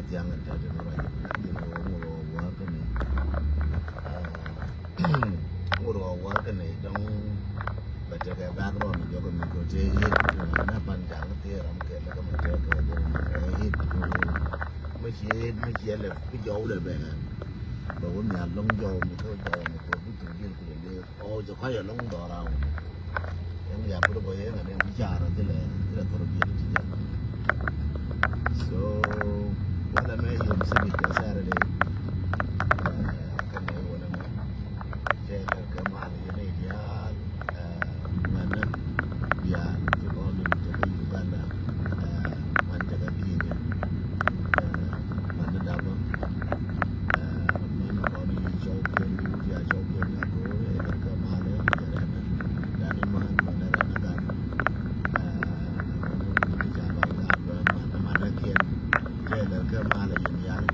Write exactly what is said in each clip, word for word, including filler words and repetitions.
Thiaŋ in tɔt in ruac in ŋur ɣɔw wäär kä nɛy. Ŋur ɣɔw wäär kä nɛy dɔ̱ŋ. Bɛ tekɛ background jɔk in mi go̱ tëë yet. Nɛ pan jaŋ thiee ram kɛl kä mɛ tekɛ jɔk in mi tëë yet. Mɛ ciɛ yet mɛ ciɛ lɛ pi jɔw lɛ bɛ. Bɛ wun nhial lɔŋ jɔw mi kä jɔw mi go̱ bi thuk jil kulɛ lëë. Ɔ jɛ kɔc ɛlɔŋ dhɔra wä. Ɛn ya put bɔ yɛn ɛn ɛn bicara thilɛ thilɛ thɔrɔ biɛt ti jɛ. So wala mɛ yom sibit kɛ Saturday. Kɛ mɛ wala mɛ cɛ kɛ kɛ mal yɛn ɛ diaal. Mɛnɛ diaal ti kɔn ni ti kɛ Uganda. Mɛn ti kɛ Kenya. Mɛnɛ dabä. Mɛn kɔn i̱ cɔw kiɛn i̱ wut ya cɔw kiɛn ya go̱o̱r ɛ lɛ kɛ mal ɛ jɛ rɛn ɛ dan i̱ man mɛn ɛ rɛn ɛ gan. Mɛn i̱ ca lɔc gan bɛ mɛn ɛ man ɛ kiɛn jɛ lɛ kɛ mal ɛ yɛn yal.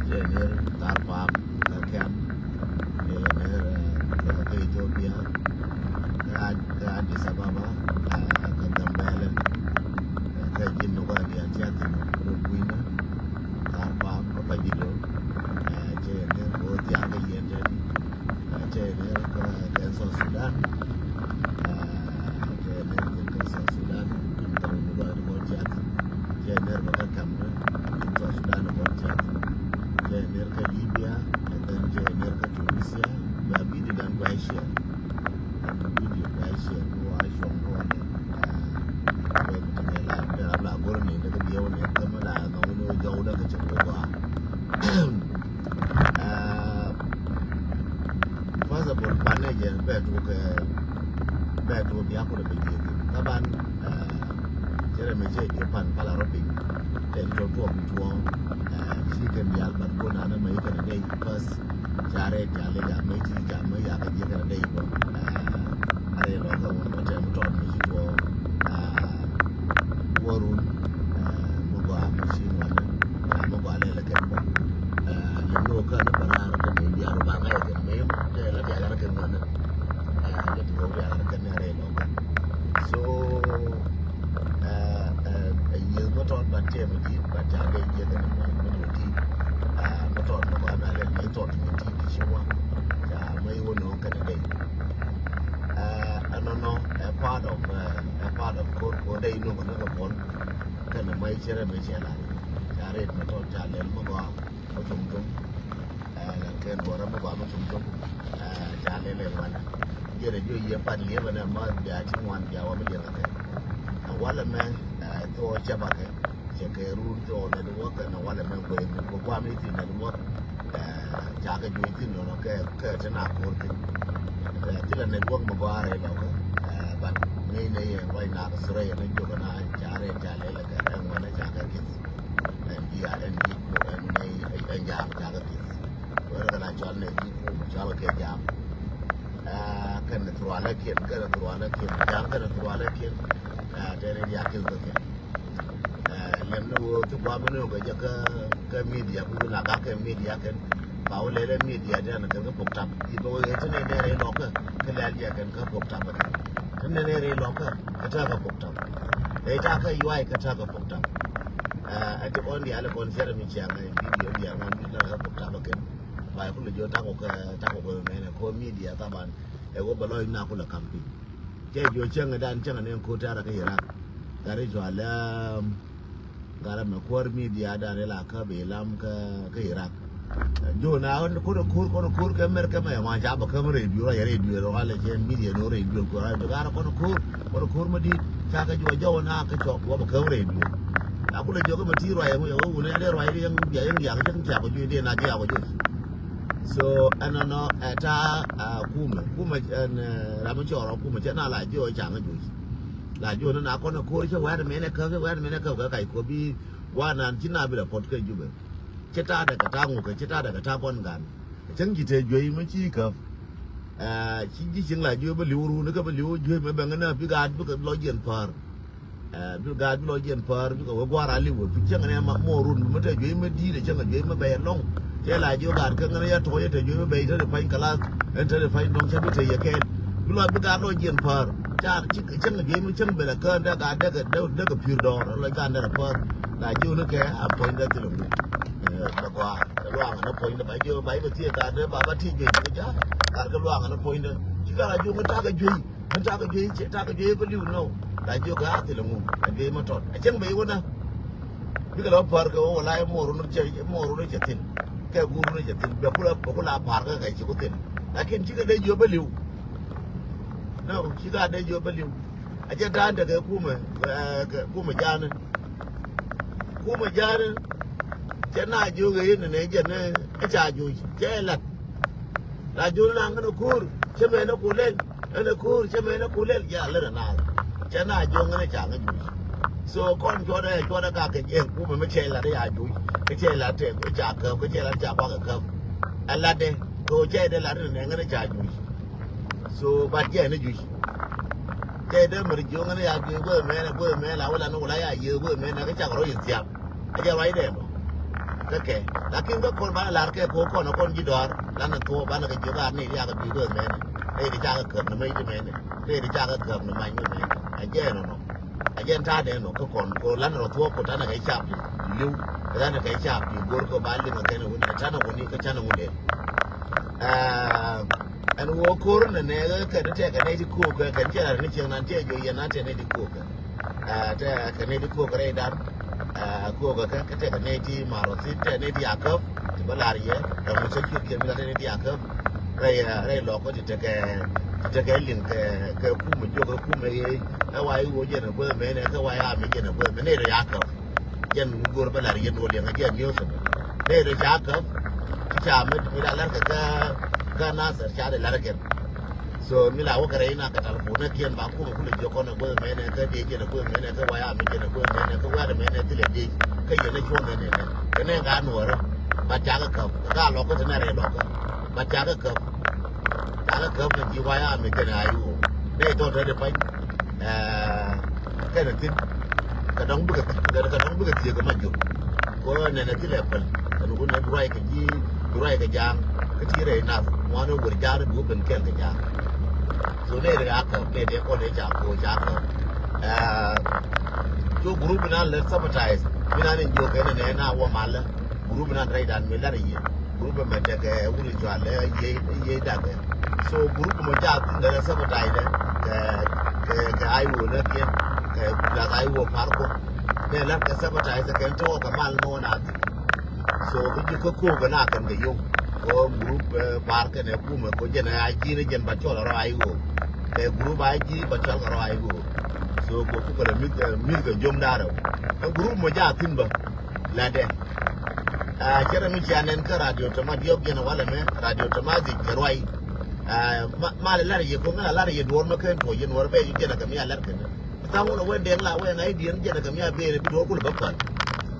Jɛ ner thar pam kɛ kɛm. Jɛ ner kɛ Ethiopia kɛ Addis Ababa kɛ Gambɛlɛ. Kɛ ji̱n ni kɔn diaal cɛ thi̱n rut kui̱nä. Thar pam kä Pajidö. Cɛ yɛ ner kɛ ɣöö thiaŋ kä yɛn tɛn. Cɛ yɛ ner kä kɛn South Sudan. Cɛ yɛ ner kɛ kɛn South Sudan. Ji̱n thɔŋ ni kɔn ni kɔn cɛ thi̱n. Cɛ yɛ ner kɛ kä Kɛmdä. Ji̱n South Sudan ni kɔn cɛ thi̱n. Cɛ yɛ ner kä Libya. And then cɛ yɛ ner kä Tunisia. Ba bidi dan ba share. Video guys, wa shong wa ne. Ram la gor ne daga biyo ne kama la no no jau daga cikin wa. First of all, pane je betu ke betu biya ko da biye. Taban chere me je je pan pala ropi. Then to to to. Shi kan biya ban ko na na mai kan dai first. Ca rɛy ca lɛ ca mäc ti ca mäc ca kɛ jiɛk kɛn a dee bä. A rɛy lɔ kä wun bä tɛm tɔt mi ci tuɔ. Wä run mi gɔaa mi ci ŋuan. Ca mi gɔaa lɛ lɛ kɛn bä. Lɛ mi wä kä ni bä raar kɛ ni diaal ba ŋa̱c kɛn mi tɛ la diaal kɛn ŋuan. Lɛ ti wä diaal kɛn ni a rɛy lɔ kä. So Ɛ yiëë mi tɔt ba tɛm di ba ca dee yiëë kɛn mi mi tɔt di. Mi tɔt mi kɔn a lɛ mi tɔt mi ti di ci wa. Ca mi wä nɔ kɛn dee. Ɛnɔnɔ ɛ part of ɛ part of kor kor dee inɔ kɔn kɛ pɔn. Kɛn mi cɛ rɛ mi cɛ la ca rɛ mi tɔt ca lɛ mi gɔaa. Mɛ cum cum. Ɛ la kɛn bɔrä mɛ gɔaa mɛ cum cum. Ɛ ca lɛ lɛ ŋuan. Jɛ rɛ jiɔ yɛ pan liɛpɛ nɛ ma bia ci ŋuan bia wa mi liɛpɛ kɛ. Ɛ walɛ mɛ ɛ thɔ cɛ bakɛ cɛ kɛ run thɔ nɛ di wä kɛ nɛ walɛ mɛ guɛ mi guɛ guam ithi nɛ di wä. Ɛ ca kɛ juɔc thin nɔnɔ kɛ kɛ ti na ko̱r thin. Ɛ thilɛ nɛ di wä mɛ gɔaa rɛ lɔkɛ. Ɛ ban ŋäc nɛ yɛ ruac nak thurɛ yɛ ni jiɔkɛ na ca rɛ ca lɛ lɛ kɛ ɛ ŋuan ɛ ca kɛ kith. Ɛn ji̱ a ɛn ji̱ ku ɛn nɛy ɛn jaam jakä thieth. Wɛrɛ kɛ la cɔal nɛy ji̱ ku cɔal kɛ jaam. Kɛn thurualɛ kiɛn kɛn thurualɛ kiɛn jaam kɛn thurualɛ kiɛn. Tɛn in diakiɛn kɛ kɛn. Lɛm ni wee ti guam ni wee kɛ jɛ kä media ku na gak kɛ media kɛn. Ba wä lɛlɛ media dian kɛn kä pok tap i̱ bä wee ti ni nɛrɛ ilɔkä. Kä lɛl jɛ kɛn kä pok tap kɛn ti ni nɛrɛ ilɔkä. Kä tɛkä pok tap. Ɛ ita kä yuay kä tɛkä pok tap. Ɛ ti kɔn diaal kɔn cɛrɛ mi ciaŋ ɛ video diaal ŋɔn mi lɛ kä pok tap kɛn. Ba kulɛ jiɔ takɔ kɛ takɔ kɛ mɛnɛ kɔ media taban. Ɛ wä bɛ lɔc na kulɛ campaign. Cɛ jiɔ cäŋ dan cäŋ ni ko tara kä Iraq. Gari jɔ alɛ. Gat ɛmɛ kuäär midia dan ila käp ilam kä Iraq. Jona kɔn ko̱r kɔn ko̱r kɛ mɛr kɛ mɛ ma ca bä käm radio rɔ yɛ radio rɔ alɛ cɛ midia no radio kɔ radio gat kɔn ko̱r kɔn ko̱r ma dit ca kɛ juɔ jɔw na kɛ cɔk wä bä käm radio. A kulɛ jɔk mɛ ti ruay wä wä wä ne alɛ ruay yɛn bia yɛn yak cɛ kä ca kɔ juɔ de na ca kɔ juɔ. So ɛnɔnɔ ɛ ta kumɛ kumɛ ɛn ram cɔrɔ kumɛ cɛ na la jiɔ ca ŋä juɔ. La jiɔ na kɔn ko̱r cɛ wɛt mɛnɛ käp cɛ wɛt mɛnɛ käp kɛ kac kɔ bi. Wa nan ci na bi la pɔt kɛ Jubɛ. Ci ta̱a̱ dɛ kɛ ta̱a̱ ŋukɛ ci ta̱a̱ dɛ kɛ ta̱a̱ kɔn gan. Cäŋ ci te juey mi ci käp. Ci ji̱ cieŋ la juey bä li̱w run kä bä li̱w juey mi bɛŋ na bi gaat bikɛ lɔ jiɛn päär. Bi gaat bi lɔ jiɛn päär bikɛ wä gua̱a̱r a li̱w wä bi cäŋ nɛ ma mɔ run mi te juey mi di̱i̱t cäŋ juey mi bɛy ɛlɔ̱ŋ. Cɛ la jiö gaat kä ŋän yɛ tɔ̱ yɛ te juey mi bɛy te di pa̱ny kɛ lath ɛn te di pa̱ny dɔ̱ŋ cä bi te yɛ kɛɛl. Bi lɔ bi gaat lɔ jiɛn päär. Ca cäŋ juey mi cäŋ bɛl ɛ kään dee gaat dee kɛ pi̱i̱r dɔɔr lɔ gaat dee rɛ päär. La ji̱ wun kɛ a puɔ̱nydɛ thil ŋu. Bɛ gɔaa kɛ luaŋ ni puɔ̱nydɛ ba ji̱ ba ji̱ bɛ thiee ka dee ba ba ti juey ji̱ ca. Kar kɛ luaŋ ni puɔ̱nydɛ ci kar a ji̱ wun ta̱kɛ juey. Ni ta̱kɛ juey ci ta̱kɛ juey bä li̱w nɔ. La ji̱ wun kɛ a thil ŋu a juey ma tɔt a cieŋ bɛ ji̱ wun na. Bikɛ lɔ pär kɛ wä wala i̱ muɔr wun cɛ muɔr wun cɛ thin. Kɛ guur wun cɛ thin bɛ kula bɛ kula pa̱r kɛ kɛ ci ku thin. Lakin cikɛ dee ji̱ wun bä li̱w. Nɔ cikɛ a dee ji̱ wun bä li̱w. A jɛ da̱a̱n tekɛ kumɛ, eh, kɛ kumɛ ja̱a̱nɛ. Kumɛ ja̱a̱nɛ. Cɛ na jiök ɛ yin nɛ jɛ nɛ ɛ ca juuc cɛ ɛ lat. La jiök na ŋän ɛ ko̱o̱r cɛ mɛ nɛ ku lɛl. Ɛn ɛ ko̱o̱r cɛ mɛ nɛ ku lɛl jɛ a lät ɛ naath. Cɛ na jiök ŋän ɛ ca ŋä juuc. So kɔn cuɔt ɛ cuɔt ɛ ka kɛ jɛ kumɛ mɛ cɛ ɛ lat ɛ ya juuc. Kɛ cɛ ɛ lat tɛk ɛ ca käp kɛ cɛ ɛ lat ca kuak ɛ käp. Ɛ latdɛ kɛ ɣöö cɛ ɛ dee lat ɛ nɛ ŋän ɛ ca juuc. So but jɛ ni juc. Cɛ dee mär jiök ni ya jiök guäth mɛnɛ guäth mɛnɛ la wä lan wä la ya yiëë guäth mɛnɛ kä cak rɔ yith thiam. A jɛ ruacdɛ mɔ. Kä kɛ lakin kä kɔn banɛ lar kɛ ko̱ kɔn kɔn ji̱ dɔ̱a̱r lanɛ thuɔ̱ɔ̱p banɛ kɛ jiök a ni riak a jiök guäth mɛnɛ. Ni ri cak kä käp ni mɛc ti mɛnɛ. Ni ri cak kä käp ni mac ni mɛnɛ. A jɛ nɔnɔ. A jɛn ta̱a̱dɛ nɔ kä kɔn ko̱ lanɛ rɔ thuɔ̱ɔ̱p ko̱ tanɛ kɛ cap ti li̱w. Lanɛ kɛ cap ti go̱r ko̱ ba liŋ a kɛn wun ɛ tanɛ wun ni kä canɛ wun dee. Ɛn ɣöö ko̱r nɛ nɛ kɛ ni tɛkɛ nɛy ti ko̱o̱kɛ kɛ ni cɛ lar ni cieŋ nan cɛ jiök yɛn nan tɛ nɛy ti ko̱o̱kɛ. Ɛ, tɛ kɛ nɛy ti ko̱o̱kɛ rɛy dan. Ɛ, ko̱o̱kɛ kɛ kɛ tɛkɛ nɛy ti marɔ thin tɛ nɛy ti akäp ti bä lar yɛ. Ɛ, ŋu cä ciöt kiɛn mi la tɛ nɛy ti akäp. Rɛy, ɛ, rɛy lɔk kä ti tekɛ, ti tekɛ liŋ kɛ, kɛ kumɛ jiök kɛ kumɛ yee. Ɛ wa i̱ ɣöö jɛn ɛ guäth mɛnɛ kɛ wa i̱ ami jɛn ɛ guäth mɛnɛ rɛy akäp. Jɛn go̱r bä lar yɛn wä liɛŋ a jɛn news. Nɛ rɛ ca käp. Ca mɛ mi la lar kɛ kä, kä Nasir ca dee lar kɛn. So mi la wä kɛ rɛy na kɛ telephone nɛ kiɛn ba kumɛ kulɛ jiök kɔn ɛ guäth mɛnɛ kä diɛ jɛn ɛ guäth mɛnɛ kä waya mi jɛn ɛ guäth mɛnɛ kä wɛr mɛnɛ thilɛ diɛ kä yɛn ɛ cuɔn nɛ nɛ nɛ kɛ nɛ ka nuɔrɛ. Ba ca kɛ käp ka lɔk kä ti nɛ rɛy lɔk kä ba ca kɛ käp. Ca kɛ käp nɛ ji̱ waya mi kɛn a iwɔ nɛ tɔt tɔt di pany. Ɛɛ, kɛnɛ thi̱n kɛ dɔ̱ŋ bikɛ, kɛ dɔ̱ŋ bikɛ thiek kɛ ma jiök. Kɛ nɛnɛ thilɛ päl kɛn wun nɛ bi ruac kɛ ji̱, bi ruac kɛ ja̱a̱ŋ kä ti rɛy nath ŋuan wä wër ja̱a̱ŋ bi wä ben kɛl kɛ ja̱a̱ŋ. So nɛ rɛ a käp nɛ dee kɔn dee ca ko̱o̱c ca käp. Ɛɛ, cu group inan lɛ sabotage mi nan in jiök kɛn nɛ na wä malä. Group nan rɛy dan mi lar yie. Group mɛ tekɛ wuni cual lɛ yie, yie dakɛ. So group mɔ ja thin dɛ sabotage dɛ kɛ, kɛ, kɛ ayi wä lɛ kiɛn kɛ plus ayi wä par kɔ. Nɛ lar kɛ sabotage kɛ tɔɔ kɛ mal mɔ na thin. So bi ji̱ kä ko̱o̱k kɛ na kɛn kɛ yom. Kɔ group, eh, par kɛn ɛ kumɛ kɔ jɛn ɛ ayi ji̱ ni jɛn ba cɔl rɔ ayi wä. Kɛ group ayi ji̱ ba cɔl kɛ rɔ ayi wä. So kɔ kukɛ lɛ mith, eh, mith kɛ jom darɛ. Ɛ group mɔ ja thin bä. Latdɛ. Aa, cɛ rɛ mi cia nɛn kä radio tɛma diɔk jɛn walɛ mɛ radio tɛma dhic kɛ ruac. Aa, ma, malɛ lar yɛ ko̱ ŋäl a lar yɛ duɔr mɛ ken tuɔc yɛn wär bɛ ji̱ jɛn a kɛ mi a lar kɛn. Thaŋ wun a wee dɛŋ la wee ŋa̱c diɛn jɛn a kɛ mi a ber bi duɔr kulɛ bä päl.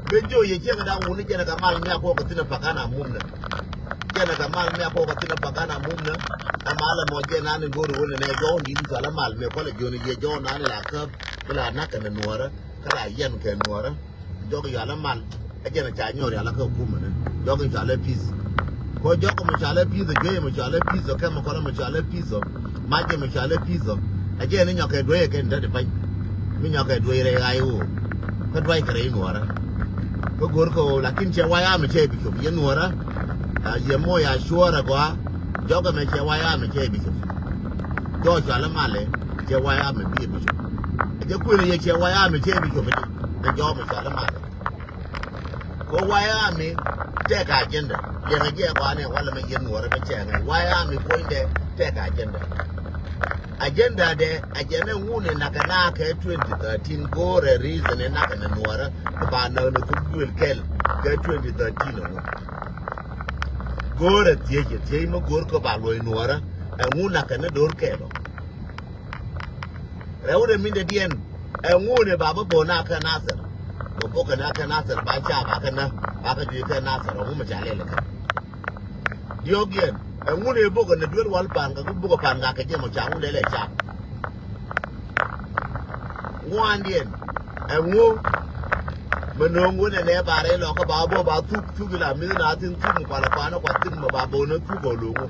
Ben jiɔ yɛ ciɛŋ da̱ŋ wun jɛn a kɛ mal mi a kuɔk kɛ thin a pakan a mum nɛ. Jɛn a kɛ mal mi a kuɔk kɛ thin a pakan a mum nɛ. A mal a mɔ jɛn an in go̱o̱r wun nɛ jɔw in di̱t in cual a mal mi a kualɛ jiɔn yɛ jɔw nan in la käp. Bi la nak kɛn a nuɔrä kä la yɛn kɛ nuɔrä. Jɔk yɔalä mal. Ɛ jɛn ɛ ca nyɔr yɔalä kä kumɛ ni jɔk in cɔalä pith. Kɔ jɔk mɛ cɔalä pith ɔ, juey mɛ cɔalä pith ɔ, kɛmɛ kɔlä mɛ cɔalä pith ɔ, mac mɛ cɔalä pith ɔ. Ɛ jɛn ni nyɔkɛ duey ɛ kɛn dädi pany. Mi nyɔkɛ duey rɛy ɣa̱c ɣöö kä duay kɛ rɛy nuɔrä. Kä go̱r kɛ ɣöö lakin cɛ way amɛ cɛ bi cop yɛ nuɔrä. Yɛ moc a cuɔr ɛ gɔaa. Jɔk ɛmɛ cɛ way amɛ cɛ bi cop. Jɔk cɔalä malɛ cɛ way amɛ bi ɛ bi cop. Ɛ jɛ kuël ɛ yɛ cɛ way amɛ cɛ bi cop ɛ jɔk mɛ cɔalä malɛ. Ko White Army tɛk agenda. Liɛŋɛ jɛ kɔanɛ walɛ mɛ yɛn nuɔrɛ mɛ cɛ ŋa̱c White Army puɔ̱nydɛ tɛk agenda. Agenda dɛ agenda ŋun ɛ nakɛ na kɛ twenty thirteen go̱o̱rɛ reason ɛ nakɛ nɛ nuɔrɛ. Ba nä nɛ thuk duel kɛl kɛ twenty thirteen ɛ ŋun. Go̱o̱rɛ thiec ɛ thiec mɛ go̱o̱r kɛ ba luɔy nuɔrɛ ɛ ŋun nakɛ nɛ do̱r kɛl ɔ. Rɛwdɛ mindɛ diɛn ɛŋu ni ba bä bo̱o̱n a kɛ Nathir. Bä bo̱o̱ kɛ na kɛ Nathir ba ca ba kɛ na ba kɛ juic kɛ Nathir ɛŋu mi ca lɛl kɛ. Diɔ̱ɔ̱k diɛn ɛŋu ni bo̱o̱ kɛ ni duel wal pan kɛ bo̱o̱ kɛ pan ka kɛ jɛ mɔ ca ŋu lɛl ɛ ca. Ŋuan diɛn ɛŋu mi no̱o̱ŋ wun ɛnɛ ba rɛy lɔkä ba bo̱o̱ ba thuk thuk ila mi̱th na thin thuk mi kualɛ kuanä kua thin mɔ ba bo̱o̱n ɛ thuk ɔ lo̱ŋu.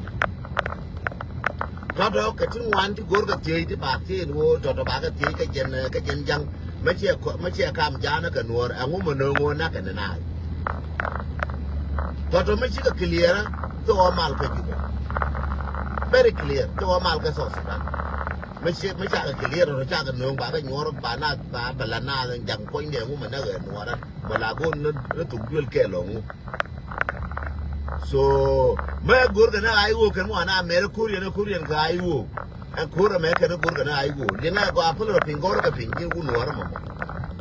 Tɔtɔ kɛ ti ŋuan ti go̱r kɛ thiec ti ba thiec ni ɣöö tɔtɔ ba kɛ thiec kɛ jɛn, kɛ jɛn ja̱ŋ. Mɛ ciɛ kɔ-, mɛ ciɛ kam ja̱a̱nä kɛ nuɔ̱ɔ̱r, ɛŋu mɛ nööŋ ɣöö na̱kɛ ni naath. Tɔ̱tɔ̱ mɛ cikɛ clear, thok ɔ mal kä Jubɛ. Very clear, thok ɔ mal kä South Sudan. Mɛ ciɛ, mɛ cakɛ clear, tɔ̱tɔ̱ cakɛ nööŋ, bakɛ nyuɔ̱ɔ̱r, ba naath, ba, ba la naath, ja̱ŋ puɔ̱nydɛ, ɛŋu mɛ näk ɛ nuɔ̱ɔ̱rä. Mɛ la go̱o̱r ni, ni thuk duël kɛɛl ɔ ŋu. So, mɛ go̱o̱r kɛ ni I O kɛn wan a mɛr ko̱r yɛn, ko̱r yɛn kɛ I O. Ɛn ko̱r ɛmɛ kɛn go̱r kɛn a i̱ ɣöö liŋɛ gɔaa päl rɔ piny gɔr kɛ piny ji̱ wun nuɔ̱ɔ̱rä mɔ.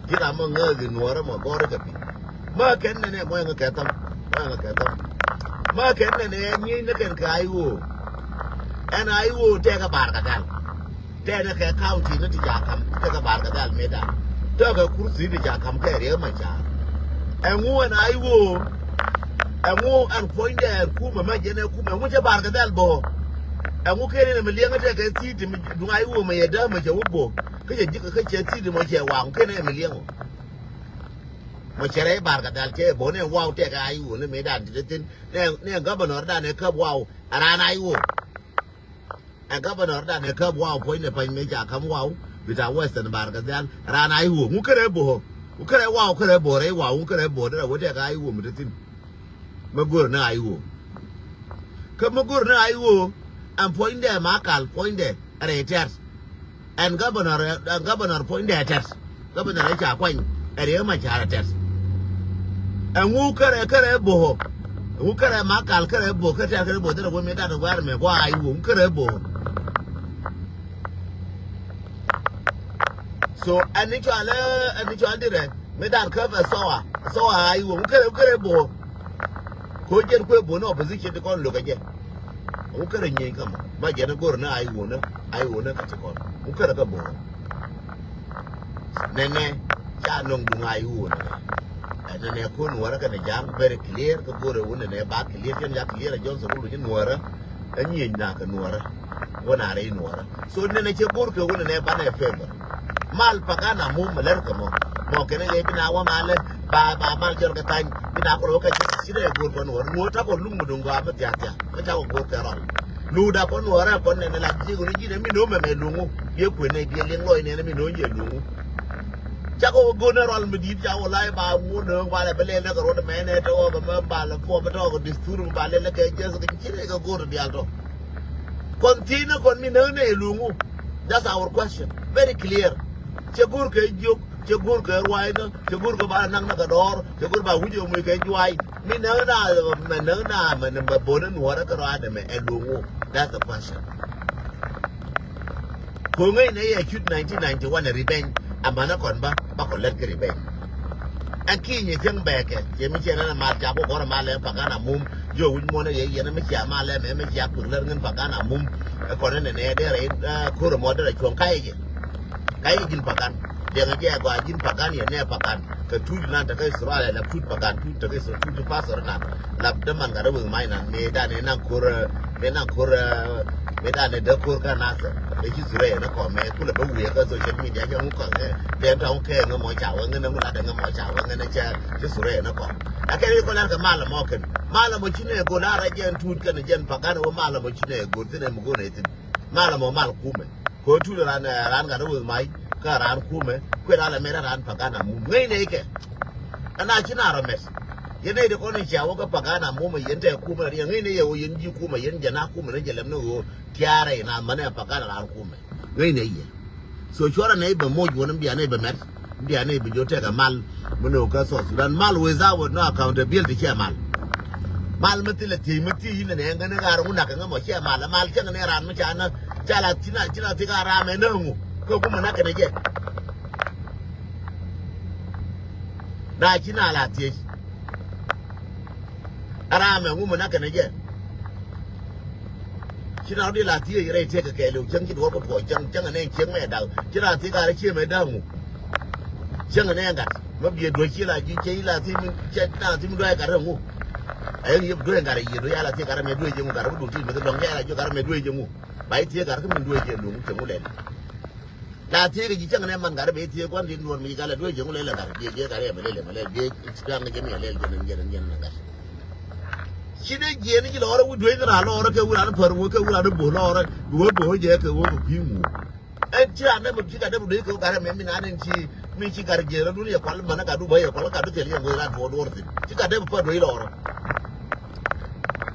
Ji̱ ram mɔ ŋääth i̱ nuɔ̱ɔ̱rä mɔ gɔr kɛ piny. Mä kɛn nɛnɛ mɔ ɛŋɛ kɛ thäm. Mɔ ɛŋɛ kɛ thäm. Mä kɛn nɛnɛ ɛ nyieny ni kɛn kɛ a i̱ ɣöö. Ɛn a i̱ ɣöö tɛkɛ Bar kɛ Dhal. Tɛnɛ kɛ county ni ti ca ka̱m tɛkɛ Bar kɛ Dhal mëëdan. Tɛkɛ kurthi ti ca ka̱m kɛ Riek Machar. Ɛŋu ɛn a i̱ ɣöö. Ɛŋu ɛn puɔ̱nydɛ ɛn kumɛ mä jɛn ɛ kumɛ ɛŋu cɛ Bar kɛ Dhal bä. Ɛŋu ken inɛ mi liɛŋä tɛkɛ thi̱i̱t mi duŋ a i̱ ɣöö mɛ yɛ däämɛ cɛ wä bo̱o̱k. Kä cɛ ji̱ kä cɛ thi̱i̱t mɔ cɛ waŋ ken inɛ mi liɛŋ ɔ. Mɔ cɛ rɛy Bar kɛ Dhal cɛ bo̱o̱k ni ɛn waw tɛkɛ a i̱ ɣöö ni mëëdan ti ti thi̱n ni ɛn gabänɔr dan ɛ käp waw. Ɛ raan a i̱ ɣöö. Ɛ gabänɔr dan ɛ käp waw puɔ̱ny ni pany mëë ca ka̱m waw. Bi ta Western Bar kɛ Dhal ɛ raan a i̱ ɣöö ŋu kärɛ bo̱o̱k. Ŋu kärɛ waw kärɛ bo̱o̱k rɛy waw ŋu kärɛ bo̱o̱k dee rɛ wä tɛkɛ a i̱ ɣöö mi ti thi̱n. Mä go̱r ni a i̱ ɣöö. Kä mä go̱r ni a i̱ ɣöö. Ɛn puɔ̱nydɛ ma kal puɔ̱nydɛ rɛy tɛr. Ɛn gabänɔr, ɛn gabänɔr puɔ̱nydɛ tɛr. Gabänɔr ɛ ca kuany ɛ Riek Machar tɛr. Ɛŋu kärɛ kärɛ bo̱o̱k. Ɛŋu kärɛ ma kal kärɛ bo̱o̱k kä tɛr kärɛ bo̱o̱k dee rɛ wä mëë dat ɛ gua̱a̱r mɛ gua̱a̱ a i̱ ɣöö ŋu kärɛ bo̱o̱k. So ɛn ni cual ɛ ɛn ni cual dirɛ. Mi dan käp ɛ thɔa thɔa a i̱ ɣöö ŋu kärɛ ŋu kärɛ bo̱o̱k. Ko jɛn kuɛ bo̱o̱k ni opposition ti kɔn lo̱k ɛ jɛ. Ŋu kärɛ nyieny kä mɔ ma jɛn ɛ go̱r ni a i̱ ɣöö ni a i̱ ɣöö ni kä ti kɔn ŋu kärɛ kä bo̱o̱k. Nɛnɛ ca nɔŋ duŋ a i̱ ɣöö ni. Ɛ nɛnɛ ko nuɔrä kɛnɛ ja̱a̱ŋ very clear kä go̱r ɛ ɣöö nɛnɛ ba clear cɛn ya clear ɛ Johnson Olony nuɔrä. Ɛ nyieny na kɛ nuɔrä. Wä na rɛy nuɔrä. So nɛnɛ cɛ go̱r kɛ wä nɛnɛ banɛ favor. Mal Pagana mum mɛ lɛr kɛ mɔ. Mɔ kɛnɛ lɛ bi na wä malɛ ba ba mal jɔr kɛ thany bi na kɔr wä kɛ ci dee go̱r kɛ nuɔrä nuɔrä ta kɔ lum mɛ duŋ gɔaa mɛ thia̱k thia̱k mɛ ta kɔ go̱r kɛ rɔl. Luda kɔ nuɔrä kɔ nɛnɛ la ji̱ kɛ ni ji̱ nɛ mi no̱o̱m mɛ mɛ luŋu. Biɛ kuënɛ biɛ liŋ lɔc nɛnɛ mi no̱o̱m jɛ luŋu. Cakɔ wä go̱n ɛ rɔl mi di̱i̱t ca wä la i̱ ba ŋun nööŋ ba lɛ bi lɛl nɛ kɛ ruɔt mɛ nɛ tɔk mɛ ba lɛ puɔ bi tɔk distur ba lɛl nɛ kɛ jɛs kɛ ci nɛ kɛ go̱r diaal tɔ. Kɔn thiec ni kɔn mi näk nɛ iluŋu. That's our question. Very clear. Cɛ go̱r kɛ jiök, cɛ go̱r kɛ ruaacnä, cɛ go̱r kɛ ba naŋ nä kɛ dɔɔr, cɛ go̱r ba wi̱c ɛ muc kɛ juaac. Mi näk na mɛ näk na mɛ ni mɛ bo̱n ni nuɔrä kɛ ruaacnä mɛ ɛ luŋu. That's the question. Ko̱ŋäc nɛ yɛ cut nineteen ninety-one revenge. Amanä kɔn ba ba kɔn lät kɛ revenge. Ɛn kinyɛ cäŋ bɛɛkɛ cɛ mi cɛ nɛn a mal ca bä gɔr a mal ɛ Pagana mum. Jiɔ wi̱c muɔ̱n ɛ yɛ yɛn mi cia mal ɛ mɛ mi cia kuek lät ŋän Pagana mum. Ɛ kɔn ɛ nɛnɛ dee rɛ in ko̱r ɛmɔ dee rɛ cuɔ̱ŋ kayɛ jɛ. Kayɛ ji̱n Pagan. Liɛŋɛ jɛ ɛ gɔaa ji̱n Pagan yɛ nɛ Pagan. Kɛ tuut inan tekɛ Israel ɛ lap tuut Pagan tuut tekɛ Israel tuut ti pastor inan. Lap däman gat ɛ wek mac inan mëë dan ɛ naŋ ko̱r ɛ mëë naŋ ko̱r ɛ mëë dan ɛ däk ko̱r kä Nasir. Ɛ ci Israel ni kɔmɛ kulɛ bä wiee kä social media cɛ ŋu kɔn ɛ tɛn tɔŋ kɛ ŋä mɔ ca wä ŋä ni ŋu lat ɛ ŋä mɔ ca wä ŋä ni cɛ ci Israel ni kɔn. Ɛ kɛ ri kɔn lar kɛ mal ɛmɔ kɛn mal ɛmɔ ci nɛ go̱l a rɛ jɛn tuut kɛn jɛn Pagan ɛ wä mal ɛmɔ ci nɛ go̱l thin ɛ mi go̱l ɛ thin. Mal ɛmɔ mal kumɛ. Kɛ ɣöö tut ran ran gat ɛ wek mac kä ran kumɛ kuɛ ran lɛ mɛt ran Pagana mum ŋäcnɛ ikɛ. Ɛn a ci na rɔ mɛt. Yɛn nɛy ti kɔn in cia wä kä Pagana mum ɛ yɛn tɛ kumɛ riɛŋ ŋäcnɛ yɛ ɣöö yɛn ji̱ kumɛ yɛn jɛn a kumɛ ni jɛ lɛm ni ɣöö tiaarɛ in a mänɛ Pagana ran kumɛ. Ŋäcnɛ yɛ. So cuɔrɛ nɛy bɛ moc wä ni bia nɛy bɛ mɛt. Bia nɛy bi jɔ tɛk ɛ mal mi nööŋ kä South Sudan mal without no accountability cɛ mal. Mal mi thilɛ thiec mi thiec in nɛ nɛ ŋän ɣaar ŋu nak ŋä mɔ cɛ mal mal cäŋ nɛ ran mi ca na ca la ci na ci na thiek a ram ɛ nä ŋu kä kumɛ nak kɛnɛ jɛ. Na ci na la thiec. Aram ɛ ŋu mi nak kɛnɛ jɛ. Ci na rɔ di la thiec rɛy thiec kɛ kɛɛliw cäŋ ci duɔr kɛ tuɔɔc cäŋ cäŋ ɛ nɛn cieŋ mɛ da̱k ci na thiec a rɛ cie mɛ da̱k ŋu. Cäŋ ɛ nɛn gat mɛ biɛ duɔc ci la ji̱ cɛ ci la thiec mi cɛ na thiec mi duɔc gat rɛ ŋu. Ɛ yɛn yep duɔc gat rɛ yie duɔc a la thiec gat rɛ mɛ duɔc jɛ ŋu gat rɛ mi duɔc ti mi kɛ dɔŋ cɛ la jiök gat rɛ mɛ duɔc jɛ ŋu. Ba i̱ thiec gat kä mi duɔc jɛ luŋ cɛ ŋu lɛl. La thiec kɛ ji̱ cäŋ nɛ man gat rɛ bɛ i̱ thiec gua̱n di̱t nuɔr mi gat rɛ duɔc jɛ ŋu lɛl gat rɛ biɛ jiɛ gat rɛ mɛ lɛl mɛ lɛl biɛ i̱ thiec gat rɛ mɛ lɛl jɛ nɛ jɛ nɛ gat. Ci dee jiɛn ci lɔɔrä wi̱c duec ni raa lɔɔrä kɛ wi̱c ran pär wä kɛ wi̱c ran bo̱o̱ lɔɔrä bi wä bo̱o̱ jɛ kɛ wä kɛ kui̱ ŋuuk. Ɛn ci ran dee mɛ ci gat dee mɛ duec kɛ wä gat dee mɛ mi naan ɛn ci Mi ci gat jiɛn rɔ dun yɛ kual mɛn gat du bä yɛ kual gat du thil yɛ ŋuth ran tuɔɔk duɔr thin. Ci gat dee bi pär duec lɔɔr.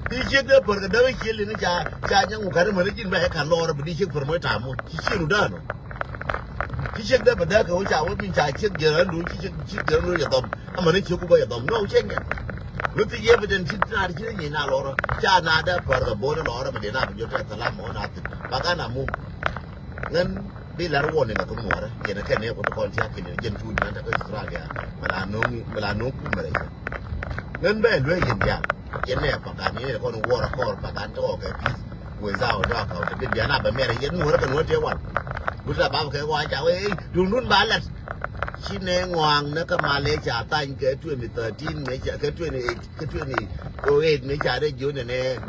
Bi ciek dee pär kɛ dee ciek lin ca ca nyaŋ wä gat mɛn ji̱n bɛ yɛ kan lɔɔr bi di ciek pär mɔ itam mɔ. Ci ciek nu daan ɔ. Ci ciek dee bɛ dee kɛ wä ca wä min ca ciek jiɛn rɔ dun ci ciek ciek jiɛn rɔ dun yɛ dhɔm. Amɛn ciek ku bä yɛ dhɔm. Nɔ ciek nyɛ. Lu thi yɛ bi den ci na ci nyi na lɔɔr. Ca na dee pär kɛ bo̱o̱n lɔɔr mi dee na bi jɔ tɛ thalam mɔ na thin. Ba ka na mum. Ŋän bi lar warning a thok nuɔrä yɛn a kɛn ni a kut kɔn ti a kini jɛn tuut nan ta kä Australia. Mɛ la no̱o̱ŋ mɛ la no̱o̱ŋ kumɛ rɛ yɛn. Ŋän bɛ luɛ yɛn dial yɛn nɛ pagan yɛn kɔn war a kɔr pagan tɔk kɛ peace. Wee za wä dɔak kawtɛ bi bian a bɛ mɛrɛ yɛn nuɔrä kɛ nuɔrä tɛ wan. Wut la bab kɛ wa ca wee duŋ dun ba lat. Ci nɛ ŋɔaŋ nɛ kä malɛ ca thany kɛ twenty thirteen mɛ ca kɛ twenty eight kɛ twenty oh eight mɛ ca dee jion nɛ nɛ.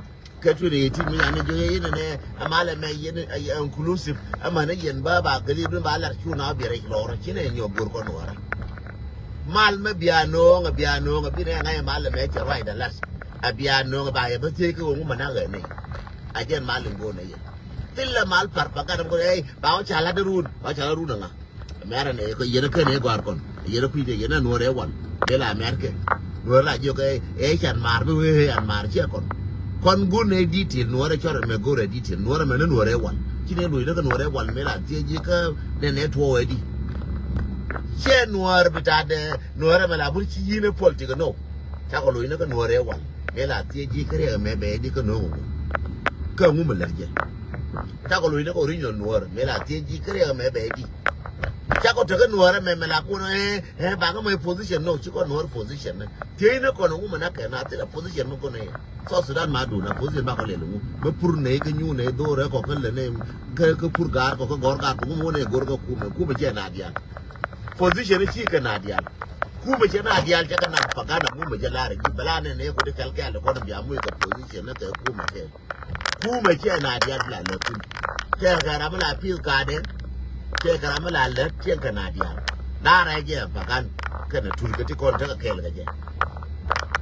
Kɛ twenty eighteen mi yani jɛ yɛn nɛ amalɛ mɛ yɛn inclusive. Amanɛ yɛn ba ba gɛli dun ba lar cu na biɛrɛ lɔrɔ ci nɛ nyɔ gor kɔn wara. Mal mɛ bia noŋ bia noŋ bi nɛ ŋa malɛ mɛ cɛ ruac da lat. A bia noŋ ba yɛ bä thiek kɛ wä ŋu mana ɣɛ nɛ. A jɛn mal in go nɛ yɛ. Thil la mal par pa gat ko ɛ ba wä ca lat run ba ca lat run ŋa. Mɛrɛ nɛ yɛn kɛn ɛ gɔ̱a̱r kɔn yɛn kui̱dɛ yɛn ɛ nuɔr ɛ wan. Dee la mɛr kɛ nuɔr la jiök ɛ ɛ can maar bi wee ɛ can maar ciɛ kɔn. Kɔn gun ɛ detail nuɔr ɛ cɔr ɛ mɛ go̱r ɛ detail nuɔr ɛ mɛ ni nuɔr ɛ wan. Ci nɛ luc ni kɛ nuɔr ɛ wan mɛ la thiec ji̱ kä nɛ nɛ tuɔɔk ɛ di. Ciɛ nuɔr bi ta̱a̱dɛ nuɔr ɛ mɛ la bur ci yi̱n ɛ puɔl tikɛ nɔ. Cakɔ luc ni kɛ nuɔr ɛ wan mɛ la thiec ji̱ kä riɛk ɛ mɛ bɛ ɛ di kä no̱o̱ŋ ɛ wan. Kä ŋu mɛ lɛr jɛ. Cakɔ luc ni kɛ original nuɔr mɛ la thiec ji̱ kä riɛk ɛ mɛ bɛ ɛ di. Cakɔ tekɛ nuɔrɛ mɛ mɛ la kun ɛ ɛ bakɛ mɛ position no cikɔ nuɔr position ni. Thiec ni kɔn wumɛ na kɛ na thilɛ position mi kun ɛ. South Sudan ma dun a position bakɔ lɛl ŋu mɛ pur nɛ kä nyu nɛ dhorɛ kɔ kä lɛ nɛ kä kä pur gar kɔ kä gɔr gar kɔ wumɛ wunɛ gor kä kumɛ kumɛ cɛ na dial. Position ni ci kɛ na dial. Kumɛ cɛ na dial cɛ kɛ na pagana kumɛ cɛ lar ji̱ bɛ la nɛ nɛ kɔ ti kɛl kɛl kɔn bia muc kɛ position ni kɛ kumɛ kɛ. Kumɛ ciɛ na dial la lɛ kun. Ciɛ kɛ ram la pil kadɛ. Ciɛ kɛ ram la lɛ ciɛ kɛ na dial. Larɛ jɛ pagan kɛnɛ tur kɛ ti kɔn tekɛ kɛɛl kɛ jɛ.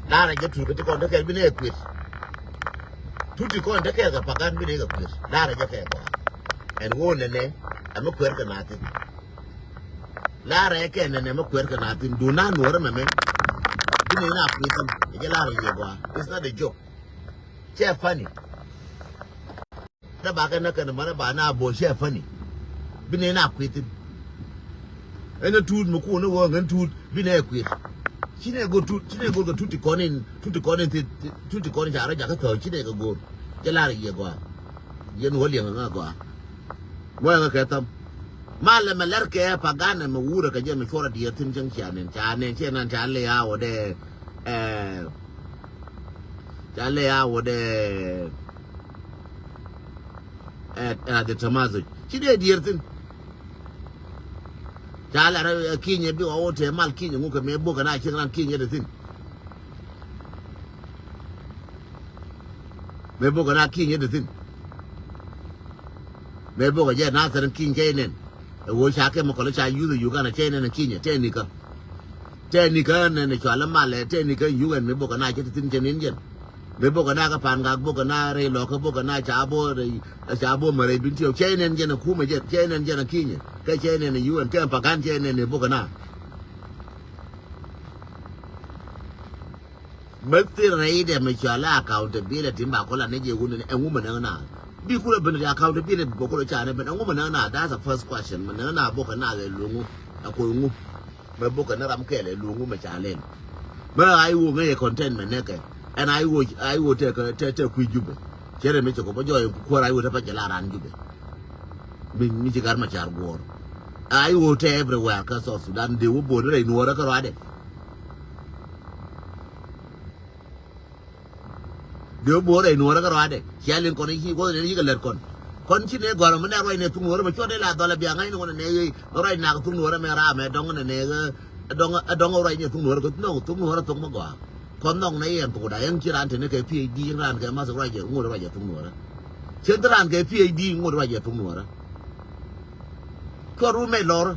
Larɛ jɛ tur kɛ ti kɔn tekɛ kɛɛl bi nɛ kuet. Tur ti kɔn tekɛ kɛɛl kɛ pagan bi nɛ kɛ kuet. Larɛ jɛ kɛ kɔ. Ɛn won nɛ nɛ ɛmɛ kuet kɛ na thin. Larɛ kɛ nɛ nɛ mɛ kuet kɛ na thin. Du na nuɔrɛ mɛ mɛ. Bi nɛ na kuet thin. Jɛ larɛ jɛ gɔa. It's not a joke. Cɛ funny. Dɛ bakɛ nä kɛn mänä ba na bo̱o̱ cɛ funny. Bi nɛ na kui̱thin. Ɛn ɛ tuut mi kuun ni ɣöö ŋän tuut bi nɛ kui̱th. Ci nɛ go̱r tuut ci nɛ go̱r kɛ tuut ti kɔn in tuut ti kɔn in thi tuut ti kɔn in ca rɔ jakä thɔɔk ci nɛ kɛ go̱r. Cɛ lar yiëë gɔaa. Yɛn wä liɛŋ ŋä gɔaa. Wä ŋä kɛ thäm. Malɛ mɛ lɛr kɛ paganɛ mɛ wurɛ kɛ jɛ mɛ cuɔrɛ diɛɛr thi̱n cäŋ cia nɛn ca nɛn ciɛ nan ca lɛ ya wä dɛ. Ɛɛ. Ca lɛ ya wä dɛ. Ɛɛ ɛɛ dɛ tamath ci dee diɛɛr thi̱n. Ca lɛ rɛ kinyɛ bi wä wä tɛ mal kinyɛ ŋukɛ mɛ bok ɛn a cieŋ ran kinyɛ dɛ thi̱n. Mɛ bok ɛn a kinyɛ dɛ thi̱n. Mɛ bok ɛ jɛ nathɛr kinyɛ cɛ nɛn. Ɛ wä ca kɛ mɛ kɔlɛ ca yuth ɛ Uganda cɛ nɛn kinyɛ tɛ nikä. Tɛ nikä nɛn cualä malɛ tɛ nikä yuth ɛn mi bok ɛn a cɛ ti thin cɛ nin jɛn. Mi bok ɛn a kä pan gak bok ɛn a rɛy lɔkä bok ɛn a ca bok rɛy ca bok mɛ rɛy bin tiɛw cɛ nɛn jɛn ɛ kumɛ jɛn cɛ nɛn jɛn ɛ kinyɛ kɛ cɛ nɛn ɛ yuth ɛn kɛ pagan cɛ nɛn ɛ bok ɛn a. Mɛ thil rɛydɛ mɛ cɔal i̱ accountability mi ba kɔn la ni jɛ wun ni ɛŋu mɛ näŋ na. Bi kulɛ ben ri accountability bɛ kulɛ ca ni ben ɛŋu mɛ näŋ na, that's the first question. Mɛ näŋ na bok kɛ na lɛ luŋu ɛ koy ŋu. Mɛ bok kɛ ni ram kɛɛl ɛ luŋu mɛ ca lɛl. Mɛ a i̱ wo ŋäc ɛ content mɛ nɛkɛ ɛn a i̱ wo a i̱ wo tɛ tɛ kui̱ Jubɛ. Cɛ rɛ mi cɛ kɔ bä jɔɔy kuäär a i̱ wo tɛ pa jɛ la ran Jubɛ. Mi mi ci gar mɛ car guɔ̱ɔ̱r a i̱ wo tɛ everywhere kä South Sudan dee wo bo̱o̱n rɛy nuɔɔrä kä ruaadɛ. Dee wä bo̱o̱r rɛy nuɔ̱ɔ̱rä kä ruaadɛ. Cia liŋ kɔn i̱ ci guɔth nɛn i̱ kɛ lät kɔn. Kɔn ci nɛ gɔ̱a̱r mɛ nɛ ruac nɛ thuk nuɔ̱ɔ̱rä mɛ cuɔt dee la dhɔl ɛ bia ŋa̱c ni ŋuɔ̱n nɛ nɛ ɣöö ruac nak thuk nuɔ̱ɔ̱rä mɛ raam ɛ dɔ̱ŋ nɛ nɛ ɣöö ɛ dɔ̱ŋ ɛ dɔ̱ŋ ruac nɛ thuk nuɔ̱ɔ̱rä kɛ thuk nuɔ̱ɔ̱rä thuk mɛ gɔaa. Kɔn nhɔk nɛ yɛn thuk da yɛn ci raan te ni kɛ P H D yɛn raan kɛ math ruac ɛ ŋuɔ̱t ruac ɛ thuk nuɔ̱ɔ̱rä. Cɛn thil raan kɛ P H D ŋuɔ̱t ruac ɛ thuk nuɔ̱ɔ̱rä. Cuɔt run mɛ lɔr.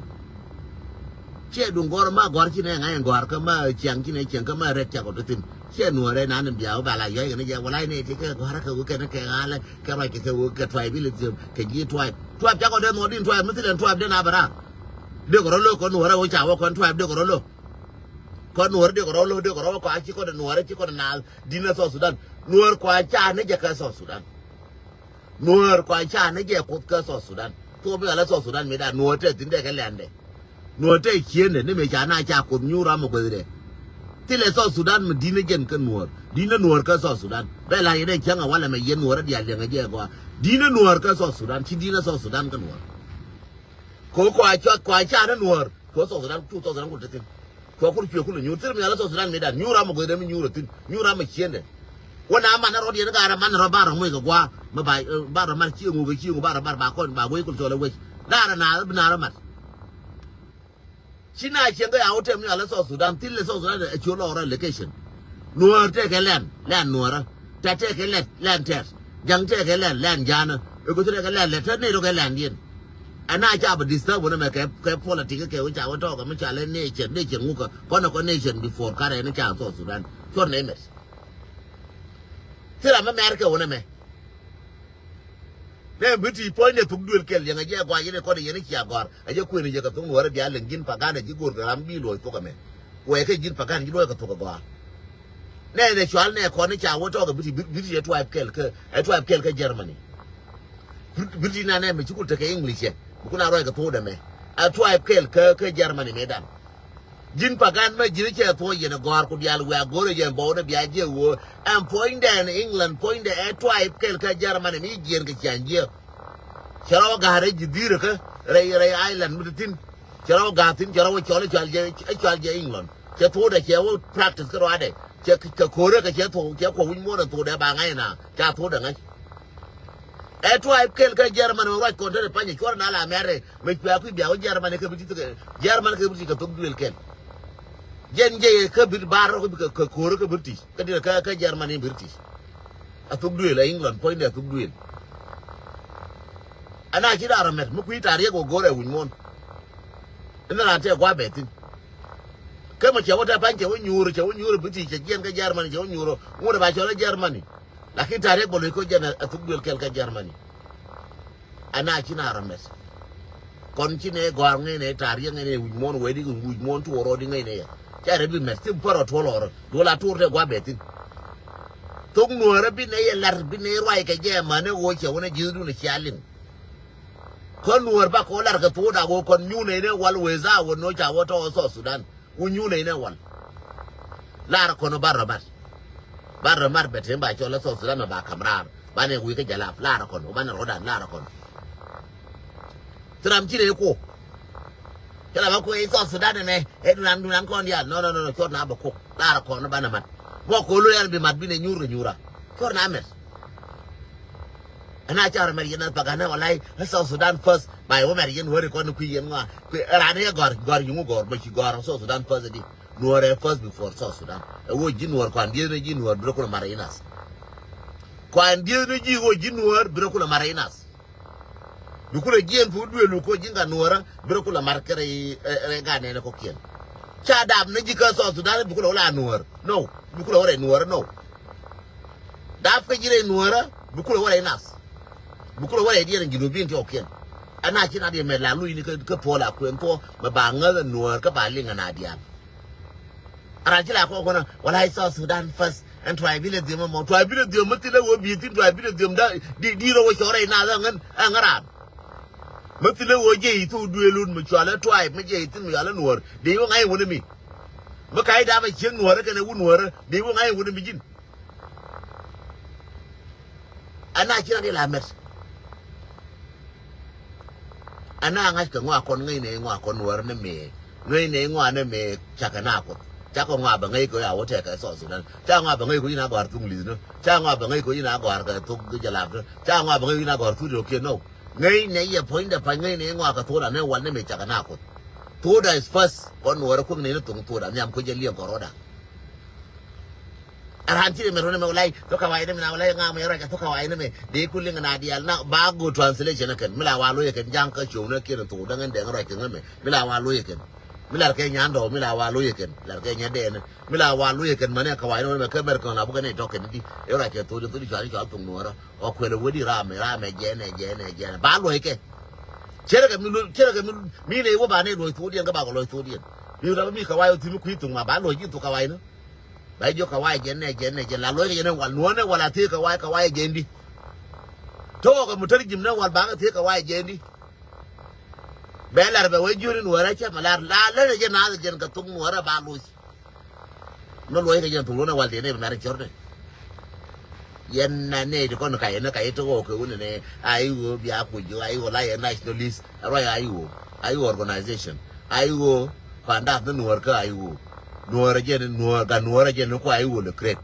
Ciɛ duŋ gɔr ma gɔr ci nɛ ŋa̱c gɔr kä ma ciaŋ ci nɛ ciaŋ kä ma rɛt cak ɔ ti thin. Ciɛ nuɔrɛ nan in bia wä ba la yɔc kɛ ni jɛ wala ni ti kɛ gɔr kɛ wä kɛ ni kɛ ɣalɛ kɛ ruac kɛ kɛ wä kɛ tuay bi lɛ thiëm kɛ ji̱ tuay. Tuay cak ɔ dee nuɔr din tuay mi thilɛ tuay den a bɛ raar. Dek rɔ lo kɔn Nuɔrɛ wä ca wä kɔn tribe dek rɔ lo. Kɔn Nuɔrɛ dek rɔ lo dek rɔ wä kɔn a ci kɔn Nuɔrɛ ci kɔn naath di̱n ɛ South Sudan. Nuɔr kɔn a ca ni jɛ kɛ South Sudan. Nuɔr kɔn a ca ni jɛ Kuoth kɛ South Sudan. Thok mi ala South Sudan mi da Nuɔr te thi̱n dɛ kɛ lɛndɛ. Nuɔr te ciendɛ ni mi ca na ca Kuoth nyuur ram mi guethdɛ. Thilɛ South Sudan mi di̱n ɛ jɛn kɛ Nuɔr. Di̱n ɛ Nuɔr kɛ South Sudan. Bɛ la yɛn ɛ cäŋ ɛ walɛ mɛ yɛn Nuɔr ɛ diaal liɛŋ ɛ jɛ gɔaa. Di̱n ɛ Nuɔr kɛ South Sudan ci di̱n ɛ South Sudan kɛ Nuɔr. Kɛ ɣöö kɔn a cua kɔn a ca ni Nuɔr. Kɛ ɣöö South Sudan, cu South Sudan ku te thi̱n. Kɛ ɣöö kur cuɛ kulɛ nyuur. Thil mi yal a South Sudan mi dan nyuur ram mi guethdɛ mi nyuur a thi̱n. Nyuur ram mi ciendɛ. Wä na man a rɔ̱diɛn gaarä man rɔ bar rɔ moc kɛ gua̱a̱. Mi ba, eh, bar rɔ mat cieŋ wä kɛ cieŋ wä bar rɔ bar ba kɔn ba guec kul cɔl a wec. Laarä na bi na rɔ mat. Ci na cieŋ kɛ ya wä tɛm ni yal a South Sudan. Thil lɛ South Sudan ɛ cu lɔɔr a location. Nuɔr tɛkɛ lɛn, lɛn Nuɔrä. Tɛt tɛkɛ lɛn, lɛn Tɛt. Ja̱ŋ tɛkɛ lɛn, lɛn Ja̱a̱nä. Ɛ go̱th tɛkɛ lɛn lɛ tɛt ni rɔ kɛ lɛn diɛn. Ɛn a ca bɛ disturb wä nɛ mɛ kɛ, kɛ politic kɛ wä ca wä tɔɔk kɛ mi ca lɛ nation, nation ŋukɛ. Kɔn ɛ kɔ nation before karɛ ni ca South Sudan. Cuɔr nɛ mɛt. Thil a mɛ mɛr kɛ wä nɛ mɛ. Nɛ bi ti puɔ̱ny nɛ thuk duël kɛl yɛn a jɛ gɔaa yɛn ɛ kɔn yɛn cia gɔ̱a̱r. A jɛ kuën yɛ kɛ thuk Nuɔrä bia leŋ ji̱n Pagan a ji̱ go̱o̱r kɛ ram bi luɔc thuk ɛmɛ. Kuɛ kɛ ji̱n Pagan ji̱ luɔc kɛ thuk ɛ gɔaa. Nɛ nɛ cual nɛ kɔn ni ca wä tɔk ɛ bi ti, bi ti ɛ tribe kɛl kɛ, ɛ tribe kɛl kɛ Germany. Bi ti na nɛ mɛ ci kul tekɛ English ɛ. Bi kun a ruac kɛ thuk dɛ mɛ. Ɛ tribe kɛl kɛ, kɛ Germany mɛ dan. Ji̱n Pagan mɛ ji̱n cɛ thuɔ̱c yɛn ɛ gɔ̱a̱r ku diaal wiaa go̱rɛ yɛn bɔw ni bia jiɛ ɣöö ɛn puɔ̱nydɛ ɛn England puɔ̱nydɛ ɛ tribe kɛl kä Germany mi jiɛn kɛ ciaŋ jiɛ. Cɛ rɔ wä ga̱a̱r rɛy ji̱ dhi̱i̱r kä rɛy, rɛy island mi ti thi̱n. Cɛ rɔ wä ga̱a̱r thi̱n cɛ rɔ wä cɔl i̱ cɔal jɛ, i̱ cɔal jɛ England. Cɛ thuɔ̱ɔ̱dɛ cɛ wä practice kä ruaadɛ. Cɛ kɛ ko̱rä kɛ cɛ thuɔ̱ɔ̱ cɛ kuɔ wi̱c muɔ̱ɔ̱n ɛ thuɔ̱ɔ̱dɛ ba ŋa̱c na ca thuɔ̱ɔ̱dɛ ŋa̱c. Ɛ tribe kɛl kä Germany mɛ ruac kɔn te rɛ panyɛ cuɔr na la mɛrɛ mɛ cuɛ kui̱ bia wä Germany kä British, Germany kä British kɛ thok duël kɛl. Jɛn jɛ kä Brit bar rɔ kä, kä, kä ko̱r kä British kä diɛ kä, kä Germany British. A thok duël a England puɔ̱nydɛ a thok duël. Ana ci rar mɛt mi kui̱ tar yek wä go̱r ɛ wi̱ny muɔ̱n. Inɛ ran tɛ gua̱ bɛ thi̱n. Kä mɛ cɛ wä tɛ pany cɛ wä nyuur cɛ wä nyuur British cɛ jiɛn kä Germany cɛ wä nyuur ŋuɔ̱t ɛ ba cɔl ɛ Germany. Lakin ta̱ri̱ bä lo̱c kä jɛn a thuk duël kɛl kä Germany. Ana ci na rɔ mɛth. Kɔn ci nɛ gɔ̱a̱r ŋäcnɛ ta̱ri̱ ŋäcnɛ wi̱c muɔ̱ɔ̱n wee di wi̱c muɔ̱ɔ̱n tuɔɔr rɔ di ŋäcnɛ yɛ. Ca rɛ bi mɛth thim pär rɔ tuɔl ɔrɔ duɔl a tuɔr tɛ gua̱ bɛ thi̱n. Thok nuɔ̱ɔ̱rä bi nɛ yɛ la̱r bi nɛ ruac kɛ jɛ mänɛ ɣöö cɛ wä nɛ ji̱thdun cia liŋ. Kä nuɔ̱ɔ̱r ba kɔ la̱r kɛ thok dak ɣöö kɔn nyun nɛ nɛ wal wee thaa wä nɔ ca wä tɔ̱ South Sudan. Wä nyuun ɛ inɛ wal. Lar kɔn bar rɔ mat. Bar rɔ mat bɛ tem ba cɔl la South Sudan ma ba kam raar. Banɛ wi̱i̱ kä jalap lar kɔn wä banɛ rɔdan lar kɔn. Ti ram ci rɛ ko. Cɛ la ba ko i̱ South Sudan ɛmɛ ɛ dunan dunan kɔn dial. No, no, no, no, cuɔt na bɛ ko. Lar kɔn banɛ mat. Mɔ ko lo yan bi mat bi nɛ nyuur kɛ nyuura. Cuɔt na mɛt. Ɛn a ca rɔ mɛr yɛn a pagan ɛ walay ɛ South Sudan first. Ba yɛ wä mɛr yɛn wä ri kɔn kui̱ yɛn ŋɔa. Kui̱ ɛ ran ɛ gɔr gɔr yuŋ gɔr bä ci gɔr South Sudan first di. Nuɔr ɛ first before South Sudan. Ɛ wä ji̱ nuɔr kuan dieth ni ji̱ nuɔr bi rɔ kulɛ mar inas. Kuan dieth ni ji̱ wä ji̱ nuɔr bi rɔ kulɛ mar inas. Bi kulɛ jiɛn pu duël wä ko ji̱ ŋa nuɔrä bi rɔ kulɛ mar kɛ rɛ, rɛ gan nɛn ɛ kɔkiɛn. Ca dap ni ji̱ kä South Sudan bi kulɛ wä la nuɔr. No. Bi kulɛ wä rɛ nuɔrä no. Dap kä ji̱ rɛy nuɔ̱ɔ̱rä bi kulɛ wä rɛy nath. Bi kulɛ wä rɛy diɛn in junubin ti ɔkiɛn. Ɛn a ci na diɛ mɛ la luc ni kä, kä puɔl a kuɛn thuɔ mɛ ba ŋäth ɛ nuɔ̱ɔ̱r kä ba liŋ ɛ na diaal. A ran ci la kɔk kɔn ɛ wala i̱ South Sudan first. Ɛn tribalism mɔ tribalism mɛ thilɛ wä bi thin tribalism da di, di rɔ wä cɔr rɛy nath ɛ ŋän ɛ ŋän ran. Mɛ thilɛ wä jɛ i̱ thok duëël wun mɛ cual ɛ tribe mɛ jɛ i̱ thin mɛ cual ɛ nuɔ̱ɔ̱r. Dee wä ŋa̱c wun ɛ mi. Mɛ ka i̱ dap ɛ cieŋ nuɔ̱ɔ̱rä kɛn ɛ wun nuɔ̱ɔ̱rä dee wä ŋa̱c wun ɛ mi ji̱n. Ɛn a ci ran di la mɛt. Ɛn a ŋa̱c kɛ ŋɔak kɔn ŋäcnɛ i̱ ŋɔak kɔn nuɔ̱ɔ̱r ni mëë ŋäcnɛ i̱ ŋɔak ni mëë cakɛ na kuoth. Cakɛ ŋɔak bɛ ŋäc kɛ a wä tɛkɛ South Sudan. Cakɛ ŋɔak bɛ ŋäc kɛ in a gɔ̱a̱r thuk li̱thni. Cakɛ ŋɔak bɛ ŋäc kɛ in a gɔ̱a̱r kɛ thuk jalapni. Cakɛ ŋɔak bɛ ŋäc in a gɔ̱a̱r thuk rio̱kiɛn nɔ. Ŋäcnɛ yɛ puɔ̱nydɛ pa̱ny ŋäcnɛ i̱ ŋɔak kɛ thok la ni wal ni mëë cakɛ na kuoth. Thokda is first kɔn nuɔ̱ɔ̱r ɛ kuäŋ ni ni thoŋ thokda nhiam kuec jɛ liɛŋ kɔn rɔɔda. Aran ci ri mɛ run mɛ walay thok kawai ni mɛ na walay ŋa mɛ rɔc a thok kawai ni mɛ dee ku liŋ na dial na ba go translation kɛn mi la wa loyɛ kɛn jaŋ kä cio̱w ni kiɛn thok däŋ in dɛŋ rɔc kɛn mɛ mi la wa loyɛ kɛn mi lar kɛ nyan dɔw mi la wa loyɛ kɛn lar kɛ nya dɛn mi la wa loyɛ kɛn mɛ ni kawai ni mɛ kɛ mɛr kɛn la bukɛ ni tɔk kɛn di e rɔc kɛ thok di thok di cuari cual thok nuɔrɔ ɔ kuɛl wä di ram ram jɛn jɛn jɛn ba loyɛ kɛ Cɛ rɛ kɛ mi luɔc, cɛ rɛ kɛ mi, mi nɛ wä ba nɛ luɔc thokdiɛn kä ba kɛ luɔc thokdiɛn. Mi wä mi kɛ wa̱i̱ wä thi̱n mi kui̱ thok ma ba luɔc ji̱ thok kɛ wa̱i̱ ni. Ba jiök kɛ wa̱i̱ jɛ nɛ, jɛ nɛ, jɛ la luɔc kɛ jɛ nɛ wal, nuɔ̱ɔ̱n nɛ wal a thiee kɛ wa̱i̱, kɛ wa̱i̱ jɛ ndi. Tɔɔkɛ mutärjim nɛ wal ba kɛ thiee kɛ wa̱i̱ jɛ ndi. Bɛ lar bɛ wee jiöni nuɔ̱ɔ̱rä cɛ mɛ lar la länɛ jɛ naath jɛn kɛ thok nuɔ̱ɔ̱rä ba loc. Mɛ luɔc kɛ jɛn thok luɔ̱nɛ wal diɛn ɛ bɛ mɛr cɔrnɛ. Yɛn na nɛ ti kɔn kayɛ ni kayɛ ti ɣɔw kɛ wunɛ nɛ a i̱ ɣöö bia kuc ɣöö a i̱ ɣöö la yɛ nationalist. Ruac a i̱ ɣöö, a i̱ ɣöö organization, a i̱ ɣöö pandath ni nuɔ̱ɔ̱r kä a i̱ ɣöö. Nuɔ̱ɔ̱rä jɛn nuɔ̱ɔ̱r, ga nuɔ̱ɔ̱rä jɛn ni kua a i̱ ɣöö lɛ create.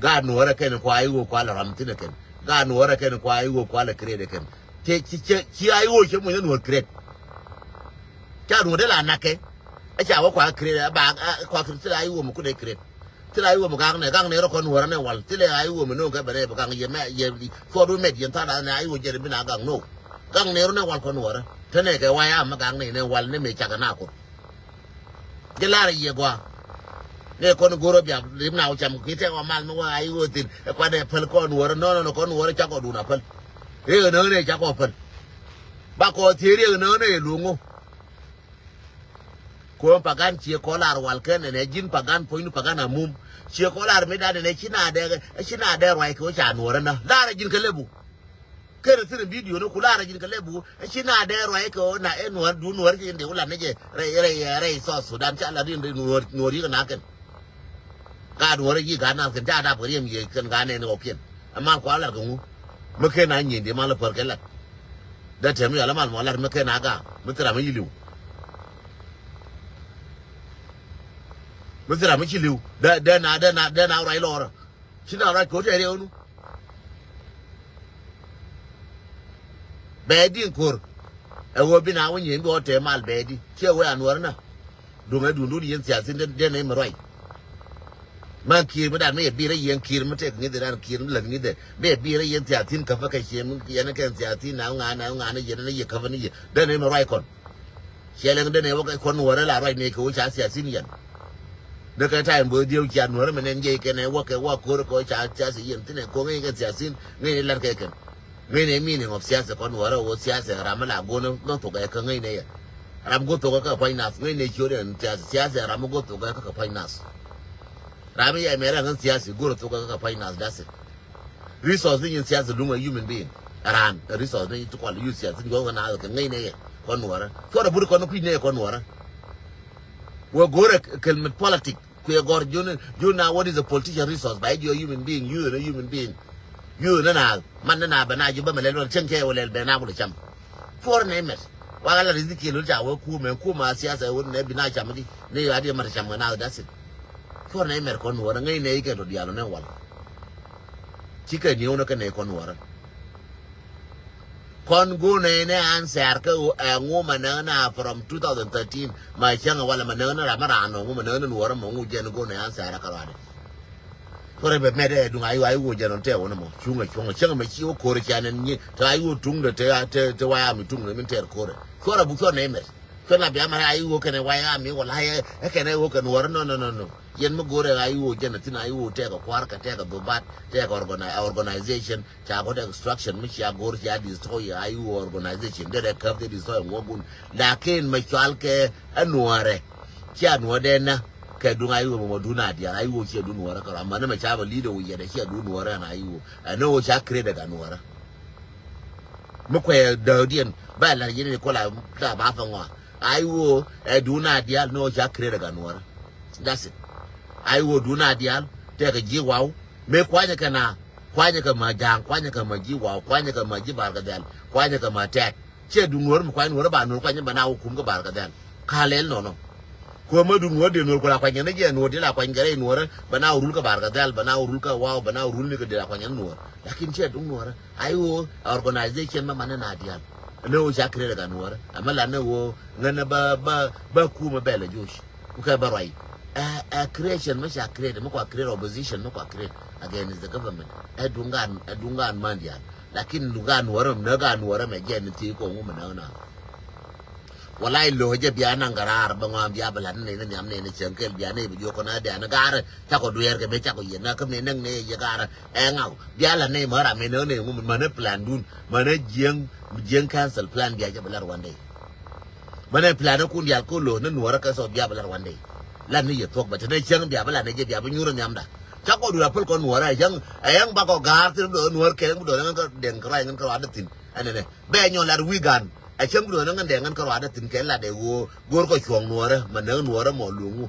Ga nuɔ̱ɔ̱rä kɛn kua a i̱ ɣöö kua lɛ ram thin ɛ kɛn. Ga nuɔ̱ɔ̱rä kɛn kua a i̱ ɣöö kua lɛ create ɛ kɛn. Ci, ci, ci, ci a i̱ ɣöö cɛ muc ni nuɔ̱ɔ̱r create. Ca duŋ dee la nakɛ. A ca wä kua create a ba a kua create thilɛ a i̱ wä mi kun ɛ create. Thilɛ a i̱ wä mi gaŋ nɛ gaŋ nɛ rɔ kɔn wärä nɛ wal thilɛ a i̱ wä mi no̱o̱ŋ kɛ bɛ nɛ bi gaŋ yɛ mɛ yɛ cuɔt wä mɛt yɛn tha̱a̱r a nɛ a i̱ wä jɛn bi na gaŋ no̱o̱ŋ. Gaŋ nɛ rɔ nɛ wal kɔn wärä te nɛ kɛ way a mi gaŋ nɛ nɛ wal nɛ mɛ cakɛ na kuth. Jɛ lar yɛ gua. Nɛ kɔn go̱r ɔ bia rim na wä cam ki tɛ wä mal mi wä a i̱ wä thin ɛ kuat ɛ päl kɔn wärä nɔ nɔ nɔ kɔn wärä cakɔ dun a päl. Riek ɛ nä nɛ cakɔ päl. Ba kɔ thiee riek ɛ nä nɛ yɛ luŋ ŋo. Kuäär pagan ciɛ kɔ lar wal kɛn nɛ ji̱n pagan puɔ̱nydu pagan a mum. Ciɛ kɔ lar mi dan nɛ ci na dɛ, ci na dɛ ruac kɛ wä ca nuɔrä na. Lar ji̱n kɛ lebu. Kɛn thi̱n bidio ni ku lar ji̱n kɛ lebu. Ci na dɛ ruac kɛ wä na ɛ nuɔr du nuɔr ci in de wä lar ni jɛ rɛy rɛy rɛy South Sudan ca lar in de nuɔr nuɔr yik na kɛn. Gaat wä rɛ yi gaat nath kɛn ca dap kɛ riɛm yɛ kɛn gaat nɛn kɔkiɛn. Ɛ mal kua lat kɛ ŋu. Mi kɛn a nyin di mal pär kɛ lat. Dee tɛm yɔl ɛ mal mɔ lat mi kɛn a gaam mi thira mi yi liw. Mi thira mi ci liw dee dee na dee na dee na ruac lɔrä. Ci na ruac kɛ wä tɛɛri ɛ wä nu. Bɛ di̱i̱n ko̱r. Ɛ ɣöö bi na wä nyieen bi ɣɔt tëë mal bɛ di ciɛ wee an wär na. Duŋ ɛ duundun yɛn thiathin den den ɛ mi ruac. Man kiir mi dan mi yɛ biir ɛ yɛn kiir mi tek ŋi̱th dan kiir mi lät ŋi̱th ɛ mi yɛ biir ɛ yɛn thiathin käpä kɛ ciɛ mi yɛn kɛn thiathin na ŋa̱a̱n na ŋa̱a̱n yɛn ni yɛ käpä ni yɛ den ɛ mi ruac kɔn. Ciɛ lɛŋ den ɛ wä kɛ kɔn wär ɛ la ruac ni kɛ wä ca thiathin yɛn. Dee kɛ ta̱a̱ in bo̱o̱th dieu cia nuɔ̱rä mi nɛn jiɛc kɛn ɛ wä kɛ wä ko̱r kɛ wä ca thiathi yɛn thin ɛ ko̱ŋ ɛ kɛ thiathin ŋäc ni lat kɛ kɛn. Ŋäcnɛ meaning of siasa kɔn wärä ɣöö siasa ram mi la go̱n nɔ thok ɛ kä ŋäcnɛ yɛ. Ram go̱ thok ɛ kä pua̱ny nath ŋäcnɛ ciöt ɛn siasa, siasa ram mi go̱ thok ɛ kä pua̱ny nath. Ram mi yɛ mɛrɛ ŋän siasa go̱r thok ɛ kä pua̱ny nath, that's it. Resource ni nyin siasa luŋ ɛ human being. Ran resource ni ti kual yu siasa ni go̱ kä nath kɛ ŋäcnɛ yɛ kɔn wärä. Cuɔrɛ buri kɔn kui̱c nɛ yɛ kɔn wärä. Wä go̱r ɛ kɛl mit politic. Kuɛ gɔr jun jun na what is a politician resource ba idiot human being, you a human being. You na na man na na ba na ju ba ma lɛl ba ceng kɛ wä lɛl bɛ na wä cam. Cuɔr nɛ mɛt. Wa la riziki lul ca wä ku mɛ ku ma siasa wä nɛ bi na cam di. Nɛ ya di ma cam na, that's it. Cuɔr nɛ mɛt kɔn wä nɛ nɛ ikɛ to dialo nɛ wal. Cikɛ ni wä nɛ kɛ nɛ kɔn wä. Kɔn go̱o̱nɛ ni answer kä ɛ ŋu ma näk na from two thousand thirteen ma cäŋ walɛ ma näk na ram ma ran nɔ ŋu ma näk na nuɔrä ma ŋu jɛn go̱o̱nɛ answer kä ruadɛ. Kɔrɛ bɛ mɛt ɛ duŋ a iwä iwä jɛn ɔn tɛ wä nɛ mɔ cuŋɛ cuŋɛ cäŋ mɛ ci wä ko̱r ca nɛn nyi te a iwä tuŋdɛ te te te wa ya mi tuŋdɛ min tɛr ko̱rɛ. Kɔrɛ bu cuɔ nɛ mɛt. Cuɛ la bia mɛ a iwä kɛnɛ wa ya mi wala ɛ kɛnɛ wä kɛn wä nɔ nɔ nɔ nɔ. Yɛn mi go̱rɛ a iwä jɛn a thin a iwä tɛk a kuar kɛ tɛk a dhubat tɛk a organi- organization. Ca bä dɛ destruction mi cia go̱r cia destroy a iwä organization derɛ käp de destroy ŋuɔ̱kun. Lakin mɛ cual kɛ ɛ nuɔrɛ. Cia nuɔrɛ dɛ nä kɛ duŋ a iwä mɛ mɔ dun a dial a iwä cia dun nuɔrɛ kɛ ram mɛ ni mɛ ca bä leader wä yɛn ɛ cia dun nuɔrɛ ɛn a iwä ɛn ɛ wä ca create ɛ ka nuɔrɛ. Mi kuɛ däk diɛn bä lar yɛn ni kola da ba fɛ ŋɔa. A iwä ɛ dun a dial ni wä ca create ɛ ka nuɔrɛ. That's it. A iwä dun a dial tɛk ɛ ji̱ waw. Mëë kuanyɛ kɛ na kuanyɛ kɛ ma ja̱a̱ŋ, kuanyɛ kɛ ma ji̱ waw, kuanyɛ kɛ ma ji̱ barkɛ dhɛl, kuanyɛ kɛ ma tɛt. Ciɛ duŋ nuɔ̱ɔ̱r mi kuany nuɔ̱ɔ̱r ba nuɔ̱ɔ̱r kuanyɛ bɛ na wä kum kɛ barkɛ dhɛl. Ka lɛl nɔnɔ. Kuɛ ma duŋ nuɔ̱ɔ̱r dee nuɔ̱ɔ̱r kula kuany kɛ ni jɛ nuɔ̱ɔ̱r dee la kuany kɛ rɛy nuɔ̱ɔ̱r bɛ na wä rul kɛ barkɛ dhɛl, bɛ na wä rul kɛ waw, bɛ na wä rul ni kɛ dee la kuany kɛ nuɔ̱ɔ̱r. Lakin ciɛ duŋ nuɔ̱ɔ̱r. Ai ɣöö a organization mɛ manɛ na diaal. Ni ɣöö ca create kɛ nuɔ̱ɔ̱r. Ɛmɛ la ni ɣöö ŋänɛ bä bä bä kumɛ bɛ lɛ joc. Ku kɛ bä ruac. Ɛ ɛ creation mi ca create mi kua create opposition mi kua create against the government. Ɛ duŋ gan ɛ duŋ gan man diaal. Lakin duŋ gan nuɔrä mi nä gan nuɔrä mɛ jɛ ni thii kɔŋ wumɛ nä na. Walai lo̱o̱ jɛ bia naŋ kɛ raar bä ŋɔa̱a̱m bia bä la̱t ni nɛy ni nhiam nɛy ni cieŋ kɛl bia nɛy bi jiök kɔn a dɛ̈ɛ̈n gaarä cakɔ dueerkɛ mëë cakɔ yiɛn na kä mëë näk nɛy yɛ gaarä. Ɛ ŋaw bia la̱t nɛy määr a mëë näk nɛy ŋu mänä plan dun mänä jiäŋ jiäŋ cancel plan bia jɛ bä la̱t one day. Mänä plan kun diaal kä lo̱o̱ ni nuɔrä kɛ thok bia bä la̱t one day. La̱t ni yɛ thuɔ̱k bä te ni cieŋ bia bä la̱t ni jɛ bia bä nyuur nhiamda. Cakɔ duer a päl kɔn nuɔrä ɛ cäŋ ɛ yäŋ bakɔ ga̱a̱r thin bi do̱r nuɔr kɛl bi do̱r ŋän kä dɛŋ kɛ ruac ŋän kä ruac däthin. Ɛnɛnɛ bɛ nyɔ lat wi̱i̱ gan. Ɛ cäŋ bi do̱r ŋän dɛŋ ŋän kä ruac däthin kɛ lat ɛ ɣöö go̱o̱r kɔ cuɔ̱ɔ̱ŋ nuɔrä mɛ näk nuɔrä mɔ luŋu.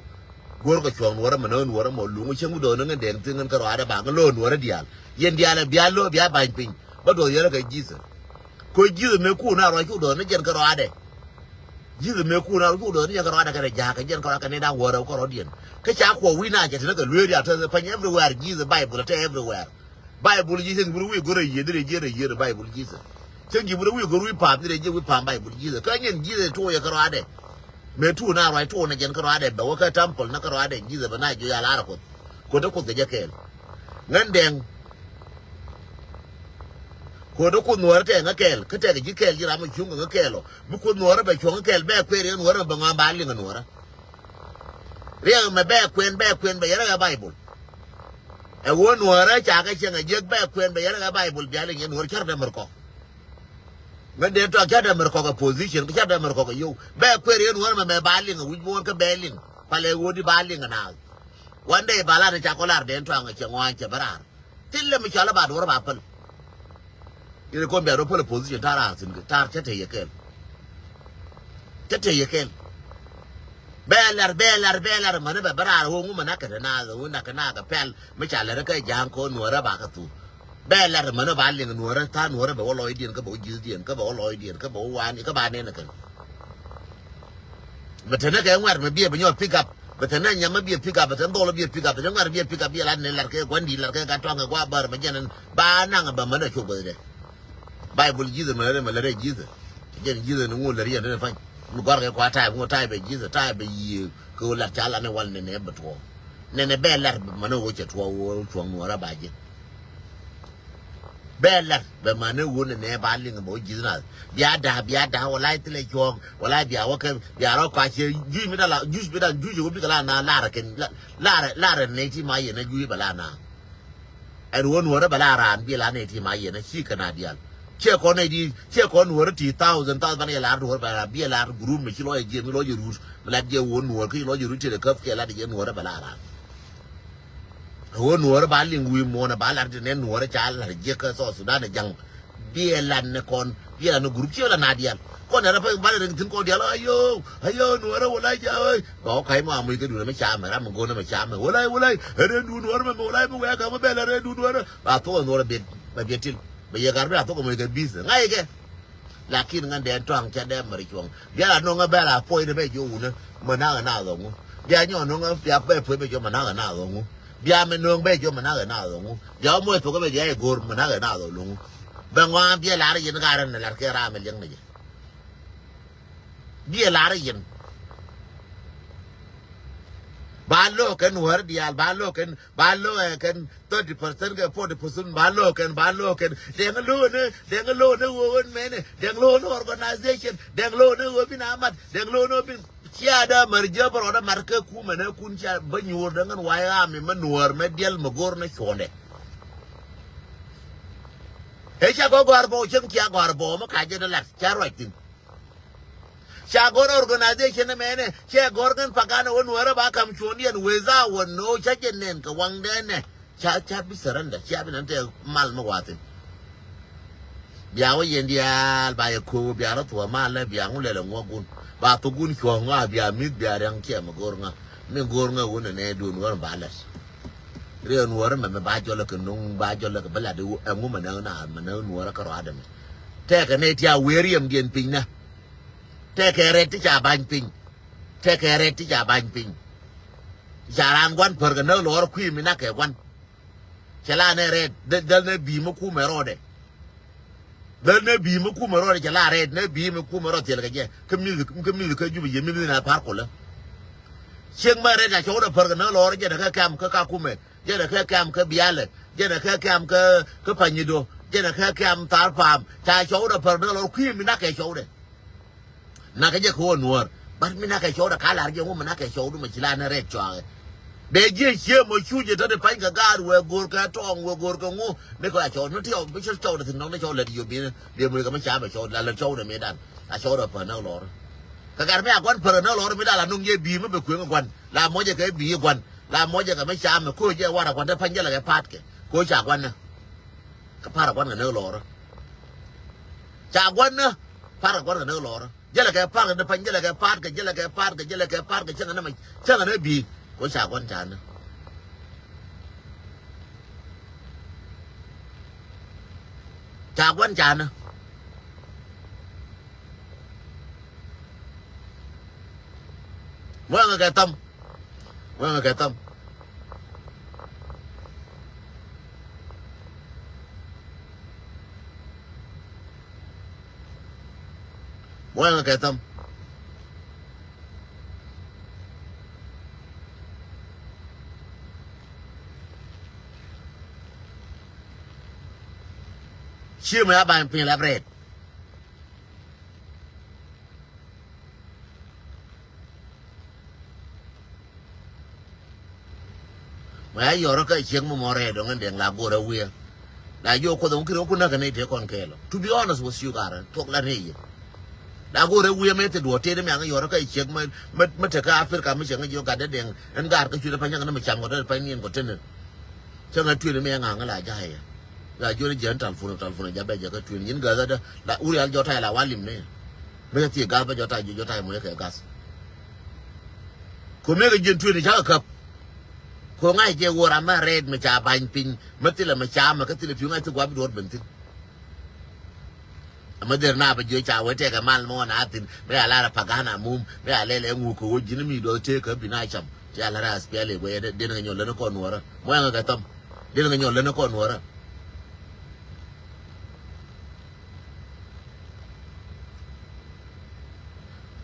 Go̱o̱r kɔ cuɔ̱ɔ̱ŋ nuɔrä mɛ näk nuɔrä mɔ luŋu cäŋ bi do̱r ŋän dɛŋ thin ŋän kä ruac däbaŋ lo̱o̱ nuɔrä diaal. Yɛn diaal ɛ bia lo̱o̱ bia ba̱ny piny. Bä do̱r yɛrä kɛ Jesus. Kɔ Jesus mëë kun a ruac cu do̱r ni jɛn kä ruacdɛ. Jesus mëë kun a ruac cu do̱r ni jɛn kä ruacdɛ kɛnɛ ja̱a̱k kɛ jɛn kä ruac kɛnɛ da̱ŋ wäärä kä ruacdiɛn. Kä ca kuɔ wi̱i̱ na cɛ te ni kɛ lueeri a te pany everywhere Jesus Bible te everywhere. Bible Jesus cäŋ ji̱ bi rɔ wi̱i̱ go̱r a yiëë ni rɛ jiëë rɛ yiëë Bible Jesus. Cäŋ ji̱ bi rɔ wi̱i̱ go̱r wi̱i̱ pa̱a̱m ni rɛ jiëë wi̱i̱ pa̱a̱m Bible Jesus. Kä nyɛn Jesus tuɔɔk yɛ kä ruacdɛ. Mëë tuun a ruac tuun a jɛn kä ruacdɛ bɛ wä kä temple ni kä ruacdɛ Jesus bɛ na jiö ya lar a Kuoth. Kuoth a Kuoth kɛ jɛ kɛɛl. Ŋän dɛŋ. Kuoth a Kuoth nuɔɔrä tɛɛŋä kɛɛl kä tɛk ji̱ kɛɛl ji̱ ram a cuŋ kɛ ŋä kɛɛl ɔ. Bi Kuoth nuɔɔrä bɛ cuɔ̱ŋ kɛɛl bɛ kueer yɛ nuɔɔrä bɛ ŋɔa̱a̱m ba liŋ a nuɔɔrä. Riɛk mɛ bɛ kuɛn bɛ kuɛn bɛ yɛrɛ kɛ Bible. Ɛ ɣöö nuɔɔrä ca kɛ cieŋ ɛ jiäk bɛ kuɛn bɛ yɛrɛ kɛ Bible bia liŋ yɛ nuɔɔrä cär dee mär kɔk. Ŋän dee tɔk cär dee mär kɔk ɛ position cär dee mär kɔk ɛ yio̱w bɛ kuɛn yɛ nuɔɔrä mɛ mɛ ba liŋ ɛ wi̱c bo̱o̱n kä bɛ liŋ. Palɛ ɣöö di ba liŋ ɛ naath. Wan dee ba lat ɛ ca kɔ lar dee tɔaŋ ɛ cɛ ŋɔaany cɛ bä raar. Thilɛ mi cɔal ɛ ba duɔ̱r ba päl. Yɛn kɔn bia rɔ päl position tar a thin kɛ tar cä te yɛ kɛl. Cä te yɛ kɛl. Bɛ lar bɛ lar bɛ lar mani bɛ bɛ raar ɣöö ŋu mɛ nak kɛ te naath ɣöö nak kɛ naath kɛ pɛl mi ca lɛr kɛ ja̱a̱ŋ kɔn nuɔrä ba kɛ thuk. Bɛ lar mani ba liŋ nuɔrä tha̱a̱ŋ nuɔrä bɛ wä lɔcdiɛn kä bɛ wä ji̱thdiɛn kä bɛ wä lɔcdiɛn kä bɛ wä wani kä ba nɛn kɛn. Bɛ te ni kɛ ŋuɛ̈t mi biɛ bi nyɔk pick up. Bɛ te ni nyam mi biɛ pick up, bɛ te ni dhɔl biɛ pick up, bɛ te ni ŋuɛ̈t biɛ pick up, biɛ lat ni lat kɛ gua̱n di̱i̱t, lat kɛ gat tuaŋ kɛ gua̱ bär mi jɛn in ba naŋ bɛ män a cop guäthdɛ. Bible Jesus mi lät, mi lät ɛ Jesus. Jɛn Jesus ni ŋu lät yɛn te ni pany. Mi gɔ̱a̱r kɛ kua ta̱a̱, ŋu ta̱a̱ bɛ Jesus, ta̱a̱ bɛ yiëë kɛ ɣöö lat ca lat ni wal ni nɛ bɛ tuɔɔk. Nɛnɛ bɛ lat bɛ män a ɣöö cɛ tuɔɔk ɣöö cuɔ̱ŋ nuɔ̱ɔ̱rä ba ji̱. Bɛ lar bɛ mani wun ni nɛ ba liŋ bɛ wä ji̱th nath. Bia da̱a̱ bia da̱a̱ wala thilɛ cuɔ̱ɔ̱ŋ wala bia wä kɛ bia rɔ kɔac ciɛ juic mi da̱ŋ la juic mi da̱ŋ juic wä bikɛ la na lar kɛn lar lar nɛ ti ma yɛn a juic bɛ la na. Ɛn wä nuɔrä bɛ la raan bi la nɛ ti ma yɛn a ci kɛ na dial. Ciɛ kɔn nɛ di ciɛ kɔn nuɔrä ti thousand thousand banɛ yɛ lar nuɔrä bɛ la bi lar group mi ci lɔc jiɛ mi lɔc rut mi la jiɛ wä nuɔrä ki lɔc rut ti dɛ käp kɛ la di jɛ nuɔrä bɛ la raan. Ɣöö nuɔɔrä ba liŋ wi̱i̱ muɔ̱ɔ̱n ba lar ti nɛn nuɔɔrä ca lar jiäk kä South Sudan ɛ ja̱ŋ. Biɛ lat ni kɔn biɛ lat ni gurup ciɛ la na diaal. Kɔn ɛ rɛ pɛ ba lɛ riŋ thi̱n kɔn diaal ayo ayo nuɔɔrä wala ca ɣöö. Ba wä ka̱c mɔ amuc kä duun ɛmɛ ca mɛ ram mi go̱o̱n ɛmɛ ca mɛ wala wala ɛ rɛ duun nuɔɔrä mɛ mɛ wala mɛ wɛɛk ɛ mɛ bɛ lɛ rɛ duun nuɔɔrä. Ba thok ɛ nuɔɔrä biɛ bɛ biɛ til bɛ yɛ gar bi a thok ɛ muc kɛ bi̱th ŋa̱c kɛ. Lakin ŋän dee tɔ̱a̱ŋ cɛ dee mɛr cuɔ̱ŋ bia la no̱ŋä bɛ la puɔ̱ny ni bɛ jiɔ wunä. Mɛ nakä na dhɔŋu bia nyɔ no̱ŋä bia bɛ puɔ̱ny bɛ jiɔ mɛ nakä na dhɔŋu. Bia mɛ no̱ŋ bɛ jiɔ mɛ nakä na dhɔŋu. Bia wä muɔc thokɛ bɛ jiɔ ɛ go̱o̱r mɛ nakä na dhɔŋu. Bɛ ŋɔa̱a̱ŋ bia lar yɛn ka rɛn ɛ lar kɛ ram ɛ liɛŋ ni jɛ. Bia lar yɛn. Ba lo̱o̱k kɛn wäär diaal ba lo̱o̱k kɛn ba lo̱o̱k kɛn thirty percent kɛ forty percent ba lo̱o̱k kɛn ba lo̱o̱k kɛn. Dɛŋ lo̱o̱k ni dɛŋ lo̱o̱k ni ɣöö ɣän mɛnɛ dɛŋ lo̱o̱k ni organization dɛŋ lo̱o̱k ni ɣöö bin a mat dɛŋ lo̱o̱k ni ɣöö bin. Cia dee mär jiäk bä rɔɔdɛ mat kä kumɛ ni kun cia bä nyuur dee ŋän wa̱a̱ ɣaam mi mä nuäär mä diɛl mä go̱r ni cuɔ̱ɔ̱ndɛ. Ëë cia gɔ̱r gɔ̱a̱r bɔw cieŋ cia gɔ̱a̱r bɔw mä ka̱c jɛ dee lat cia ruac thi̱n. Ca gɔr organization mɛnɛ cɛ gɔr kɛn pagana wä nuɔrä ba kam cuɔ̱ndiɛn weza wä no ca jɛ nɛn kɛ waŋdɛnɛ. Ca ca bi surrender ca bi nan tɛ mal mi wathin. Bia wä yɛn diaal ba yɛ ko̱o̱k bia rɔ thuɔ̱ɔ̱ malɛ bia ŋu lɛlɛ ŋuɔ̱k gun ba thuk gun cuɔ̱ɔ̱ŋ ŋɔa bia mi̱th bia riaŋ ciɛ mi go̱r ŋa mi go̱r ŋa wun nɛ duun wär ba lɛt. Riɛn nuɔrä mɛmɛ ba jɔlä kɛ nuŋ ba jɔlä kɛ bä lat ɛŋu mɛ nɛ na mɛ nɛ nuɔrä kɛ rɔadɛ mɛ. Tɛkɛ nɛ tia wee riɛm diɛn piny nɛ. Tɛkɛ rɛt ti ca bany piny. Tɛkɛ rɛt ti ca bany piny. Ca raan guan pär kɛ näk lɔɔr kui̱ mi nak kɛ guan. Cɛ la nɛ rɛt dhɛl nɛ bi̱i̱ mi kumɛ rɔɔdɛ. Dhɛl nɛ bi̱i̱ mi kumɛ rɔɔdɛ cɛ la rɛt nɛ bi̱i̱ mi kumɛ rɔɔd thiɛl kɛ jɛ kä mi̱th kä mi̱th kä jup yɛ mi̱th na par kulä. Cieŋ mɛ rɛt a cɔwdɛ pär kɛ näk lɔɔr jɛ nɛ kɛ kɛm kä ka kumɛ. Jɛnɛ kɛ kɛ̈m kä bialɛ jɛnɛ kɛ kɛ̈m kä kä panyido jɛnɛ kɛ kɛ̈m thar pa̱a̱m ca cɔwdɛ pär dee lɔr kui̱ mi nak kɛ cɔwdɛ. Nakɛ jɛ kɛ wä nuäär. But mi nakɛ cɔwdɛ ka lar jɛ ŋu mi nakɛ cɔwdu mɛ ci la ni rɛt cɔakɛ. Dee jiɛ cië mɔ cu jɛ tɔt i̱ pa̱ny kɛ gaat wee go̱o̱r kɛ tɔɔŋ wee go̱o̱r kɛ ŋu. Ni kɛ a cɔw ni ti ɔ bi cɔl cɔwdɛ thi̱n nɔk ni cɔw lät yop bi̱n. Dee mɔ kɛ mi ca mɛ cɔwdɛ la lät cɔwdɛ mi dan. A cɔwdɛ pär näk lɔr. Kɛ gat mi a gua̱n pär näk lɔr mi dan la nuŋ jɛ bi̱i̱ mi bɛ kueŋ gua̱n. La mɔcɛ kɛ bi̱i̱ gua̱n. La mɔcɛ kɛ mi ca mɛ ko̱ jɛ warɛ gua̱n te pa̱ny jɛ lɛ kɛ pa̱a̱t kɛ. Ko̱ ca gua̱n nä. Kɛ pa̱a̱t a gua̱n kɛ näk lɔr. Ca gua̱n nä. Pa̱a̱t a gua̱n kɛ näk lɔr. Jälɛ kɛ pa̱a̱t kɛ ni pa̱ny, jälɛ kɛ pa̱a̱t kɛ, jälɛ kɛ pa̱a̱t kɛ, jälɛ kɛ pa̱a̱t kɛ, cäŋɛ ni mɛ, cäŋɛ ni bi̱i̱. Ko ca gua̱n canä. Ca gua̱n canä. Muɔ̱ŋɛ kɛ thäm. Muɔ̱ŋɛ kɛ thäm. Muɔ̱ŋɛ kɛ thäm. Cië mɛ a ba̱ny piny la bret. Mɛ a yɔrɔ kä ciek mɔ mɔ rɛɛ dɔŋ in dɛŋ la go̱rɛ wiɛ. La jiɔ kuoth ɔŋ kiri ɔkun näk kɛ nɛy tëë kɔn kɛɛl ɔ. To be honest with you, garɛ thuɔk la nɛy yɛ. La go̱rɛ wiɛ mɛ thil duɔ̱ɔ̱r tëë di mɛ aŋ yɔrɔ kä ciek mɛ, mɛ, mɛ tekä Africa mɛ cɛ ŋä jiɔ gat dee dɛŋ in gaat kä cui̱dɛ pa̱ny cäŋ ni mɛ cam kɔ dee pa̱ny niɛn kɔ tenɛ. Cäŋ a tui̱n mɛ ŋa̱ŋ la ja̱a̱ yɛ. La jiɔni jiɛn talfun, talfun a ja̱ bɛ jɛ kä tui̱n nyin ga̱th adä. La urial jɔt tay la walim ni. Bä cä thiek gath bä jɔt tay, jɔt tay mɔ yɛ kɛ gath. Ko mëë kɛ jiɛn tui̱n ca kɛ käp. Ko ŋa̱c jɛ wor amä rɛɛt mi ca ba̱ny piny, mi thilɛ mi ca mɛ kä thilɛ pi̱u ŋa̱c thi gua̱p duɔ̱ɔ̱r ben thi̱n. Amä dher na bä jiö ca wee tɛkɛ mal mɔ na thi̱n, mi a lar a pagana mum, mi a lɛl ɛ ŋuk kɛ wä ji̱n mi duɔth tëë kä bi na cam. Ci a lar a spiali guɛ den kɛ nyɔl län kɔn wärä. Mɔ ɛŋɛ kɛ thɔm. Den kɛ nyɔl län kɔn wärä.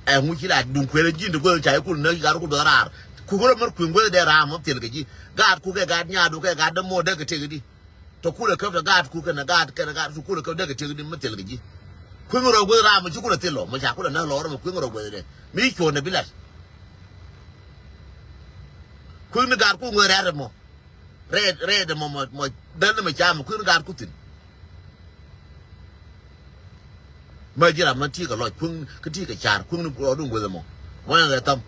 Ɛ ŋu ci la duŋ kuël ji̱n ti guäth ca ikul näk ci gat rukul duɔth raar. Kuk rɔ mär kui̱ guäth dee raam mɔ thil kɛ ji̱. Gaat kuk kɛ gaat nyaadu kɛ gaat dämɔ dee kɛ tëk di. Tɔ kulɛ käp tɔ gaat kuk kɛnɛ gaat kɛnɛ gaat tɔ kulɛ käp dee kɛ tëk di mɔ thil kɛ ji̱. Kui̱ rɔ guäth raam mɔ ci kulɛ thil lɔ mɔ ca kulɛ näk lɔr mɔ kui̱ rɔ guäth dee. Mi cuɔ̱n dee bi lat. Kui̱ ni gaat kuk ŋuɛ rɛ̈t mɔ. Rɛɛt, rɛɛt mɔ, mɔ, mɔ, däl ni mɛ cam kui̱n gaat kuthin. Mɛ ji̱ ram mɛ ti kɛ lɔc kui̱n, kä ti kɛ car kui̱n ni rɔɔdun gueth mɔ. Mɔ ɛn rɛ thäm.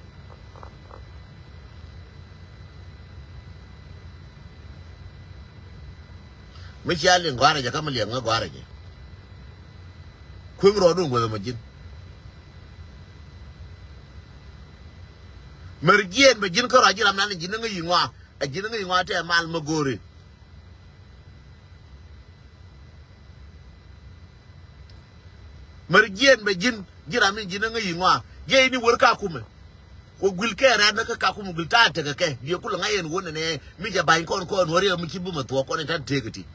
Mi cia liŋ gɔ̱a̱rä jɛ kä mi liɛŋ ŋä gɔ̱a̱rä jɛ. Kui̱n rɔɔdun gueth mɔ ji̱n. Mɛr jiɛɛn bɛ ji̱n kä rɔa ji̱ ram nan ji̱n ni ŋä yi̱ ŋɔa. Ɛ ji̱n ŋäc ŋɔa tɛ mal mi go̱o̱ri. Mär jiɛn bɛ ji̱n ji̱ ram in ji̱n ŋäc ŋɔa. Jiɛ ini wär Kakumɛ. Wä guil kɛ rɛn kä Kakumɛ guil ta̱a̱ tekɛ kɛ biɛ kulɛ ŋa̱c ɛn wä nɛnɛ mi jɛ ba̱ny kɔn kɔn wä riɛ mi ci bi mɛ thuɔk kɔn in ta̱a̱ tekɛ ti.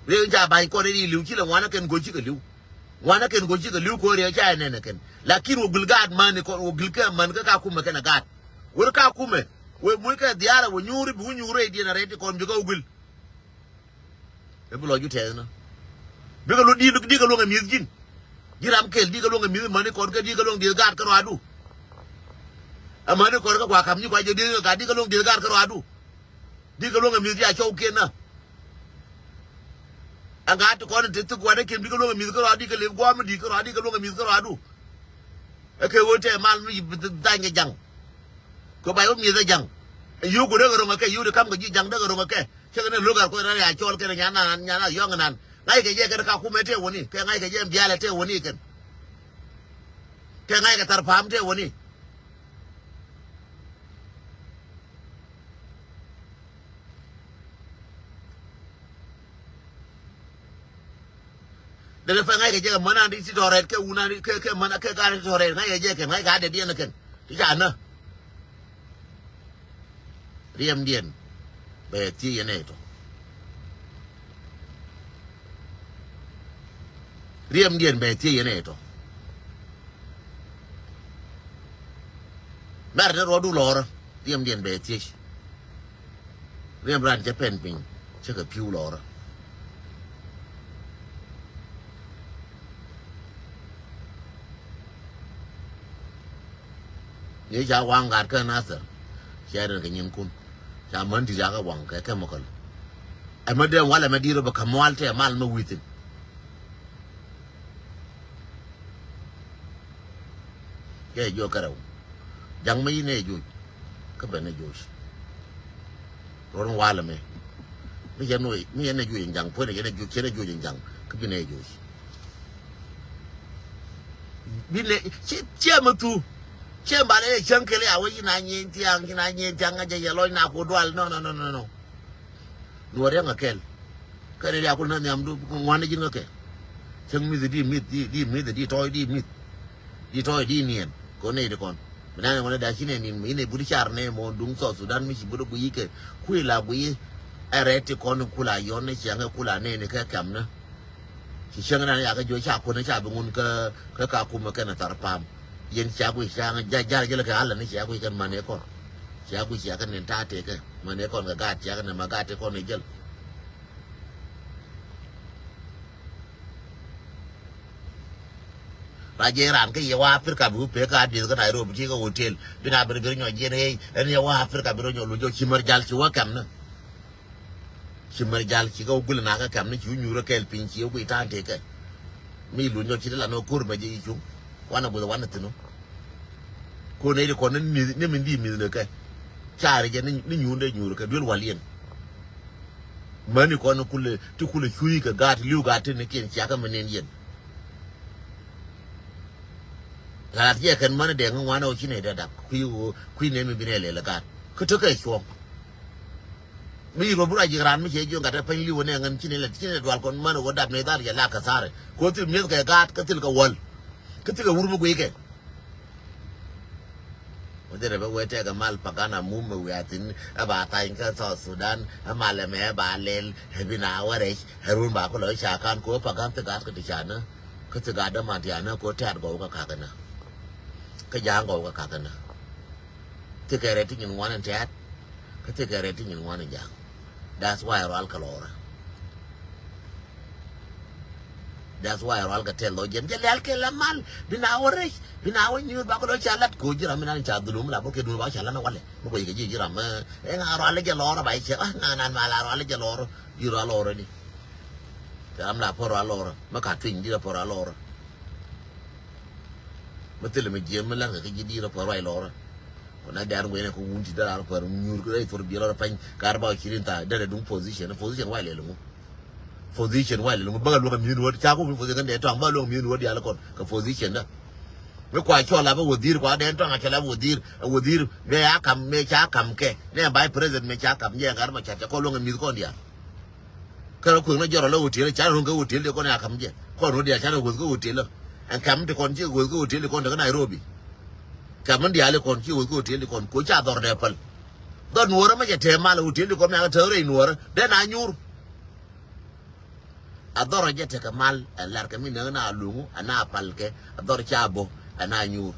Riɛ in ca ba̱ny kɔn in li̱w ci lɛ ŋuanä kɛn go̱c cikɛ li̱w. Ŋuanä kɛn go̱c cikɛ li̱w kɔn riɛ ca ɛn nɛnɛ kɛn. Lakin wä guil gaat mani kɔn wä guil kɛ mani kä Kakumɛ kɛn ɛ gaat. Wër Kakumɛ. Wek muc kɛ dhiaarɛ wä nyuuri bi wä nyuuri rɛy diɛn a rɛy ti kɔn bikɛ wä guil. Ɛ bi lɔ ju tɛth nä. Bikɛ luɔ̱ŋ di, dikɛ luɔ̱ŋ ɛ mi̱eth ji̱n. Ji̱ ram kɛl dikɛ luɔ̱ŋ ɛ mi̱eth mäni kɔn kɛ dikɛ luɔ̱ŋ dieth gaat kä rɔadu. Ɛ mäni kɔn kɛ kua kam nyi kua jɛ dieth gaat dikɛ luɔ̱ŋ dieth gaat kä rɔadu. Dikɛ luɔ̱ŋ ɛ mi̱eth ji̱ a cɔw kiɛn nä. Ɛ gaat ti kɔn ti thik kuanɛ kiɛn bikɛ luɔ̱ŋ ɛ mi̱eth kä rɔadu dikɛ lep gua̱a̱m mi di̱i̱t kä rɔadu dikɛ luɔ̱ŋ ɛ mi̱eth kä rɔadu. Ɛ kɛ ɣöö tɛ mal mi dhany kɛ jaŋ. Kɛ bay wä mi̱eth ɛ jaŋ. Ɛ yio̱w ku dee kɛ ro̱ŋ ɛ kɛ yio̱w di kam kɛ ji̱ jaŋ dee kɛ ro̱ŋ ɛ kɛ. Cä kɛ ni lo̱k ar kuɛ rɛl ya cɔɔl kɛn ɛ nyan na nyan na yɔ̱ŋ nan. Ŋa̱c kɛ jɛ kɛn Kakumɛ tɛ wäni kɛ ŋa̱c kɛ jɛ bialɛ tɛ wäni kɛn. Kɛ ŋa̱c kɛ thar pa̱a̱m tɛ wäni. Dee dee pɛn ŋa̱c kɛ jɛ kɛ män an di ti tɔrɛt kɛ wun an di kɛ kɛ män kɛ gaat ti tɔrɛt ŋa̱c kɛ jɛ kɛn ŋa̱c kɛ adɛ diɛn kɛn ti ca nä. Riɛmdiɛn bɛ thiec yɛn ɛ tɔ. Riɛmdiɛn bɛ thiec yɛn ɛ tɔ. Mɛr te ruɔdu lɔrä. Riɛmdiɛn bɛ thiec. Riɛm ran cɛ pɛn piny cɛ kɛ pi̱w lɔrä. Ni ca waŋ gat kä Nathir. Ca rin kɛ nyinkun. Ca män di̱t ca kɛ waŋ kɛ chemical. Ɛmɛ dee walɛ mɛ di̱t rɔ bɛ kɛ mual tɛ mal mɛ within. Kɛ jiök kärɛw. Ja̱ŋ mi yinɛ joc. Kä ben ɛ joc. Run walɛ mɛ. Mi yɛn wee, mi yɛn ɛ joc in ja̱ŋ, puɔ̱nɛ yɛn ɛ joc, cɛn ɛ joc in ja̱ŋ. Kä binɛ joc. Binɛ, ciɛ, ciɛ mɛ thu. Ciɛ balɛ yɛ cäŋ kɛl ya wee, ci na nyieny thiaŋ, ci na nyieny thiaŋ, ŋa jɛ yɛ lɔc na ku dual. No, no, no, no, no. Nuɔr yɛ ŋa kɛl. Kä rɛy riakul na nhiamdu ŋuan ji̱n ŋa kɛ. Cäŋ mi̱th di mi̱th di, di mi̱th di tɔy di mi̱th. Di tɔy di niɛn. Kɔn nɛy di kɔn. Bi nɛn ŋuan da ci nɛ nin mi nɛ budi car nɛ mɔ duŋ South Sudan mi ci budi guiy kɛ. Kui̱ la guiy. Ɛ rɛt ti kɔn kula yɔn ni ciaŋ kɛ kula nɛ ni kɛ kɛm ni. Ci cäŋ dan ya kɛ juɔc ca kun ca bi ŋun kä, kä Kakumɛ kɛnɛ Tharpam. Yɛn cia guic ca ŋa ja-, jal jɛl kɛ alɛ ni cia guic kɛn manɛ kɔn. Cia guic cia kɛn ni ta̱a̱ tekɛ manɛ kɔn kɛ gaat cia kɛn ni ma gaat ti kɔn ni jɛl. Ra jɛ ran kä yɛ wa Africa bi wä pek ka dieth kä Nairobi ti kä hotel. Bi na bi, bi nyɔ jiɛn hei ɛn yɛ wa Africa bi rɔ nyɔ lu jɔ ci mär jal ci wä kɛm ni. Ci mär jal ci kä wä gul na kä kɛm ni ci wä nyuur kɛɛl piny ci wä guic ta̱a̱n tekɛ. Mi luny lɔ ci ti la nɔ ko̱r mɛ jɛ i̱ cuŋ. Wanɛ guth wanɛ thi̱n ɔ. Ko̱r nɛ ti kɔn ni mi̱th ni mi di mi̱th ni kɛ. Caari jɛ ni, ni nyuur dee nyuur kɛ duel wal yɛn. Mäni kɔn ni kulɛ ti kulɛ cuuc kɛ gaat li̱w gaat ti ni kiɛn ciakä mi nen yɛn. Lat yɛ kɛn mäni dee ŋä ŋuanɛ ɔ ci nɛ dee dak kui̱ ɣöö kui̱ nɛ mi bi nɛ lɛl ɛ gaat kä tekɛ cuɔ̱ŋ. Mi yik rɔ bi ruac yik raan mi cɛ jiök gat ɛ pɛny li̱w ɛ nɛ ŋän ci nɛ lɛ, ci nɛ dual kɔn män ɛ wä dap nɛ dhar yɛ lak kɛ thaarɛ. Kɛ wä thil mi̱eth kɛ gaat kä thil kɛ wäl. Kä thil kɛ wur mi guic kɛ. Wä dhil rɛ bä wee tɛkɛ mal Pagana mum mi wiaa thi̱n ɛ ba thany kä South Sudan ɛ mal ɛmɛ ɛ ba lɛl ɛ bi na wä rɛc ɛ run ba kɛ lɔ ca kan kɛ wä Pagan thil gaat kä ti ca nä. Kä thil gaat däman ti ca nä kɛ wä tɛ̈t gɔw kä kakä nä. Kä ja̱a̱ŋ gɔw kä kakä nä. Thikɛ rɛt ti nyin ŋuan in tɛ̈t. Kä thikɛ rɛt ti nyin ŋuan in ja̱a̱ŋ. That's why rual kɛ lɔrä. That's why rual kɛ tɛl lɔ jɛn jɛ lɛl kɛ la mal. Bi na wä rɛc. Bi na wä nyuur bakɛ lɔ ca lat ko̱ ji̱ ram mi nan ca dhulum la bä kɛ dun ba ca lat na walɛ. Mi kɔ yikɛ ji̱ ji̱ ram mi ɛŋa rual jɛ lɔrä ba i̱ cɛ. Ah, na nan mal a rual jɛ lɔrä. Ji̱ rual lɔrä ni. Cɛ ram la pär rual lɔrä. Mi ka tuiny di̱t a pär rual lɔrä. Mi thilɛ mi jiɛm mi la̱rkɛ kä ji̱ di̱i̱t rɔ pär ruac lɔrä. Ku na diaar ŋuɛnɛ kä wun ti dee raar pär nyuur kä rɛy thor biɛl rɔ pany ka arba wa cirin thaa derɛ duŋ position. Position wac lɛl ŋu. Position wac lɛl ŋu. Bäkɛ luäŋ ɛ mi̱i̱n wä ca ku mi position kɛn dee tɔaŋ bäkɛ luäŋ ɛ mi̱i̱n wä diaal kɔn kɛ position dä. Mi kua cɔl a bä wädhiir kua dee tɔaŋ a cɔl a wädhiir ɛ wädhiir mëë a kam mëë ca kam kɛ nɛ vice president mëë ca kam jɛ ɛ gat ma cat cɛ kɔn luäŋ ɛ mi̱i̱th kɔn diaal. Kɛn kueŋ ni jɔrɔ lɛ hotel, canɛ ruŋ kɛ hotel di kɔn ya kam jɛ. Kɔn hotel canɛ wuth kɛ hotel. Ɛn kam ti kɔn ci wuth kɛ hotel di kɔn tekɛ Nairobi. Kam ni diaal di kɔn ci wuth kɛ hotel di kɔn ko ca dhɔr dɛ päl. Dhɔr nuɔrɛ mɛ jɛ tɛɛ mal hotel di kɔn mɛ akɛ tɛɛ rɛy nuɔrɛ dee na nyuur. A dhɔr jɛ tekɛ mal ɛ lar kɛ mi näk na luŋu ɛ na pal kɛ a dhɔr ca bɔ ɛ na nyuur.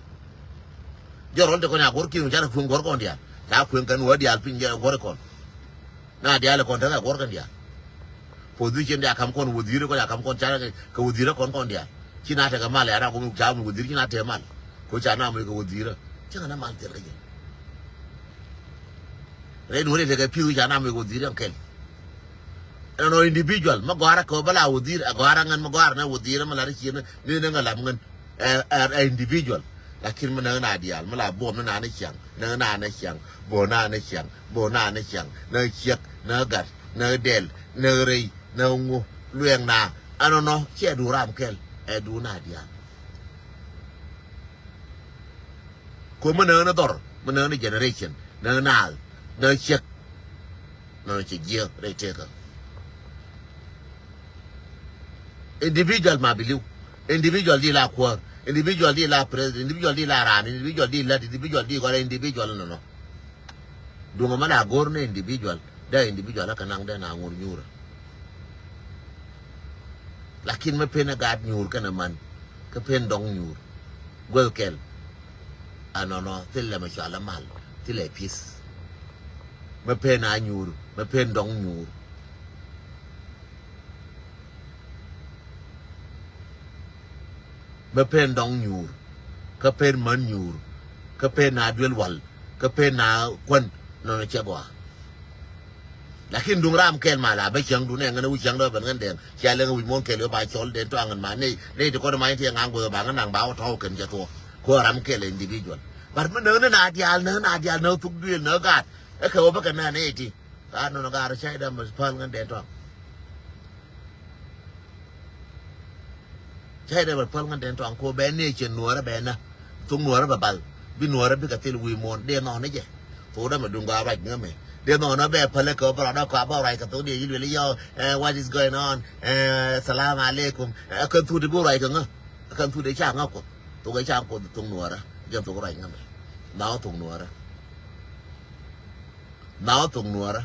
Jɔrɔ lɛ ti kɔn ya gɔr ki̱n canɛ kueŋ gɔr kɔn diaal ca kueŋ kɛn wä diaal piny jɛ gɔr kɔn. Na diaal kɔn tekɛ guɔ̱r kɛn diaal. Position dia kam kɔn wädhiir kɔn ya kam kɔn ca kɛ wädhiir kɔn kɔn diaal. Ci na tekɛ mal ya na kum ca mi wädhiir ci na tekɛ mal. Ko ca na mi kɛ wädhiir. Cɛ kɛ na mal thil kɛ jɛ. Rɛy nuɔ̱ri tekɛ pi̱w ca na mi kɛ wädhiir ɛn kɛl. Ɛn nɔ individual ma gɔ̱a̱rä kɛ bä la wädhiir ɛ gɔ̱a̱rä ŋän ma gɔ̱a̱rä na wädhiir ma la ri ci ni ni ŋä lam ŋän. Ɛ, ɛ, ɛ individual. Lakin mi näk na diaal mi la buɔm ni na ni ciaŋ näk na ni ciaŋ buɔm na ni ciaŋ buɔm na ni ciaŋ näk ciɛk näk gat näk dɛl näk rɛy näk ŋu luɛɛŋ na. Ɛnɔnɔ ciɛ duun ram kɛl ɛ duun na diaal. Ko mi näk ni dhɔr mi näk ni generation näk naath näk ciɛk. Nɔnɔ cɛ jiɛ rɛy tekä. Individual ma bi li̱w. Individual di la kuäär. Individual di la president. Individual di la raan. Individual di lät. Individual di gɔlɛ individual nɔnɔ. Duŋ ma la go̱r ni individual. Dee individual la kɛ naŋ dee na ŋur nyuurä. Lakin mi pen ɛ gaat nyuur kɛnɛ man kä pen dɔŋ nyuur guäth kɛl. Anɔnɔ thilɛ mɛ cɔal ɛ mal thilɛ pi̱th. Mɛ pen a nyuur mɛ pen dɔŋ nyuur. Mɛ pen dɔŋ nyuur kä pen män nyuur. Kä pen na duel wal, kä pen na kuän, nɔnɔ cɛ gɔaa. Lakin duŋ ram kɛl ma la bä cäŋ dun ɛŋ ŋän wi̱c cäŋ dɔ ben ŋän dɛŋ. Cia lɛŋ wi̱c muɔ̱n kɛl yɔ ba cɔl den tɔaŋ ŋän ma ney, ney ti kɔn ma in ti ŋaŋ guth ba ŋän naŋ ba wä tɔw kɛn cɛ thuɔ. Ko ram kɛl individual. But mi näk ni na dial, näk na dial, näk thuk duel, näk gaat. Ɛ kɛ wä bä kɛ nä ney ti. Ka nɔnɔ gaat rɔ cay dɛ mɛ päl ŋän den tɔaŋ. Cä yɛ dee bɛ päl ŋän den tɔaŋ ko bɛ nɛy cɛ nuɔɔrä bɛ nä. Thok nuɔɔrä bɛ bal. Bi nuɔɔrä bikɛ thil wi̱i̱ muɔ̱ɔ̱n dee nhɔn ni jɛ. Thok dee mɛ duŋ gɔaa ruac ŋämɛ. Dee nhɔn bɛ päl kɛ bɛ rɔɔdä kɔa bɛ ruac kɛ thok dee yi̱l weli yɔ, eh, what is going on? Eh, salam alaikum. Eh, kɛn thuk dee bi ruac kɛ ŋä. Kɛn thuk dee ca ŋä kuɔth. Thok ɛ ca kuɔth thok nuɔɔrä. Jɛn thok ruac ŋämɛ. Nhɔk thok nuɔɔrä. Nhɔk thok nuɔɔrä.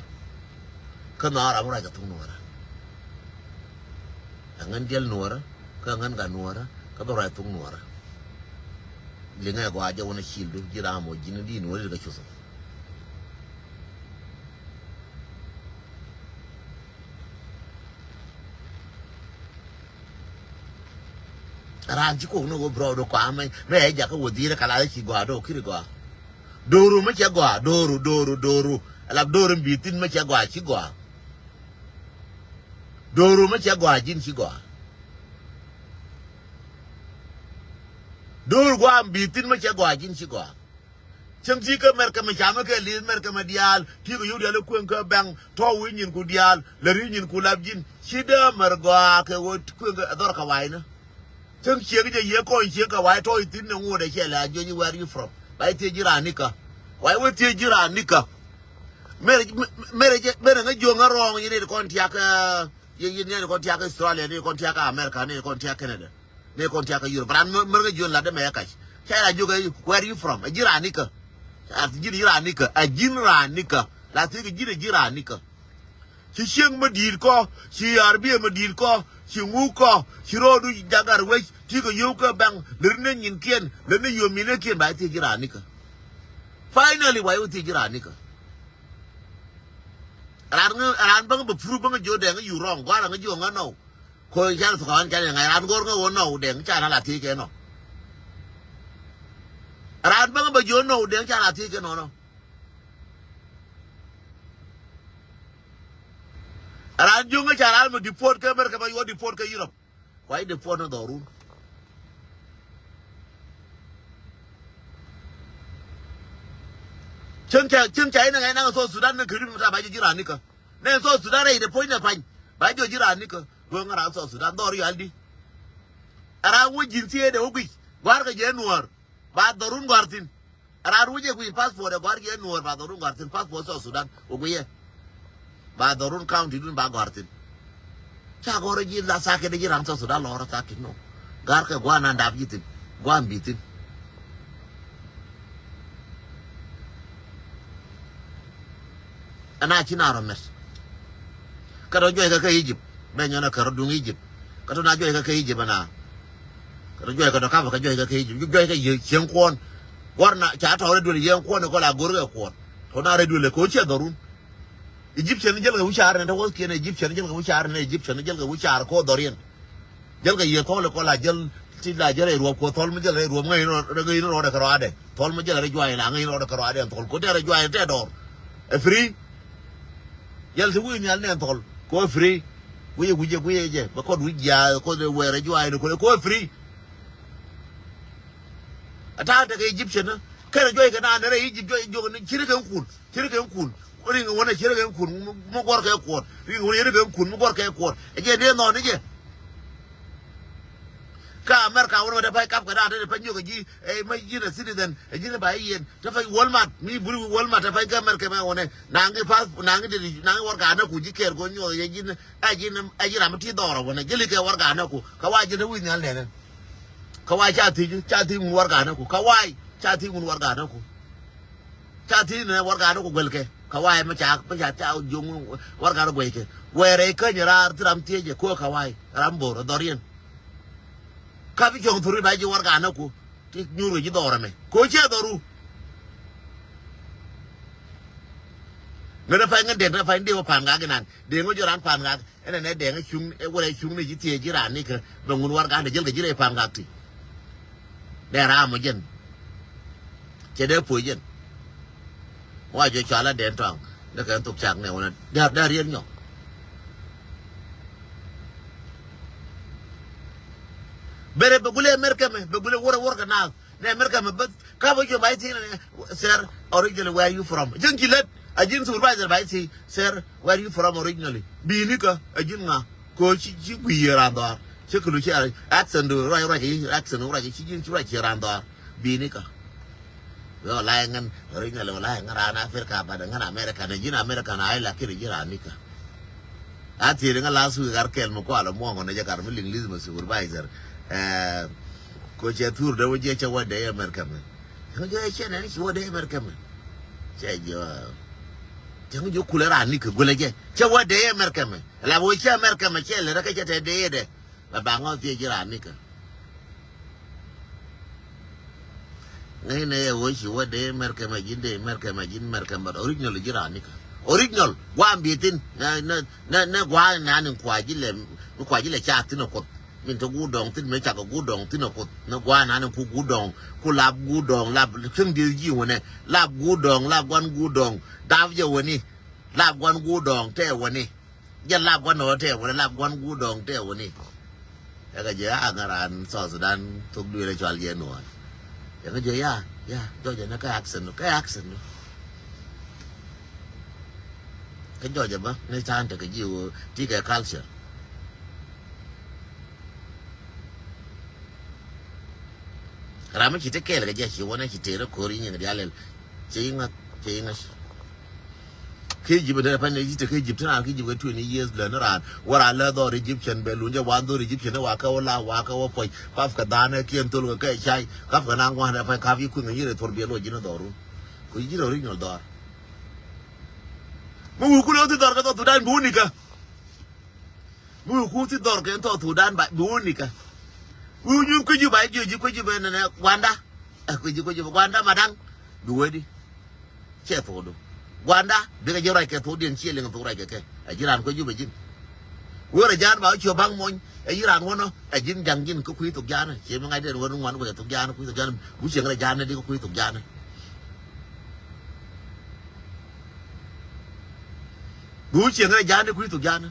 Kä nhɔk ram ruac kɛ thok nuɔɔrä. Ɛ ŋän diɛl nuɔɔrä, kä ɛ ŋän gat nuɔɔrä, kä bä ruac thok nuɔɔrä. Liŋɛ gɔaa jɛ wänä cil du, ji̱ ram ɔ ji̱n di nuɔɔri kɛ cuth. Raan ci kok ni wä bro do kɔaa mɛ, mɛ ɛ jakä wä dhirä kala ci gɔaa do kiri gɔaa. Doru mɛ cɛ gɔaa, doru, doru, doru. Alap doru bi thin mɛ cɛ gɔaa ci gɔaa. Doru mɛ cɛ gɔaa ji̱n ci gɔaa. Doru gɔaa bi thin mɛ cɛ gɔaa ji̱n ci gɔaa. Cäŋ ti kä Mɛrkɛ mɛ camä kɛ li̱th Mɛrkɛ mɛ diaal ti kɛ yio̱w diaal ɛ kueŋ kä bɛŋ tɔ̱ wi̱i̱ nyin ku diaal lɛ ri̱i̱ nyin ku lap ji̱n ci dee mɛr gɔaa kɛ ɣöö kueŋ kɛ dhɔr kɛ wa̱i̱nä. Cäŋ ciek jɛ yiëë kɔny ciek kɛ wa̱i̱ tɔ̱ i̱ thi̱n ni ŋuɔ̱t ɛ cɛ lɛ a juɔ̱ny i̱ where you from ba i̱ thiec ji̱ raan nikä. Wa̱i̱ wä thiec ji̱ raan nikä. Mɛrɛ mɛrɛ jɛ mɛrɛ ŋä juɔ̱ŋ ŋä rɔɔŋ yɛn i̱ kɔn tiak ɛ yɛn i̱ kɔn tiak ɛ Australia ni kɔn tiak ɛ America ni kɔn tiak ɛ Canada. Ni kɔn tiak ɛ Europe ran mär ŋä jiön lat dämɛ ɛ kac. Ca ira jiök ɛ where you from ɛ ji̱ raan nikä. Ɛ ji̱n ji̱ raan nikä ɛ ji̱n raan nikä. La thiek ɛ ji̱n ɛ ji̱ raan nikä. Ci cieŋ mä di̱i̱t kɔ ci arbiɛ mä di̱i̱t kɔ ci ŋuk kɔ ci ro̱o̱du jagar wec ti kɛ yio̱w kɛ bɛŋ lär ni nyinkiɛn lär ni yio̱w minekiɛn ba thiek ji̱ raan nikä. Finally wa yio̱w thiek ji̱ raan nikä. Raan ŋä raan bäŋ bä pur bäŋ jiö dɛŋ yu rɔŋ gua̱a̱r ŋä jiö ŋä nɔw. Ko can thok an can ŋa̱c ran go̱r ŋä wä nɔw dɛŋ can ala thiec kɛ nɔ. Ran bäŋ bä jiö nɔw dɛŋ can ala thiec kɛ nɔ nɔ. Ran jiö ŋä can ran mɛ deport kɛ America bä yuɔ deport kɛ Europe. Kuay deport ni dhɔrun. Cieŋ ca cieŋ ca inɛ ŋa̱c naŋ South Sudan ni kɛ ri mi ta ba ji̱ ji̱ ran nikä. Nɛ South Sudan rɛy de puɔ̱ny nɛ pa̱ny ba jiɔ ji̱ ran nikä. Go̱o̱ŋ ran South Sudan dhɔr yal di. Ɛ ran wä ji̱n thiee de wä guic gua̱a̱r kɛ jɛ nuɔ̱ɔ̱r. Ba dhɔrun gua̱a̱r thi̱n. Ɛ ran wä jɛ guic passport ɛ gua̱a̱r jɛ nuɔ̱ɔ̱r ba dhɔrun gua̱a̱r thi̱n passport South Sudan wä guiyɛ. Ba dhɔrun county dun ba gua̱a̱r thi̱n. Ca gɔ̱rä ji̱ la sakit ji̱ ran South Sudan lɔrä sakit nɔ. Ga̱r kɛ gua̱a̱r nan dap ji̱ thi̱n gua̱a̱r bi thi̱n. Ɛn a ci na rɔ mɛt. Kä rɔ juɔc kä kä Egypt bɛ nyɔn ɛ kɛ rɔ duŋ Egypt. Kä tɔ na juɔc kä kä Egypt ɛn a. Kä rɔ juɔc kä tɔ kap kä juɔc kä kä Egypt juɔc kä yie cieŋ kuɔn. Guar na ca tɔɔrɛ duel yieŋ kuɔn ɛ kɔ la go̱r kɛ kuɔn. Tɔ na rɛ duel ɛ kɛ wä ciɛ dhɔrun. Egyptian ni jäl kɛ wi̱caar ni te wäth kiɛn Egyptian ni jäl kɛ wi̱caar ni Egyptian ni jäl kɛ wi̱caar kɔ dhɔriɛn. Jäl kɛ yiëë thɔl ikɔ la jäl ti la jäl rɛy ruɔp kɔ thɔl mi jäl rɛy ruɔp ŋäc rɔ ŋäc rɔɔdɛ kɛ rɔadɛ thɔl mi jäl rɛy juaany la ŋäc rɔɔdɛ kɛ rɔadɛ thɔl kɔ dee rɛy juaany tɛ dɔɔr. Ɛ free. Jäl ti wi̱i̱ nhial nɛn thɔl kɔ ɛ free. Wi̱i̱ wi̱i̱ jɛ wi̱i̱ jɛ bɛ kɔt wi̱i̱ jiaath kɔ dee wɛɛr rɛy juaany kɔ kɔ ɛ free. Ɛ ta̱a̱ tekɛ Egyptian ni kɛnɛ juɔc kɛ naan ni rɛy Egypt juɔc juɔk ni ci ri kɛ kun. Ci ri kɛ kun. Ri ŋɛ wänɛ ci ri kɛ kun mi guɔr kɛ kuɔt. Ri ŋɛ wänɛ ci ri kɛ kun mi guɔr kɛ kuɔt. Ɛ jɛ dee nhɔn ni jɛ. Ka America wänɛ mɛ te pay kap kɛ daan te pay nyuɔk ɛ ji̱ ɛ mɛ ji̱n ɛ citizen ɛ ji̱n ɛ ba i̱ yɛn te pay Walmart mi buri Walmart te pay kä America mɛ wänɛ naŋ i̱ pass naŋ i̱ dedi naŋ i̱ warɛga näku ji̱ kɛɛr go̱ nyuɔk ɛ ji̱n ɛ ji̱n ɛ ji̱n ram mi ti dhɔrɔ wänɛ ji̱ li kɛ warɛga näku ka wa ji̱n te wi̱i̱ nhial nɛnɛ. Ka wa ca thiec ca thiec ŋun warɛga näku ka wa ca thiec ŋun warɛga näku. Ca thiec ni warɛga ni ku guɛlkɛ ka wa̱i̱ mi ca mi ca ca jo̱ŋ warɛga ni guɛckɛ. Wɛɛrɛ i̱ käny raar thi ram thiecɛ ko̱ ka wa̱i̱ ram bo̱r ɛ dhɔriɛn. Ka bi cɔ̱ŋ thuri ba ji̱ warɛga ni ku ti nyuur kɛ ji̱ dhɔr ɛmɛ ko̱ ciɛ dhɔru. Ŋän ɛ pay ŋän dɛn ɛ pay ni dee wä pa̱a̱n ŋak inan dee ŋä jɔ̱ ran pa̱a̱n ŋak. Ɛn ɛn ɛ dɛŋ ɛ cuŋ ɛ wurɛ cuŋ ni ji̱ thiee ji̱ raan nikɛ bɛ ŋun warɛga ni jäl kɛ ji̱ rɛy pa̱a̱n ŋak ti. Dee ram ɔ jɛn. Cɛ dee puɔ̱c jɛn. Wa jɛ cɔal a dɛn tɔaŋ. Dee kɛn thok cak nɛ wunɛ. Dee, dee riet nyɔk. Bɛ rɛ bɛ gulɛ America mɛ, bɛ gulɛ wurɛ wurɛ kɛ naath. Nɛ America mɛ bä, ka bä jɛ ba ithi nɛ, sir, originally where you from? Ji̱n ci lät, a ji̱n supervisor ba ithi, sir, where you from originally? Bi ni kä, a ji̱n ŋa? Ko ci, ci gui yɛ ran dhɔar. Ci kulu ci accent du, ruac, ruac, accent du, ruac, ci ji̱n ci ruac yɛ ran dhɔar. Bi ni kä. Wä wala ŋän original wala ŋän ran Africa, but ŋän America, na ji̱n America na ai, lakin ji̱ ran ni kä. A thieri ŋä last week ar kɛl mi kual muɔŋ nɛ jɛ kar mi English mi supervisor. Eh, ko cɛ thur de wä jɛ cɛ wä de America mɛ. Cɛ wä jɛ cɛ nɛ ni ci wä de America mɛ. Cɛ jɛ, cɛ wä jɛ kulɛ ran ni kä gulɛ jɛ. Cɛ wä de America mɛ. La wä cɛ America mɛ cɛ lɛ rɛ kɛ cɛ tɛ de de. La ba ŋɔ thiec ji̱ ran nikä. Ŋäcnɛ yɛ ɣöö ci wä dee Mɛrkɛm a ji̱n, dee Mɛrkɛm a ji̱n, Mɛrkɛm, but original ji̱ ran nikä. Original gua̱a̱m bi thi̱n. Nɛ, nɛ, nɛ, nɛ gua̱a̱ nan in kua ji̱ lɛ, in kua ji̱ lɛ ca thi̱n a Kuoth. Min te guut dɔ̱ŋ thi̱n, mëë cakɛ guut dɔ̱ŋ thi̱n a Kuoth. Nɛ gua̱a̱ nan in ku guut dɔ̱ŋ, ku lap guut dɔ̱ŋ, lap thi̱n dieth ji̱ wänɛ. Lap guut dɔ̱ŋ, lap gua̱n guut dɔ̱ŋ. Dap jɛ wäni. Lap gua̱n guut dɔ̱ŋ tɛ wäni. Jɛ lap gua̱n ɔ tɛ wä, lap gua̱n guut dɔ̱ŋ tɛ wä ni. Ɛ kɛ jɛ a ŋa̱ raan South Sudan thok duël ɛ cɔal jɛ nuɔ̱ɔ̱n. Ɛ kɛ jɛ ya, ya, jɔjɛ ni kɛ accent, kɛ accent. Kɛ jɔjɛ bä ni ta̱a̱n tekɛ ji̱ wä ti kɛ culture. Ram mi ci te kɛɛl kɛ jɛ ci wä ni ci tëë rɛ ko̱r i̱ nyin dialɛl. Ci i̱ ŋa̱th, ci i̱ ŋa̱th. Kä Egypt dee pɛn Egypt, kä Egypt, na kä Egypt kä twenty years lɛ ni raan. Wä raan lɛ dhɔr Egyptian bɛ lun jɛ wan dhɔr Egyptian ni wa kä wä la wa kä wä puɔc. Kaf kɛ dhanɛ kiɛn thol kɛ kɛ cay. Kaf kɛ na ŋuan dee pɛn kaf yi kuiŋ yir ɛ thor biɛl wä ji̱n dhɔrun. Kɛ yir original dhɔr. Mi wur kulɛ wä thi dhɔr kɛ dhɔr Thudan bi wä nikä. Mi wur kulɛ wä thi dhɔr kɛ dhɔr Thudan ba bi wä nikä. Wur nyuth kui̱ ji̱ ba ji̱ ji̱ kui̱ ji̱ bɛ nɛnɛ guanda. Ɛ kui̱ ji̱ kui̱ ji̱ bɛ guanda madaŋ. Bi wä di. Cɛ thokdu. Guanda bikɛ ji̱ ruac kɛ thokdiɛn ciɛ liŋ thok ruac kɛ kɛ. Ɛ ji̱ raan kuɛ Jubɛ ji̱n. Wee rɛ ja̱a̱n ba wä ciö ba̱ŋ muɔ̱ny. Ɛ ji̱ raan wanɔ ɛ ji̱n ja̱ŋ ji̱n kä kui̱ thok ja̱a̱n. Ciɛ mi ŋa̱c dee wä ni ŋuan wä kɛ thok ja̱a̱n kui̱ thok ja̱a̱n. Wu cieŋ rɛ ja̱a̱n ni di kä kui̱ thok ja̱a̱n. Wu cieŋ rɛ ja̱a̱n ni kui̱ thok ja̱a̱n.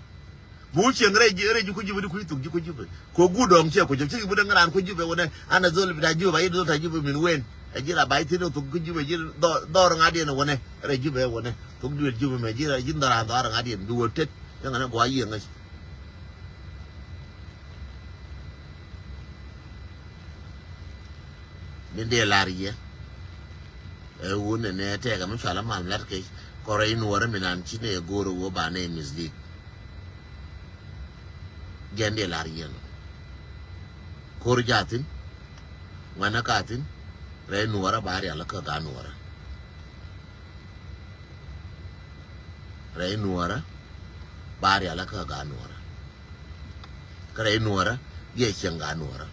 Bi wä cieŋ rɛy ji̱, rɛy ji̱ kui̱ Jubɛ di kui̱ thuk ji̱ kui̱ Jubɛ. Kɛ guut dɔ̱ŋ ciɛ kui̱ Jubɛ. Ci bi däŋ raan kui̱ Jubɛ wänɛ. An a dhol bi da Jubɛ, a yi dhol ta Jubɛ min wen. A ji̱ ra bay thi̱n thuk kui̱ Jubɛ ji̱ dhɔ-, dhɔr ŋa̱diɛn wänɛ. Rɛy Jubɛ wänɛ. Thuk duël Jubɛ mɛ ji̱ ra ji̱ dhɔr an dhɔr ŋa̱diɛn. Bi wä tet. Cä ŋänɛ gɔaa yiëë ŋäc. Min dee lar yɛ. Ɛ wun nɛ nɛ tɛɛkɛ mi cɔal a mal lat kɛ kɔrɛ in wärä min an ci nɛ go̱o̱r ɛ wä ba nɛ mislead. Jɛn dee lar yɛ nɔ. Ko̱r jathin. Ŋuɛnä kathin. Rɛy nuɔrä ba rial kä ga nuɔrä. Rɛy nuɔrä ba rial kä ga nuɔrä. Kä rɛy nuɔrä, biɛ cieŋ gat nuɔrä.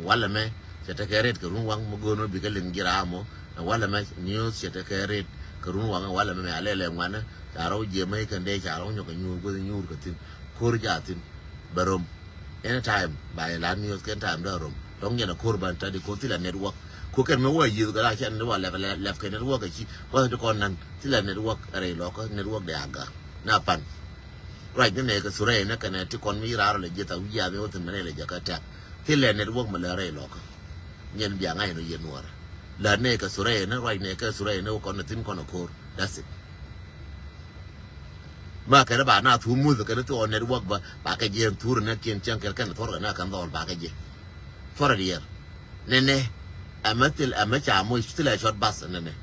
Walɛ mɛ cɛ tekɛ ret kɛ run waŋ mi go̱o̱n mi bikɛ liŋ ji̱ ram mɔ. Walɛ mɛ news cɛ tekɛ ret kɛ run waŋ, walɛ mɛ mɛ alɛ lɛ ŋuanɛ ca rɔw jiɛ mɛ ikɛn dee ca rɔw nyɔk kɛ nyuur gueth nyuur kɛ thi̱n. Ko̱r ja thi̱n bɛ rom. Anytime ba ilan news kɛn time dee rom. Tɔŋ jɛn a ko̱r ban tadi ko̱r thilɛ network. Ko̱r kɛn mi wä yieth kɛ la cɛn ni wä lɛp, lɛp, lɛp kɛ network kɛ ci wä ti kɔn nan thilɛ network rɛy lɔkä network de aga. Na pan. Ruac ni nɛ kɛ surɛ ni kɛn ti kɔn mi rar lɛ jieth a wi̱i̱ a mi wä thin mɛ nɛ lɛ jɛ kɛ tɛk. Thilɛ network mi lɛ rɛy lɔkä. Nyɛn bia ŋa̱c ni yɛ nuɔrɛ. Lɛ nɛ kɛ surɛ ni ruac nɛ kɛ surɛ ni wä kɔn ni thin kɔn a ko̱r. That's it. Ma kɛn ba na thur muth kɛn thur network ba, ba kɛ jiɛ thur nɛ kiɛn cɛn kɛn kɛn thur kɛn kɛn dhɔl ba kɛ jiɛ. Thur diɛr. Nɛnɛ. Ɛmɛ thil, ɛmɛ ca moc thilɛ short bus nɛnɛ.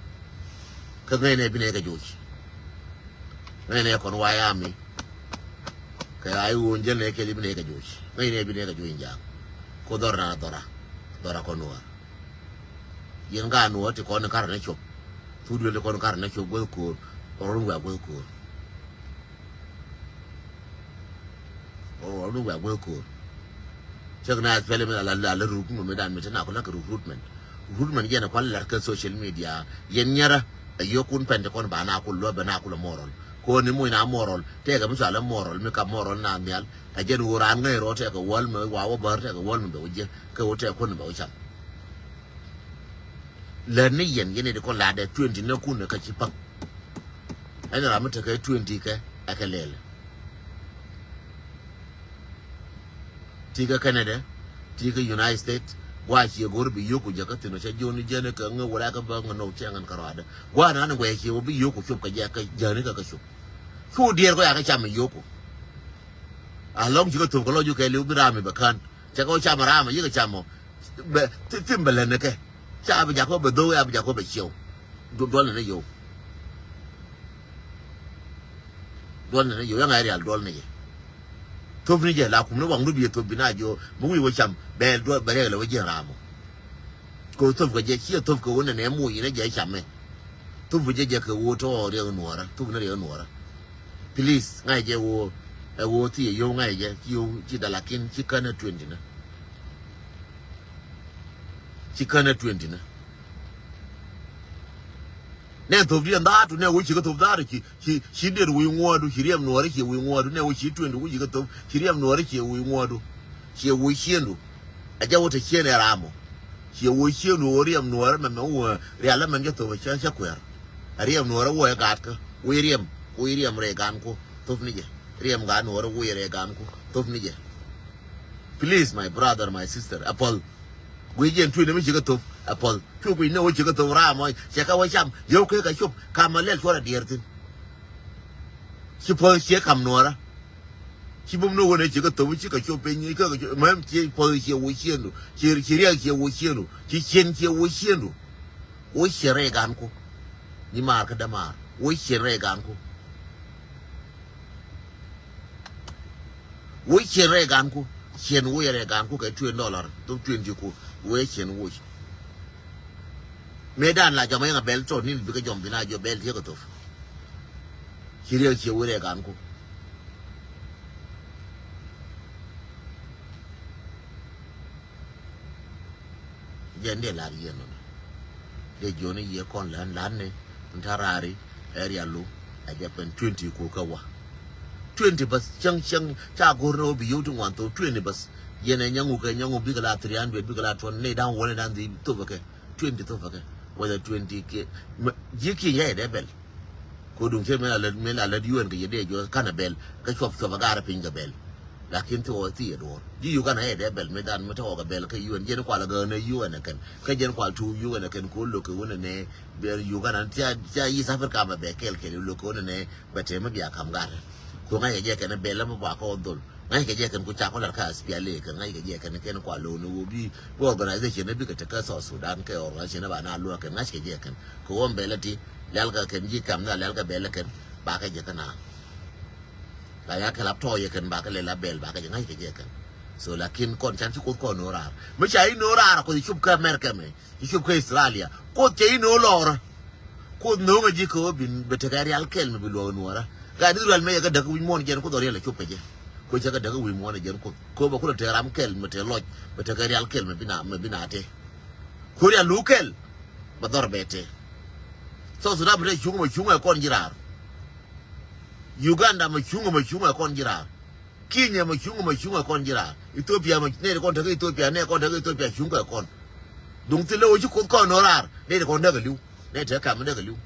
Kä ŋäcnɛ bi nɛ kɛ joc. Ŋäcnɛ kɔn wa ya mi. Kɛ ay wun jɛl nɛ kɛl bi nɛ kɛ joc. Ŋäcnɛ bi nɛ kɛ joc in jaak. Ko dhɔr na dhɔra. Dhɔra kɔn nuɔr. Yɛn gaa nuɔɔr ti kɔn in karɛ ni cop. Thuk duël ti kɔn in karɛ ni cop guäth ko̱o̱r. Rɔl in wɛ̈ɛ̈ guäth ko̱o̱r. Rɔl in wɛ̈ɛ̀ guäth ko̱o̱r. Cäk na spɛli mi la la la ruk mi mi dan mi te na kɔn la kɛ recruitment. Recruitment yɛn a kual lat kɛ social media. Yɛn nyɛrä a yio̱kun pɛn ti kɔn ba na kul luɔp bɛ na kul a moral. Koni muc na moral, tɛkɛ mi cɔal ɛ moral, mi kap moral na nhial. Ɛ jɛn ɣöö raan ŋäc rɔ tɛkɛ wäl mi wa wä bär tɛkɛ wäl mi bɛ wä jiɛ, kɛ ɣöö tɛkɛ kuäär ni bɛ wä cam. Lät ni yɛn, yɛn i̱ di kɔn latdɛ twenty ni kun kä ci pa̱ŋ. Ɛn ram mi tekɛ twenty kɛ, ɛ kɛ lɛl. Ti kä Canada, ti kä United States, gua̱a̱ cie go̱r bi yio̱k ku jäkä thi̱n ɔ cä jiɔni jäni kɛ ŋä wä rɛkä bä ŋä nɔw cɛ ŋän kärɔadä. Gua̱a̱ nani gua̱a̱ cie wä bi yio̱k ku cop kɛ jɛ kɛ jäni kɛ kä cop. Cu diɛɛr kɔ yakä cam yio̱k ku. Alɔŋ ci kä thop kɛ lɔc ju kɛ liw bi ram i̱ bɛ kän. Cɛ kɛ wä cam ram i̱ yikɛ cam ɔ. Bɛ thi-, thim bɛ län ni kɛ. Ca bi jakɔ bɛ dho̱k ya bi jakɔ bɛ ciɛw. Du-, duɔl ni ni yio̱w. Duɔl ni ni yio̱w, yaŋ a rial duɔl ni jɛ. Thop ni jɛ, la kum ni waŋdu bi thop bi na jiɔ, mi wi̱i̱ wä cam, bɛ duɔl, bɛ riɛk lɛ wä jiɛn ram ɔ. Kɛ wä thop kɛ jɛ, ciɛ thop kɛ wä nɛnɛ muc inɛ jɛ cam mɛ. Thop kɛ jɛ jɛ kɛ wä tɔ riɛk nuɔrä, thop ni riɛk nuɔrä. Please, ŋa̱c jɛ wä, ɛ wä thiɛ yio̱w ŋa̱c jɛ, ci yio̱w, ci dalakin, ci känä twenty ni. Ci känä twenty ni. Nɛ thop diɛn dhaatu, nɛ wä ci kä thop dhaatu, ci, ci, ci diɛn wi̱i̱ ŋuɔ̱ɔ̱du, ci riɛm nuɔɔri ci wi̱i̱ ŋuɔ̱ɔ̱du, nɛ wä ci twenty wä ci kä thop, ci riɛm nuɔɔri ci wi̱i̱ ŋuɔ̱ɔ̱du, ci wi̱i̱ ciëndu. A jɛ wä te ciën ɛ ram ɔ. Ci wi̱i̱ ciëndu wä riɛm nuɔɔri mɛmɛ wä rial mɛn jɛ thop cä, cä kuɛɛr. A riɛm nuɔɔri wä ɛ gaatkä, wä riɛm, wä riɛm rɛy gaanku, thop ni jɛ. Riɛm gaat nuɔɔri wä rɛy gaanku, thop ni jɛ. Please, my brother, my sister, a puɔl. Guic jɛn tui̱n mi ci kä thop, a puɔl. Cu guic ni wä ci kä thop ram ɔ, cɛ kä wä cam, yio̱w kɛ kɛ cop, kam a lɛl cuɔr a diɛɛr thi̱n. Ci puɔl ciɛ kam nuɔɔrä. Ci bum ni wä ni ci kä thop, ci kɛ cop piny, ci kɛ cop, mɛm ci puɔl ciɛ wä ciëndu, ci, ci riɛk ciɛ wä ciëndu, ci cien ciɛ wä ciëndu. Wä cien rɛy gaanku. Ni maar kä dämaar. Wä cien rɛy gaanku. Wä cien rɛy gaanku. Cien wä rɛy gaanku kɛ twenty dollar. Thop twenty ku. Wä cien wä. Mëë dan la jɔm a yɛn a bɛl tɔ ni bikɛ jɔm bi na jɔ bɛl tiɛ kɛ thop. Ci riɛk ciɛ wä rɛy gaanku. Jɛn dee lar yien nɔ. Dee jiɔni yie kɔn län län ni. Nta rari. Area lu. A jɛ pɛn twenty ku kä wa. Twenty bas cäŋ cäŋ ca go̱r ni wä bi yio̱w ti ŋuan thok twenty bas. Yɛn ɛ nyaŋu kɛ nyaŋu bikɛ la three hundred bikɛ la twenty ni da̱ŋ wä ni da̱ŋ dhi thop kɛ. Twenty thop kɛ. Whether twenty kɛ. Ji̱ kiɛ yɛ dee bɛl. Ko duŋ cien mi la lät, mi la lät U N kɛ yɛ dee juɔth kanɛ bɛl kä cuɔp cuɔp a gaarä piny kɛ bɛl. Lakin thi ɣɔɔ thi yɛ duɔ̱ɔ̱r ji̱ Uganda yɛ dee bɛl mi dhan mi te ɣɔɔ kɛ bɛl kä U N jiɛn kual a gäänɛ U N ɛ kɛn kä jiɛn kual tuuk U N ɛ kɛn ko lo̱k kɛ wun ɛ nɛ. Bɛ Uganda thia, thia East Africa mɛ bɛ kɛɛl kɛɛl lo̱k kɛ wun ɛ nɛ. Bɛ tɛm mi bia kam gaarä. Ko ŋa̱c kɛ jɛ kɛn bɛl mi bua kɛ ɣɔɔ dhol. Ŋa̱ckɛ jɛ kɛn ku cakɔ lat kä S P L A kɛ ŋa̱ckɛ jɛ kɛn kɛn kua lo̱o̱n ɛ ɣöö bi, bi organization ɛ bikɛ te kä South Sudan kɛ organization ɛ ba na luäk kɛn ŋa̱ckɛ jɛ kɛn. Kɛ ɣöö bɛl ɛ ti lɛl kɛ kɛn ji̱ kam na lɛl kɛ bɛl ɛ kɛn bakɛ jɛ kɛn a. La ya kɛ lap tɔɔyɛ kɛn bakɛ lɛ la bɛl bakɛ jɛ ŋa̱ckɛ jɛ kɛn. So lakin kɔn can ci Kuoth kɔn no̱o̱ŋ raar. Mi ca i̱ no̱o̱ŋ raar kɔc i̱ cop kä America mɛ. I̱ cop kä Australia. Kuoth cɛ i̱ no̱o̱ŋ lɔɔrä. Kuoth no̱o̱ŋ a ji̱ kɛ ɣöö bi, bi tekɛ rial kɛl mi bi luɔk nuɔɔrä. Gat Israel mɛ yɛ kɛ däk wi̱c muɔ̱ɔ̱n jɛn Kuoth ɔ rial a cop kɛ jɛ. Kɛ ɣöö cɛ kɛ däk wi̱c muɔ̱ɔ̱n jɛn Kuoth. Kɛ ɣöö bɛ kulɛ tekɛ ram kɛl mi te lɔc, mi tekɛ rial kɛl mi bi na, mi bi na te. Kɛ ɣöö rial luk kɛl, bɛ dhɔr bɛ te. South Sudan mi te cuŋ mɛ cuŋ ɛ kɔn ji̱ raar. Uganda mɛ cuŋ mɛ cuŋ ɛ kɔn ji̱ raar. Kenya mɛ cuŋ mɛ cuŋ ɛ kɔn ji̱ raar. Ethiopia mɛ nɛy ti kɔn tekɛ Ethiopia, nɛy kɔn tekɛ Ethiopia cuŋ kɛ kɔn. Duŋ thilɛ ɣöö ci Kuoth kɔn no̱o̱ŋ raar, nɛy ti kɔn däk ɛ li̱w, nɛy tekɛ kɛm däk ɛ li̱w.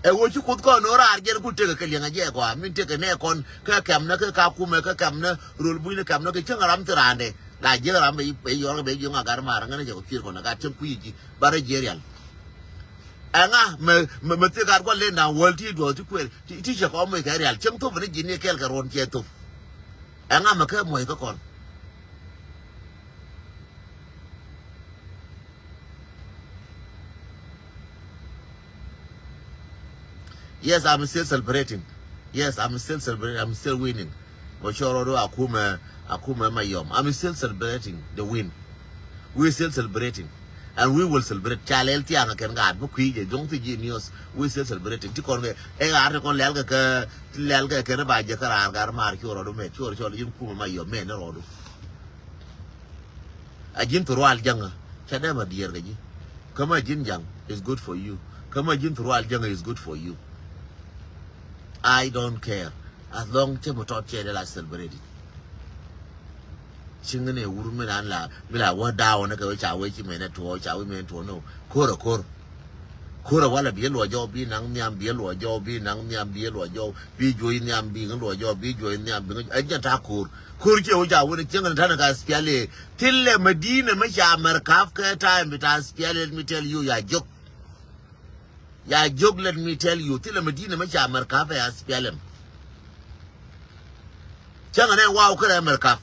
Ɛ ɣöö ci Kuoth kɔn no̱o̱ŋ raar jɛn ku tekɛ kɛ liɛŋɛ jɛ kɔaa, min tekɛ nɛy kɔn kä kɛmnä kä kakumɛ kä kɛmnä röl bucnä kɛmnä kɛ cäŋ ram thil raandɛ. La jiäk ram bɛ, bɛ yɔr kɛ bɛ jiök ŋa gat maar ŋänä jɛ kɔ cuir kɔn ɛ gat cäŋ kui̱ ji̱ ba rɔ jiɛc rial. Ɛŋa mɛ, mɛ, mɛ thik gat gua̱l len da̱ŋ wäl ti duɔth ti kuël ti, ti cɛ kɔn moc kɛ rial cieŋ thop ni ji̱n ni kɛɛl kɛ ruɔ̱n cɛ thop. Ɛŋa mɛ kɛ muɔ̱c kä kɔn? Yes, I'm still celebrating. Yes, I'm still celebrating. I'm still winning. Mɛ cɔɔr rɔ do akumɛ, akumɛ Mayom. I'm still celebrating the win. We still celebrating. And we will celebrate. Ca lɛl thiaŋ kɛn gaat bi kui̱ jɛ jo̱ŋ thi ji̱ news. We still celebrating. Ti kɔn kɛ ɛ ɣaar ti kɔn lɛl kɛ kɛ, ti lɛl kɛ kɛn ba jɛ kä raar gar maar cɔɔr rɔ do mɛ. Cɔɔr cɔɔr ji̱n kumɛ Mayom mɛ ni rɔ do. A ji̱n thurwal jaŋä ca dee ma diɛɛr kɛ ji̱. Kä ma ji̱n jaŋ is good for you. Kä ma ji̱n thurwal jaŋä is good for you. I don't care. As long cɛ mi tɔt cɛ dee la celebrate it. Ci ŋä ni wur mi nan la, mi la wä daw ni kɛ wä ca wä ci mɛn tuɔ, ca wä mɛn tuɔ no. Kor a kor. Kor a wala bi luɔ jɔw, bi naŋ nhiam, bi luɔ jɔw, bi naŋ nhiam, bi luɔ jɔw, bi juɔy nhiam, bi ŋä luɔ jɔw, bi juɔy nhiam, bi ŋä, ɛ jɛn ta kor. Kor cɛ wä ca wä ni cieŋ ni tanɛ ka spiali. Thilɛ Madina mi ca America kɛ time bi ta spiali, let me tell you, ya jok. Ya jok, let me tell you, thilɛ Madina mi ca America fɛ ya spiali. Cäŋ nɛ waw kärɛ America.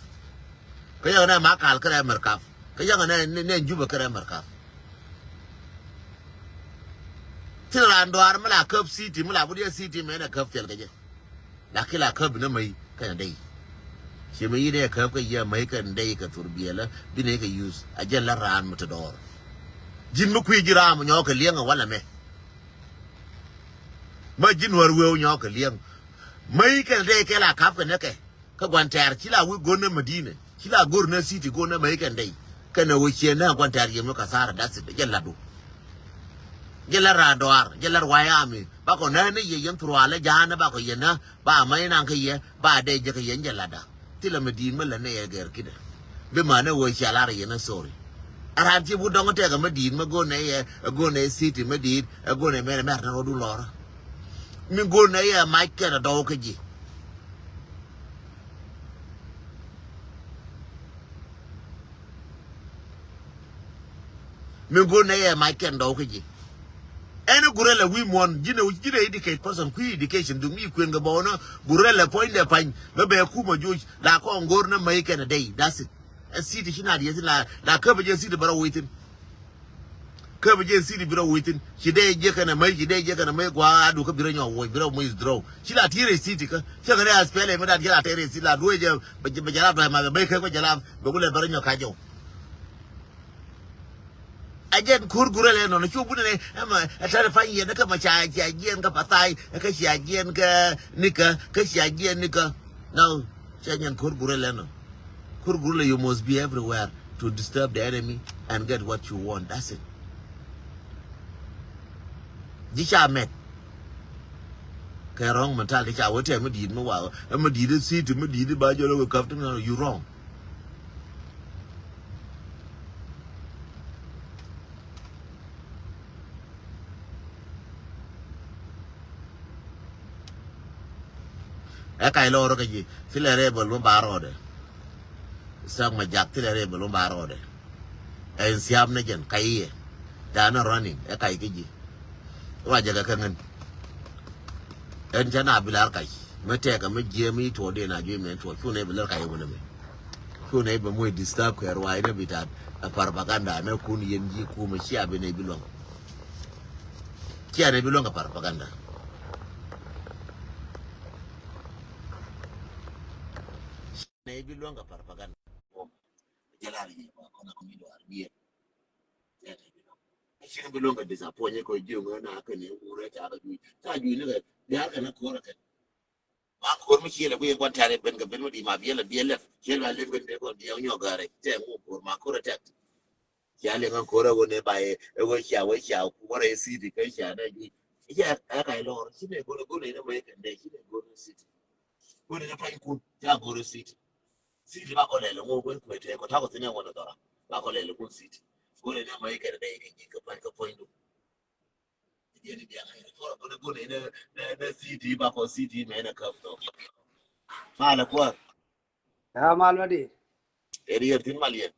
Kä yäŋ nɛ Makal kärɛ America. Kä yäŋ nɛ, nɛ, nɛ Juba kärɛ America. Thilɛ raan dɔaar mi la käp city, mi la budi city mɛ nɛ käp thil kɛ jɛ. Lakin la käp ni mäi kɛnɛ dɛy. Ci mi yi nɛ käp kɛ yɛ mäi kɛnɛ dɛy kɛ thur biɛlä, bi nɛ kɛ use. A jɛ la raan mi ti dɔɔr. Ji̱n mi kui̱ ji̱ raam nyɔk kɛ liɛŋ a walɛ mɛ. Ma ji̱n wär wee nyɔk kɛ liɛŋ. Mäi kɛnɛ dɛy kɛ la käp kɛ nɛ kɛ. Kä gua̱n tɛ̈r ci la wi̱i̱ go̱n ni Madina. Ci la go̱r ni city go̱n ni American Day. Kɛnɛ wä ciɛ ni gua̱n tɛ̈r yiem ni kasara, that's it. Jɛ latdu. Jɛ lat raan dɔaar, jɛ lat White Army. Bakɔ nä ni yɛ yɛn thurwalä ja̱a̱n bakɔ yɛn nä ba ma in an kä yɛ ba dee jɛ kä yɛn jɛ latda. Thilɛ Madina mi lät ni yɛ gɛr kidɛ. Bi ma ni wä cia lar yɛn ni sorry. A raan ci wut dɔŋ tɛk a Madina mi go̱n ni yɛ, go̱n ni city Madina, go̱n ni mɛn mɛr ni rɔdu lɔrä. Mi go̱n ni yɛ mac kɛn a dɔw kä ji̱. Mi go̱n nɛ yɛ mac kɛn dɔw kä ji̱. Ɛn i̱ gurɛ lɛ wi̱i̱ muɔ̱n ji̱n ɛ, ji̱n ɛ educate person kui̱ education duk mi kuën kɛ bɔw nä gurɛ lɛ puɔ̱nydɛ pa̱ny bɛ bɛ kumä joc la kɔn go̱r nä mäc kɛn a day, that's it. Ɛ city ci na diɛ thin la, la käpä jɛ city bɛ rɔ wi̱i̱ thin. Kä bi jɛ city bi rɔ wi̱i̱ thin. Ci dee jɛ kɛn a mäc, ci dee jɛ kɛn a mäc gua̱a̱ adu kä bi rɔ nyɔk wuɔc, bi rɔ muc dhrow. Ci la ti̱i̱ rɛy city kä. Cä kɛ rɛy aspɛlɛ mi dat jɛ la tɛr rɛy city la duee jɛ bɛ jɛ la duee ma bɛ mäc kä bɛ jɛ la bɛ kulɛ bɛ rɔ nyɔk kac jɔw. A jɛn ko̱r gurɛ lɛ nɔnɔ cu bunɛ nɛ ɛmɛ ɛ tɛr pany yɛn kä ma ca, ca jiɛn kä Pathai kä ca jiɛn kä nikä kä ca jiɛn nikä. Now, cɛ nyɛn ko̱r gurɛ lɛ nɔ. Ko̱r gurɛ lɛ, you must be everywhere to disturb the enemy and get what you want. That's it. Ji̱ ca mɛt. Kɛ wrong mentality ca wä tɛm mi di̱i̱t mi wa, mi di̱i̱t city, mi di̱i̱t ba jɔl wä käp ti mi, you wrong. Ɛ kac lɔɔr kä ji̱ thilɛ rebel mi ba rɔɔdɛ. Sak ma jak thilɛ rebel mi ba rɔɔdɛ. Ɛ in siap ni jɛn kac iɛ. They are not running, ɛ kac kä ji̱. Ruacɛ kɛ kä ŋän. Ɛn cä na bi lar kac mi tɛkɛ mi jiɛ mi tuɔɔk dee na juey mɛn tuɔɔk cu nɛ bi lar kac wun ɛmɛ. Cu nɛ bɛ muc disturb kɛ ruac ni bi tat ɛ propaganda ni kun yɛn ji̱ kumɛ cia bi nɛ bi luäŋ. Cia nɛ bi luäŋ kɛ propaganda. Nɛ bi luäŋ kɛ propaganda. Jɛ lar yɛ ba kɔn a kɔn i̱ duar biɛ. Cia nɛ bi luäŋ. Cia nɛ bi luäŋ kɛ disappoint kɔ ji̱ ŋö na kɛ ni wurɛ ca kɛ juic ca juic ni kɛ diar kɛ ni ko̱r kɛ. Ma ko̱r mi ciël ɛ guiy in kuan tɛ̈r in ben kɛ ben mi di̱i̱t ma biɛl ɛ biɛl lɛp ciël ba lep kɛ dee kɔn diɛw nyɔk gäärɛ cɛ ŋu ko̱r ma ko̱r ɛ tɛ̈t. Cia liŋ ɛ ko̱r ɛ ɣöö nɛ ba ɛ ɣöö cia wee cia wä rɛ city kä cia nɛ juic. Cia ɛ kac lɔr ci nɛ go̱r ɛ go̱r nɛ nɛ mɛ kɛ nɛ ci nɛ go̱r nɛ city. Go̱r nɛ nɛ pa̱ny kun ca go̱r nɛ city. City ba kɔ lɛl ŋu go̱r kuɛ tɛ kɔ takɔ thin ɛ wä nɛ dhɔra ba kɔ lɛl kun city. Go̱r nɛ nɛ mɛ kɛ nɛ kɛ ji̱ kɛ pa̱ny kɛ puɔ̱ny du. Jɛn i̱ diaŋ ɛ kɔrɔ kɔn ɛ go̱r nɛ nɛ nɛ city ba kɔ city mɛ nɛ käp dhɔk. Malɛ kuäär. Ya mal ma di. Ɛ riɛr thin mal yɛn.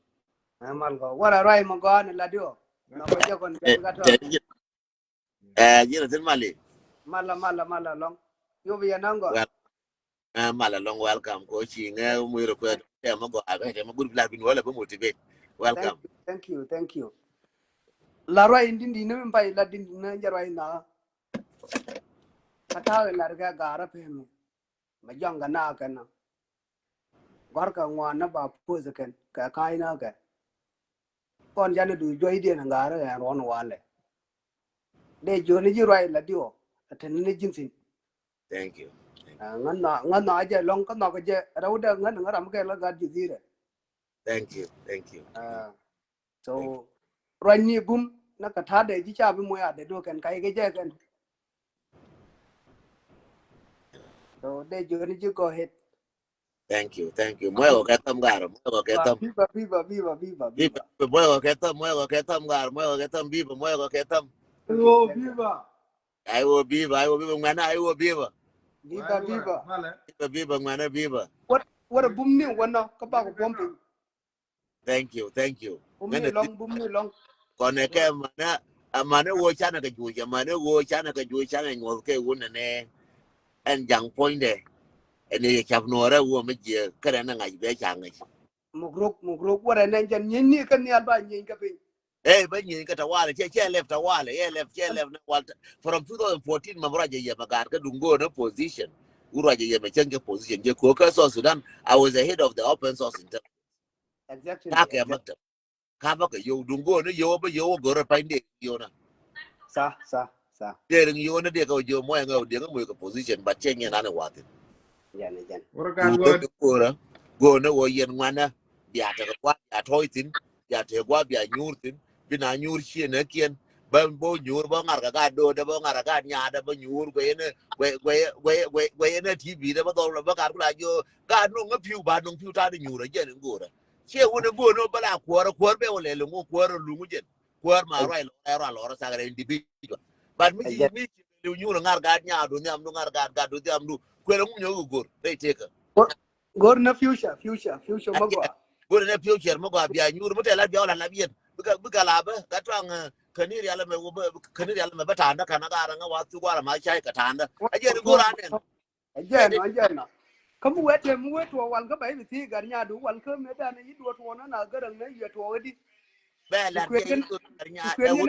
Ya mal gɔ wara ruac ma gɔan la dio. Na ko jɛ kɔn jɛ ga tɔ. Ɛ jɛn thin mal yɛn. Mala mala mala lɔŋ. Yo bi yɛn angɔ. Well, ɛ mal lɔŋ welcome ko ci ŋɛ muir ko tɛ ma gɔ a bɛ tɛ ma good plan bin wala bɛ motivate. Welcome. Thank you, thank you, thank you. La ruac in din di ni min pay la din di ni jɛ ruac na. Ata lar kɛ gara pɛ mi. Ma jɔŋ kɛ na kɛ na. Gɔ̱rkɛ ŋuan ni ba puɔth kɛn kɛ ka̱ny ni kɛ. Kɔn janɛ du juɔ̱cdiɛn ŋa̱r ɣɛn ruɔ̱n walɛ. Dee jiöni ji̱ ruac la diɔ a te ni ni ji̱n thi̱n. Thank you. Thank you. Ŋän nhɔa ŋän nhɔa jɛ lɔ̱ŋ kä nhɔk jɛ rɛwdɛ ŋän ŋä ram kɛ la gat ji̱ dhirɛ. Thank you. Thank you. So ruac ni gum na kɛ ta̱a̱dɛ ji̱ ca bi moc a dee duɔ̱k kɛn kac kɛ jɛ kɛn. So dee joni ji̱ go ahead. Thank you, thank you. Muɛk ɔ kɛ thäm gar, muɛk ɔ kɛ thäm. Viva, viva, viva, viva, viva. Muɛk ɔ kɛ thäm, muɛk ɔ kɛ thäm gar, muɛk ɔ kɛ thäm, viva, muɛk ɔ kɛ thäm. Aiwo viva. Aiwo viva, aiwo viva, ŋuɛnɛ, aiwo viva. Viva, viva. Viva, viva, ŋuɛnɛ, viva. What, what a boom ni wanɔ, kä bak buɔm piny. Thank you, thank you. Boom ni lɔŋ, boom ni lɔŋ. Kɔnɛ kɛ manɛ, a manɛ woo canɛ kɛ juuc, a manɛ woo canɛ kɛ juuc, canɛ nyuɔth kɛ wun nɛ. Ɛn jaŋ puɔ̱nydɛ. Ɛn yɛ cap nuɔrɛ woo mi jiɛ kɛrɛ nɛ ŋa̱c bɛ ca ŋa̱c. Mukrok, mukrok, wurɛ nɛ jɛn nyieny ni kä nhial ba nyieny kä piny. Ey, bä nyieny kä tawalɛ, cɛ, cɛ lɛp tawalɛ, cɛ lɛp, cɛ lɛp nɛ wal. From two thousand fourteen mɛ ruacɛ yɛ mɛ gaat kä duŋ go̱o̱r nɛ position. Wur ruacɛ yɛ mɛ cäŋ kɛ position jɛ ko̱o̱k kä South Sudan. I was the head of the open source intelligence. Exactly. Ka kɛ maktab. Ka bä kɛ yow duŋ go̱o̱r nɛ yow bä yow go̱o̱r pany dee yow na. Sa, sa, sa. Dee riŋ yow nɛ dee kɛ yow mɔyɛ ŋɛ dee ŋɛ mɔyɛ kɛ position, but cɛ nyɛ nanɛ wathin. Jɛn, jɛn. Wurɛ gaat gɔɔd. Go̱o̱r nɛ wä yɛn ŋuanɛ bia tekɛ gua̱a̱th bia tɔ̱ɔ̱c thin. Bia tekɛ gua̱a̱th bia nyuur thin. Bi na nyuur ciɛ nɛ kiɛn. Bä bä nyuur bä ŋa̱r kɛ gaat do̱o̱dɛ bä ŋa̱r kɛ gaat nyaadɛ bä nyuur guɛyɛ nɛ guɛyɛ guɛyɛ guɛyɛ guɛyɛ nɛ T V dɛ bä dhɔl bä gat kula jiö gaat no̱ŋ ŋä pi̱w ba no̱ŋ pi̱w ta̱a̱ di nyuur ɛ jɛn in go̱o̱rɛ. Ciɛ wun in go̱o̱r nɛ bä la kuäär kuäär bɛ wä lɛl in ŋu kuäär luŋ jɛn. Kuäär ma ruac lɔrɛ ruac lɔrɛ thakɛ rɛ individual. But mi ci mi ci liw nyuur ŋa̱r gaat nyaadu nhiamdu ŋa̱r gaat gatdu nhiamdu kuɛl ŋu nyɔk go̱r rɛy tekä. Go̱r nɛ future, future, future ma gɔaa. Go̱r nɛ future ma gɔaa bia nyuur mi tɛ lat bia wä la lap yɛn bika bika la bä ka tuaŋ. Käni rial mɛ wä bä käni rial mɛ bä tanda kana gara ŋa wa thu gwara ma cai ka tanda. A jɛ ni go̱r anɛn. Ajɛn, ajɛn. Kä mi wee tɛm mi wee tuɔ wal kä ba ibi thii gar nyadu wal kä mi dan yi duɔ tuɔ na na garaŋ na yɛ tuɔ di. Bɛ la kɛ yi gar nyadu.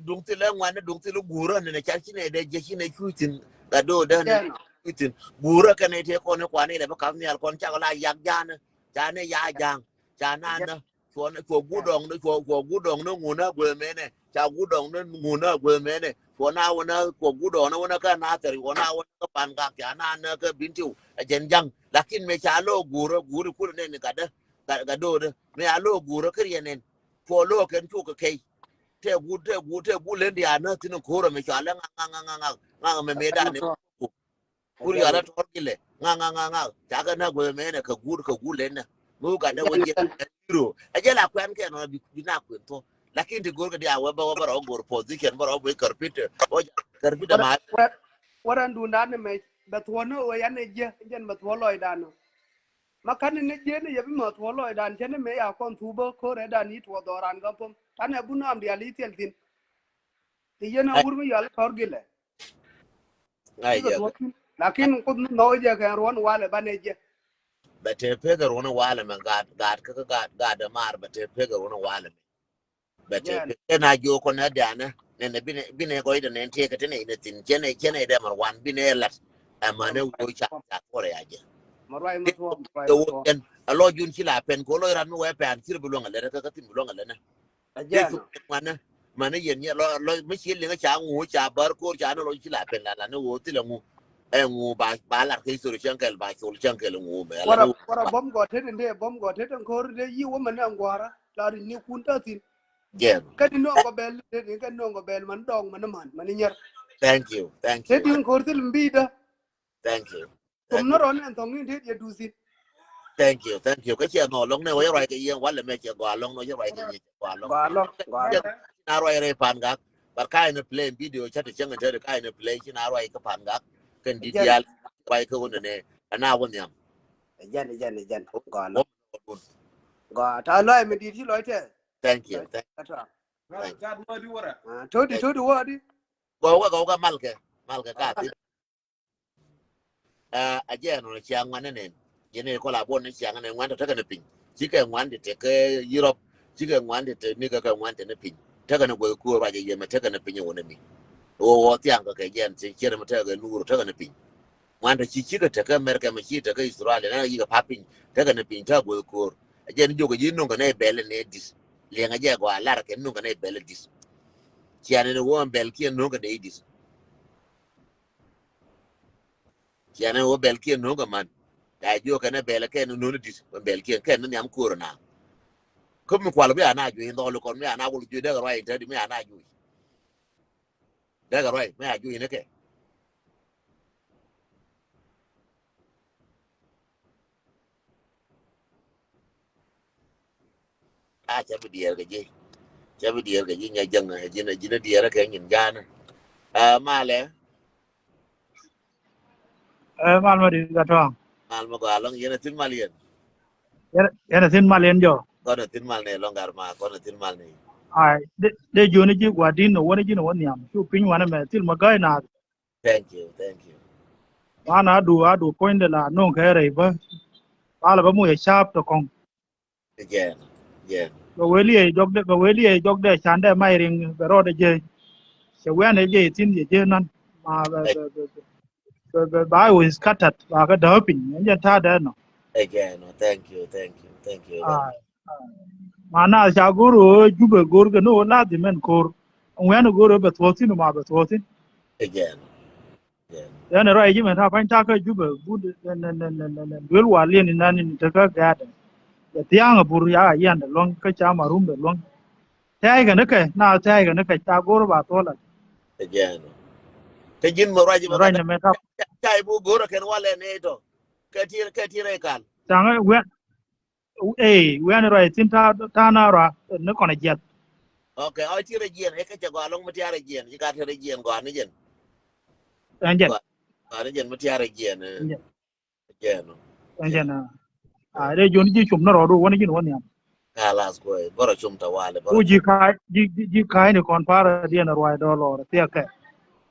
Duŋ thil ɛ ŋuan duŋ thil guurä ni na car ci nɛ dɛ jɛ ci nɛ cuuc thin. Ka do dä ni cuuc thin guurä kɛ nɛ tëë kɔn ni kuan ilɛ bä kam nhial kɔn cak la yak jaanä. Ca nɛ ya jaŋ ca na nä. Cuɔ cuɔ guut dɔŋ ni cuɔ cuɔ guut dɔŋ ni ŋun a guɛ mɛnɛ ca guut dɔŋ ni ŋun a guɛ mɛnɛ cuɔ na wä na cuɔ guut dɔŋ ni wä na kä na thɛr cuɔ na wä na kä pan gak ca na na kä bin tiu a jɛn jaŋ. Lakin mɛ ca lo guur guur kul nɛ ni gatdä gat gat dodä mɛ a lo guur kä riɛn nɛn cuɔ lo kɛn cuk kɛ kɛy. Tɛ guut tɛ guut tɛ guut len di a na thin ko̱rä mɛ ca lɛ ŋaŋ ŋaŋ ŋaŋ ŋaŋ mɛ mɛ dan ni. Kur yɔal a tɔr gilɛ ŋa ŋa ŋa ŋa ca kɛ na guɛ mɛ nɛ kɛ guur kɛ guur lɛ nɛ. Mi wä gat dɛ wä jɛ ro a jɛ la kuɛn kɛ nɔ bi na kuɛn tɔ. Lakin ti go̱r kɛ di a wä bä wä bä rɔ go̱r position bä rɔ bä kärpit. Kärpit ma. Wä ran dun dan mɛ bɛ thuɔ ni wä yan ni jɛ jɛn bɛ thuɔ lɔy dan. Ma kan ni jɛ ni yɛ bi ma thuɔ lɔy dan jɛ ni mɛ ya kɔn thu bä ko̱r ɛ dan yi tuɔ dhɔran gam pom. Tan ɛ bu nam dial yi thiɛl thin. Ti yɛn a wur mi yɔal tɔr gilɛ. Lakin kut mi nhɔk jɛ kɛ ruɔn walɛ banɛ jɛ. Bɛ te pek ruɔn walɛ mɛ gaat gaat kä gaat gaat mar bɛ te pek ruɔn walɛ mɛ. Bɛ te pek kɛ na jiök kɔn nɛ dianɛ nɛnɛ binɛ binɛ gɔc dɛ nɛn tiekɛ ti nɛ inɛ thin cɛnɛ cɛnɛ dɛ mar wan binɛ lat. Ɛmɛ nɛ wä ca ca kɔrɛ ya jɛ. Kɛ wä kɛn a lɔ jun ci la pɛn kɛ wä lɔ ran mi wɛ pɛn cir bi luäŋ a lɛt kä kä thin bi luäŋ a lɛt nɛ. Manɛ manɛ yɛn nyɛ lɔ lɔ mi ci liŋ ca ŋu ca bär ko̱r ca ni lɔ ci la pen la la ni ɣöö thilɛ ŋu. Ɛ ŋu ba ba lar kɛ history cɛŋ kɛl ba col cɛŋ kɛl ŋu mɛ la ni. Wara bom gɔ tet in dee bom gɔ tet in ko̱r dee yi wä mɛ ni aŋguara la ri ni kun ta thin. Jɛn. Kɛ ni nɔŋ gɔ bɛl tet in kɛ nɔŋ gɔ bɛl man dɔŋ man man man nyɛr. Thank you, thank you. Tet in ko̱r thil mbi da. Thank you. Kum ni rɔn ɛn thɔŋ in tet yɛ dusin. Thank you, thank you. Kä ciɛ nɔ lɔŋ ni wä yɛ ruac kɛ yɛn walɛ mɛ ciɛ gɔaa lɔŋ ni wä yɛ ruac kɛ yɛn ciɛ gɔaa lɔŋ. Gɔaa lɔŋ, gɔaa lɔŋ. Ci na ruac rɛy pan gak. But ka in play video ca ti cäŋ in tɛt ka in play ci na ruac kä pan gak. Kɛn di dial ruac kä wä nɛnɛ. Ɛn a wä nhiam. Jɛn, jɛn, jɛn. Gɔaa lɔŋ. Gɔaa ta lɔc mi dit ci lɔc tɛ. Thank you, thank you. Gat wä di wä rɛ. Todi, todi wä di. Gɔaa wä, gɔaa wä malkɛ, malkɛ ka ti. A jɛ ɛn ɣän ciaŋ ŋuan ni nɛn. Yɛn ni kɔla buɔn ni ciaŋ ni ŋuan tɔ tekɛ ni piny. Cikɛ ŋuan ti tekɛ Europe. Cikɛ ŋuan ti tekɛ ni kɛ kɛ ŋuan ti ni piny. Tekɛ ni guɛ kuɔ ruac yɛ mɛ tekɛ ni piny wä ni mi. Wä wä thiaŋ kɛ kɛ jɛn ci ciɛ ni mɛ tekɛ nuur tekɛ ni piny. Ŋuan tɔ ci cikɛ tekɛ America mɛ ci tekɛ Australia na yikɛ pa piny. Tekɛ ni piny tekɛ guɛ kuɔ. A jɛ ni jokɛ ji nuŋ kɛ ni bɛl ni dis. Liɛŋ a jɛ gɔaa lar kɛ nuŋ kɛ ni bɛl dis. Ciɛ ni wä bɛl kiɛ nuŋ kɛ ni dis. Ciɛ ni wä bɛl kiɛ nuŋ kɛ man. Ka jiɔ kɛn bɛl kɛn nuŋ ni dis wä bɛl kiɛ kɛn ni nhiam ko̱r na. Kä mi kual mi ana juɔc in dhɔl kɔn mi ana wul juɔc dek ruac in te di mi ana juɔc. Dek ruac mi a juɔc in kɛ. A cɛ bi diɛɛr kɛ ji̱. Cɛ bi diɛɛr kɛ ji̱, nya jäŋ, ji̱n, ji̱n diɛɛr kɛ nyin ja̱a̱n. Ɛ, malɛ. Ɛ, mal ma di ka tɔ̱ɔ̱ŋ. Mal ma gɔaa ɛlɔ̱ŋ, yɛn a thi̱n mal yɛn. Yɛn, yɛn a thi̱n mal yɛn jɔ. Kɔn a thi̱n mal ni ɛlɔ̱ŋ gar ma, kɔn a thi̱n mal ni. Ay, dee, dee jiöni ji̱ gua̱di̱n ni wäni ji̱ ni wä nhiam. Cu piny wanɛ mɛ thil ma gäi naath. Thank you, thank you. Wan a du, a du puɔ̱nydɛ la no̱o̱ŋ kɛ rɛy bä. Ba la bä muc a ca̱a̱p tɔ kɔ̱ŋ. Again, again. Bɛ wee liɛc jɔkdɛ, bɛ wee liɛc jɔkdɛ candɛ may riŋ bɛ rɔɔdɛ jee. Cɛ wianɛ jee thi̱n yɛ jee nan. Ma bɛ, bɛ, bɛ, bɛ, bɛ, ba wee scattered, ba kɛ dääk piny. Ɛn jɛ ta̱a̱dɛ nɔ. Again, oh, thank you, thank you, thank you. Ay, ay. Ma naath ca go̱r ɣöö Jubɛ go̱r kɛ ni ɣöö lath imɛn ko̱r. Wianɛ go̱r ɣöö bɛ thuɔ̱ɔ̱thin ma bɛ thuɔ̱ɔ̱thin. Again. Yɛn ruac ji̱ mɛn ta̱a̱ pa̱ny ta̱a̱ kä Jubɛ but nɛ nɛ nɛ nɛ nɛ duel wal yɛn inan in tekä gɛ̈ɛ̈dɛ. Yɛ thia̱a̱ŋ a bur ya a yiandɛ luäŋ kä ca ma rumdɛ luäŋ. Tɛ̈ɛ̈c kɛ ni kɛ na tɛ̈ɛ̈c kɛ ni kɛ ca go̱r ba thuɔ̱l a. Again. Kä ji̱n mɛ ruac ji̱ mɛ ruac nɛ mɛ ta̱a̱. Ca ibu go̱r a kɛn walɛ ni tɔ. Kɛ ti, kɛ ti rɛy kal. Ca̱ŋ wiɛn. Ee, wiɛn rɔ ithin ta, ta na rɔ ni kɔn a jiɛth. Okay, ɔ ti rɛ jiɛn, ɛ kɛ cɛ gɔaa lɔŋ mi ti a rɛ jiɛn, ci ka ti rɛ jiɛn gɔaa ni jɛn. Ɛn jɛn. Gɔaa ni jɛn mi ti a rɛ jiɛn. Ɛn jɛn. Jiɛn. Ɛn jɛn. A rɛ jiɔn ji̱ cum ni rɔ do wani ji̱n wani am. Kalas kuɛ, bɔrɔ cum ta wale. Ku ji̱ ka̱a̱c, ji̱, ji̱, ji̱ ka̱a̱c ni kɔn parɛ diɛn rɔ ruac dɔ lɔr thiɛ kɛ.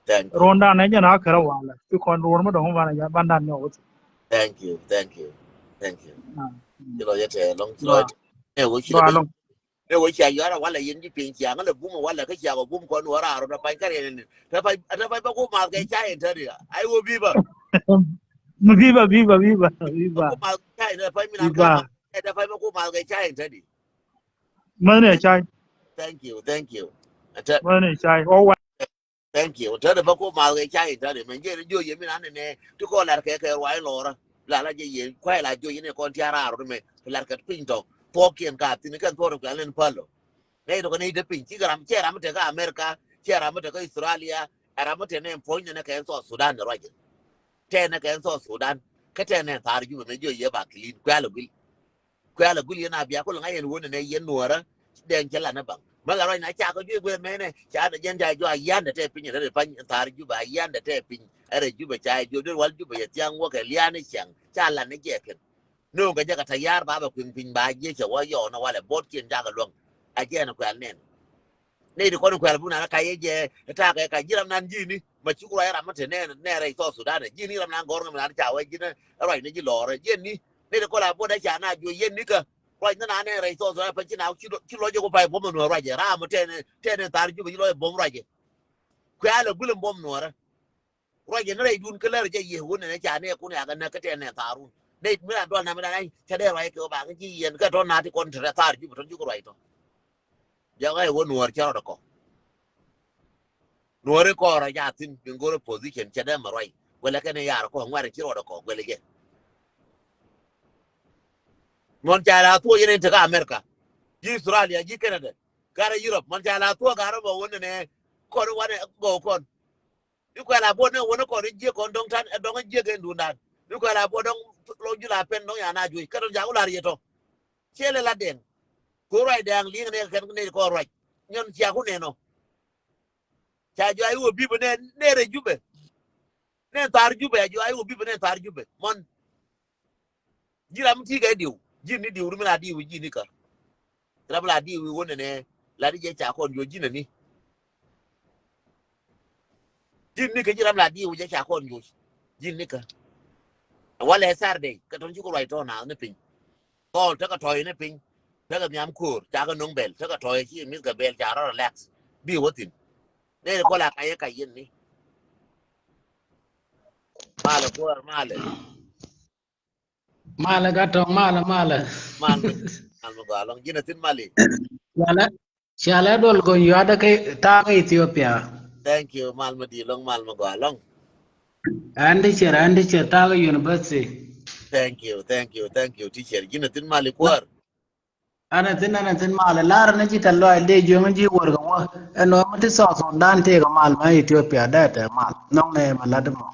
Thank you. Rondan ɛn jɛn a kɛrɛ walɛ. Ci kɔn ruɔr mi dɔŋ banɛ bandan nyɔk. Thank you, thank you, thank you. Ci lɔ yɛ tɛ lɔŋ, ci lɔ yɛ tɛ. Ɛ wä ci lɔ yɛ tɛ. Ɛ wä cia yɔra wala yɛn ji̱ piny cia ŋä lɛ bum wala kä cia kɔ bum kɔn wä raar wä pany kar yɛn ni. Tɛ pany, tɛ pany ba ku math kɛ ca yɛn tɛ di. Ai wä biba. Biba, biba, biba, biba. Ba ku math ca yɛn tɛ pany mi na kɛ math. Tɛ pany ba ku math kɛ ca yɛn tɛ di. Mani ca. Thank you, thank you. Mani ca. Thank you. Tɛn bä ku math kɛ cay tɛn mɛ jɛ ni jiö yɛ mi na ni nɛ ti kɔ lar kɛ kɛ ruay lɔra. La la jɛ yɛ kuay la jiö yɛ ni kɔn ti ara ro mɛ lar kɛ piny tɔ. Tuɔk kiɛn ka thin kɛn tuɔk kɛ len palo. Nɛ to kɛ ni de piny ci ram cɛ ram te ka America, cɛ ram te ka Australia, ram te ne pony ne kɛ South Sudan ni rɔjɛ. Tɛ ne kɛ South Sudan, kɛ tɛ ne thar ju mɛ jiö yɛ ba clean kuɛ la gul. Kuɛ la gul yɛn a bia kul ŋa yɛn wun ne yɛn nuɔrä. Dɛn cɛ la ni baŋ. Mɛ la ruac na ca kɛ juec guɛ mɛnɛ ca dɛ jɛn ca jua yan dɛ tɛ piny rɛ pany thar Juba yan dɛ tɛ piny. Ɛrɛ Juba ca jua dɛ wal Juba yɛ thiaŋ wä kɛ lian ni cɛŋ ca la ni jɛ kɛn. Nööŋ kɛ jɛ kɛ tayar ba bɛ kuiŋ piny ba jiɛ cɛ wä yɔw na walɛ bot kiɛn ca kɛ luäŋ. A jɛ ni kuɛl nɛn. Nɛy ti kɔn kuɛl bun ana ka yɛ jɛ ta kɛ ka ji̱ ram nan ji̱ ni. Ma cuk ruac ram mi te nɛ nɛ rɛy South Sudan ji̱ ni ram nan gɔr ŋɛ mi nan ca wä ji̱ ni ruac ni ji̱ lɔr ji̱ ni. Nɛy ti kɔn la bot a ca na juɔ yɛn ni kä. Ruac ni na nɛ rɛy South Sudan pa ci na ci lɔ jɛ ku pay bom nuɔr ruac jɛ ram mi te nɛ te nɛ thar Juba ci lɔ jɛ bom ruac jɛ. Kuɛ a lɛ gulɛ bom nuɔrɛ. Ruac jɛ ni rɛy dun kä lär jɛ yɛ wun nɛ ca nɛ kun ya kɛ nɛ kä te nɛ tharun. Nɛy mi na dual na mi na nɛ ca dee ruac kɛ ba kä ji̱ yɛn kä tɔ na ti kɔn te rɛ thar Juba tɔ ji̱ ku ruac tɔ. Jɛ ɣa̱c wä nuɔr cɛ rɔdɛ kɔ. Nuɔri kɔɔrɔ ja thin bin go̱rɛ position cɛ dee mɛ ruac guɛlɛ kɛn yar kɔ ŋuɛ̈rɛ ci rɔɔdɛ kɔ guɛlɛ jɛ. Mɔn ca la thuɔ̱c yɛn in tekä America. Ji̱ Australia ji̱ Canada. Garɛ Europe mɔn ca la thuɔ̱c garɛ bɛ wä nɛnɛ kɔn wanɛ gɔw kɔn. Ni kuɛ la buɔt ni wä ni kɔn jiek kɔn dɔŋ tan dɔŋ jiek in dundan. Ni kuɛ la buɔt dɔŋ lɔ jul a pɛn dɔŋ ya na juec kä dɔŋ jaku lar yɛ tɔ. Ciɛ lɛ la dɛŋ. Ku ruac dɛŋ liŋ ni kɛn ni kɔn ruac nyɔn cia ku nɛn ɔ. Ca jɔ a iwä bipä nɛ nɛ rɛ Jubɛ. Nɛ thar Jubɛ a jɔ a iwä bipä nɛ thar Jubɛ mɔn. Ji̱ ram ti kɛ diw ji̱ ni diw rum la diw ji̱ ni kä. Ram la diw iwä nɛ nɛ la di jɛ ca kɔn jɔ ji̱ nɛ ni. Ji̱ ni kä ji̱ ram la diw jɛ ca kɔn jɔ ji̱ ni kä. Walɛ Saturday kä tɔn ci ku ruac tɔn na ni piny. Thɔɔl tekɛ tɔ̱ɔ̱c ni piny. Tekɛ nhiam ko̱o̱r cakɛ no̱ŋ bɛl tekɛ tɔ̱ɔ̱c ci mi̱th kɛ bɛl ca rɔ relax. Bi wä thi̱n. Nɛy ti kɔl a kayɛ kay yɛn ni. Malɛ kuäär malɛ. Malɛ gatɔŋ malɛ malɛ. Mal mi mal mi gɔaa lɔŋ ji̱n a thi̱n mali. Malɛ. Cialɛ duɔl gony yua̱dä kä ta̱a̱ kä Ethiopia. Thank you mal mi di̱i̱t lɔ̱ŋ mal mi gɔaa lɔ̱ŋ. Ɛn ti cier ɛn ti cier ta̱a̱ kä university. Thank you, thank you, thank you teacher. Ji̱n a thi̱n mal i kuäär. Ɛn a thi̱n ɛn a thi̱n mal i lar ni ji̱ tɛn lɔac dee jiöŋ ji̱ wär kɛ wä. Ɛn wä mi ti South Sudan tëëk a mal ma Ethiopia dee tɛ mal nhɔŋ nɛ ma lat mɔ.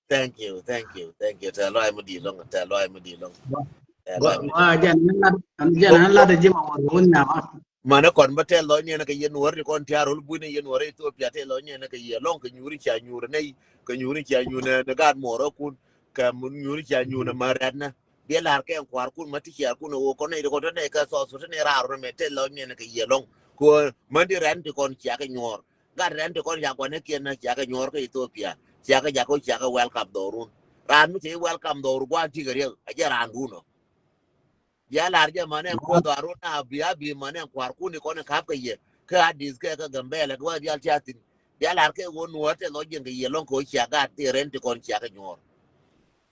Thank you, thank you, thank you. Tɛ lɔac mi di̱i̱t lɔ̱ŋ, tɛ lɔac mi di̱i̱t lɔ̱ŋ. Gua, gua, jɛn, jɛn, jɛn, lat ji̱ ma wä wun nyama. Manɛ kɔn bä tɛl lɔc niɛn kɛ yɛn wär ti kɔn tia̱a̱r rol bui̱n yɛn wär Ethiopia tɛl lɔc niɛn kɛ yɛ lɔŋ kɛ nyuuri ca nyuuri nɛy kɛ nyuuri ca nyuuri nɛ gaat muɔɔrä kun kɛ nyuuri ca nyuuri ma rɛt nɛ. Biɛ lar kɛ kua̱r kun ma ti ciaar kun wä kɔn nɛy ti kɔn tɔ nɛy kɛ thɔɔth tɔ nɛy raar rɔ mɛ tɛl lɔc niɛn kɛ yɛ lɔŋ. Kɛ män ti rɛn ti kɔn cia kɛ nyuɔɔr. Gat rɛn ti kɔn ca gua̱n ikiɛn na cia kɛ nyuɔɔr kä Ethiopia cia kɛ jakä cia kɛ welcome dhɔrun. Raan mi ci welcome dhɔru gua̱n ti kɛ riek a jɛ raan dun ɔ. Bia lar jɛ mane kuoth a run a bia bi mane kuar kuni kɔn kap kɛ yɛ kɛ Addis kɛ kɛ Gambɛlɛ kɛ wä dial cia thin. Bia lar kɛ wä nuɔr tɛ lɔ jiɛn kɛ yɛ lɔŋ kɛ wä cia gat ti rɛn ti kɔn cia kɛ nyuɔr.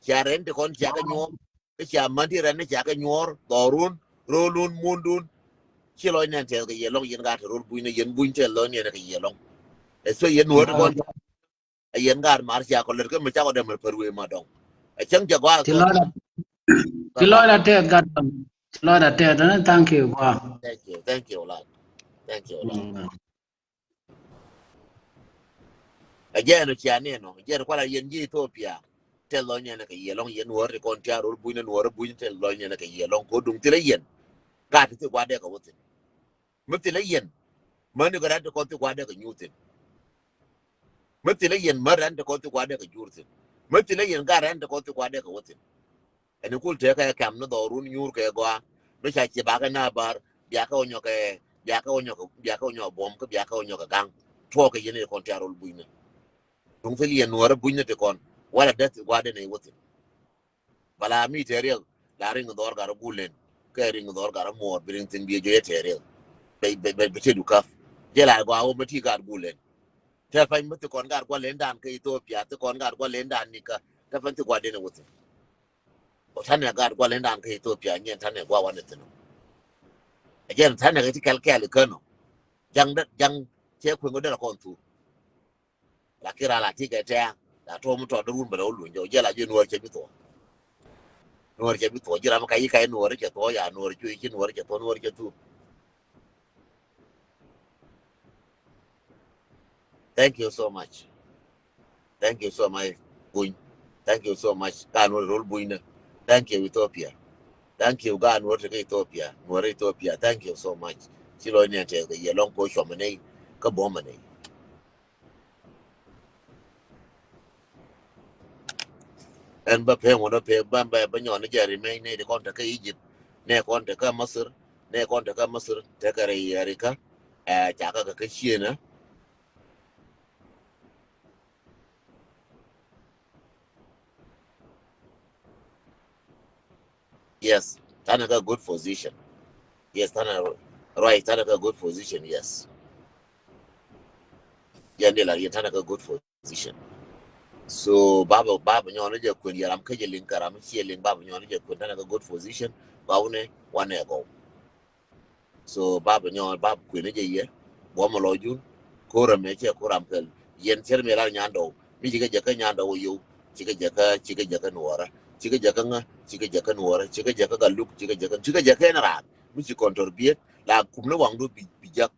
Cia rɛn ti kɔn cia kɛ nyuɔr. Kɛ cia man ti rɛn ni cia kɛ nyuɔr dhɔrun rolun mundun. Ci lɔc nɛn tɛth kɛ yɛ lɔŋ yɛn gat rol buny ni yɛn buny tɛ lɔc nɛn kɛ yɛ lɔŋ. Ɛ so yɛn nuɔr ti kɔn. Ɛ yɛn gaat mar cia kɔ lɛt kä mi cakɔ dɛm pär wee ma dɔŋ. Ɛ cäŋ jɛ gɔaa. Ci lɔcda, ci lɔcda tɛth gat dɔŋ. Ci lɔcda tɛth dɔŋ. Thank you gɔaa. Thank you, thank you a lot. Thank you a lot. Ɛ jɛn ɔ cia ni ɛnɔ jɛn kuala yɛn ji̱ Ethiopia. Tɛth lɔc nɛn kɛ yɛ lɔŋ yɛn nuɔr ti kɔn tia rol buny ni nuɔr buny tɛth lɔc nɛn kɛ yɛ lɔŋ ko duŋ thilɛ yɛn. Gaat ti thi gua̱dɛ kɛ wä thin. Mi thilɛ yɛn mäni kɛ rɛn ti kɔn thi gua̱dɛ kɛ nyuur thin. Mi thilɛ yɛn mä rɛn ti kɔn thi gua̱dɛ kɛ jur thin. Mi thilɛ yɛn gat rɛn ti kɔn thi gua̱dɛ kɛ wä thin. Ɛn kul tekɛ kɛm ni dhɔrun nyuur kɛ gɔaa mi ca ci bakɛ na bar biakɛ wä nyɔkɛ biakɛ wä nyɔkɛ biakɛ wä nyɔkɛ buɔm kä biakɛ wä nyɔkɛ gaŋ. Tuɔɔkɛ yɛn ti kɔn tia rol bunyni. Duŋ thil yɛn nuɔrɛ bunyni ti kɔn wala deth gua̱dɛ ni wä thin. Bala mi tɛriɛk la riŋ dhɔr garä gulen kɛ riŋ dhɔr garä muɔr bi riŋ thin bi jɛ tɛriɛk. Bɛ bɛ bɛ ti du kap jɛ la gɔaa wä mɛ ti gat gulen. Tɛ pany mɛ ti kɔn gat gualen dan kɛ Ethiopia ti kɔn gat gualen dan ni ka tɛ pany ti guaden wä thin. Ɔ tanɛ gat gualen dan kɛ Ethiopia nyɛn tanɛ gua wan thin. Jɛn tanɛ kɛ ti kɛl kɛl kɛ nɔ. Jaŋ dɛ jaŋ cɛ kueŋ dɛ kɔn thu. Lakin ral a ti kɛ tɛ̈ɛ̈ la tuɔm tɔt dee wun bɛ lɛ wä luny jɛ wä jɛ la ji̱ nuɔr cɛ bi thuɔ̱k. Nuɔr cɛ bi thuɔ̱k ji̱ ram ka yi ka yi nuɔr cɛ thuɔ̱k ya nuɔr cuɛ ci nuɔr cɛ thuɔ̱k nuɔr cɛ thuɔ̱k. Thank you so much. Thank you so much. Buny. Thank you so much. Ka nuɔr rol buny na. Thank you Ethiopia. Thank you ka nuɔr te ka Ethiopia. Nuɔr Ethiopia. Thank you so much. Ci lɔc ni a tɛth kɛ yɛ lɔŋ ko cuɔmɛ nɛy kä buɔmɛ nɛy. Ɛn bä pek ŋuɔ̱t bä pek bä bä bä nyɔn ni jɛ ri mɛny ni ti kɔn te kä Egypt ni kɔn te kä Masir ni kɔn te kä Masir te kä ri yɛ ri kä ɛ ca kä kä kä cienä. Yes, tanɛ kä good position. Yes, tanɛ right, tanɛ kä good position, yes. Yɛn di la yɛn tanɛ kä good position. So baba baba nyɔn jɛ kuen yɛ ram kä jɛ liŋ kä ram ciɛ liŋ baba nyɔn jɛ kuen tanɛ kä good position. Ba wunɛ wanɛ gɔw. So baba nyɔn baba kuen jɛ yɛ buɔmɔ lɔ jun. Ko̱r ɛmɛ cɛ ko̱r ram kɛl yɛn cɛr mi lar nyandɔw mi cikɛ jɛ kä nyandɔw yow. Cikɛ jɛ kä cikɛ jɛ kä nuɔrä cikɛ jɛ kä ŋä cikɛ jɛ kä nuɔrä cikɛ jɛ kä galuk cikɛ jɛ kä cikɛ jɛ kä ɛn raar mi ci kɔn tɔr biet la kum ni waŋdu bi bi jak.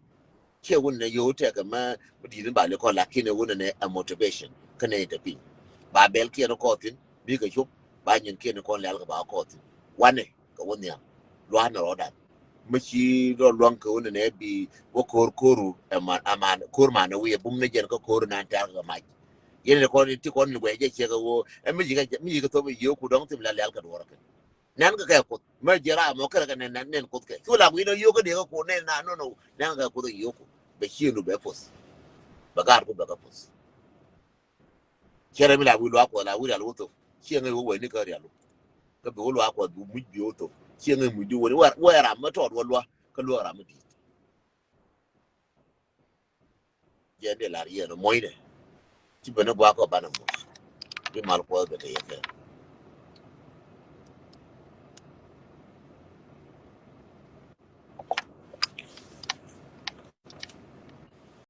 Ciɛ wun nɛ yow tɛkɛ mɛ mi di̱t ni bali kɔn lakin ɛ wun nɛ ɛ motivation kä nɛ ite piny. Ba bɛl kiɛn kɔthin bikɛ cop ba nyin kiɛn kɔn lɛl kɛ ba kɔthin wanɛ kɛ wun nhiam lua̱a̱n rɔɔdan. Mi ci rɔ luaŋ kɛ wun nɛ bi wä ko̱r ko̱ru ɛ man ɛ man ko̱r man ɛ wi̱i̱ ɛ bum ni jɛn kä ko̱r nan tɛr kɛ mac. Yɛn ni kɔn ti kɔn ni guɛc jɛ ciɛ kɛ woo ɛ mi ci kɛ mi ci kɛ thop ɛ yo̱o̱ku dɔŋ thim la lɛl kɛ duɔrä kɛ. Nɛn kɛ kɛ kuoth mɛ jiɛ ram mɔ kɛrɛ kɛ nɛn nɛn kuoth kɛ cu la gui̱n ɔ yio̱k kä diɛ kɛ kuoth nɛn na nono nɛn kɛ kuoth ɔ yio̱k ku bɛ ciëŋdu bɛ poth. Bɛ gaatku bɛ kɛ poth. Cɛ rɛ mi la wi̱i̱ luaak kuɔth la wi̱i̱ rial wä thok ciɛ ŋäc wä wɛni kä rial wä. Kä bi wä luaak kuɔth bi muc bi wä thok ciɛ ŋäc muc di wä ni wɛ ram mɛ tɔɔt wä luaak kä luaak ram mɛ di̱i̱t. Jɛ dee lar yɛn ɔ muɔ̱cnɛ. Ci ben ni guak kɔ banɛ muɔ̱c. Bi mal kuɔth ben te yɛ kɛ.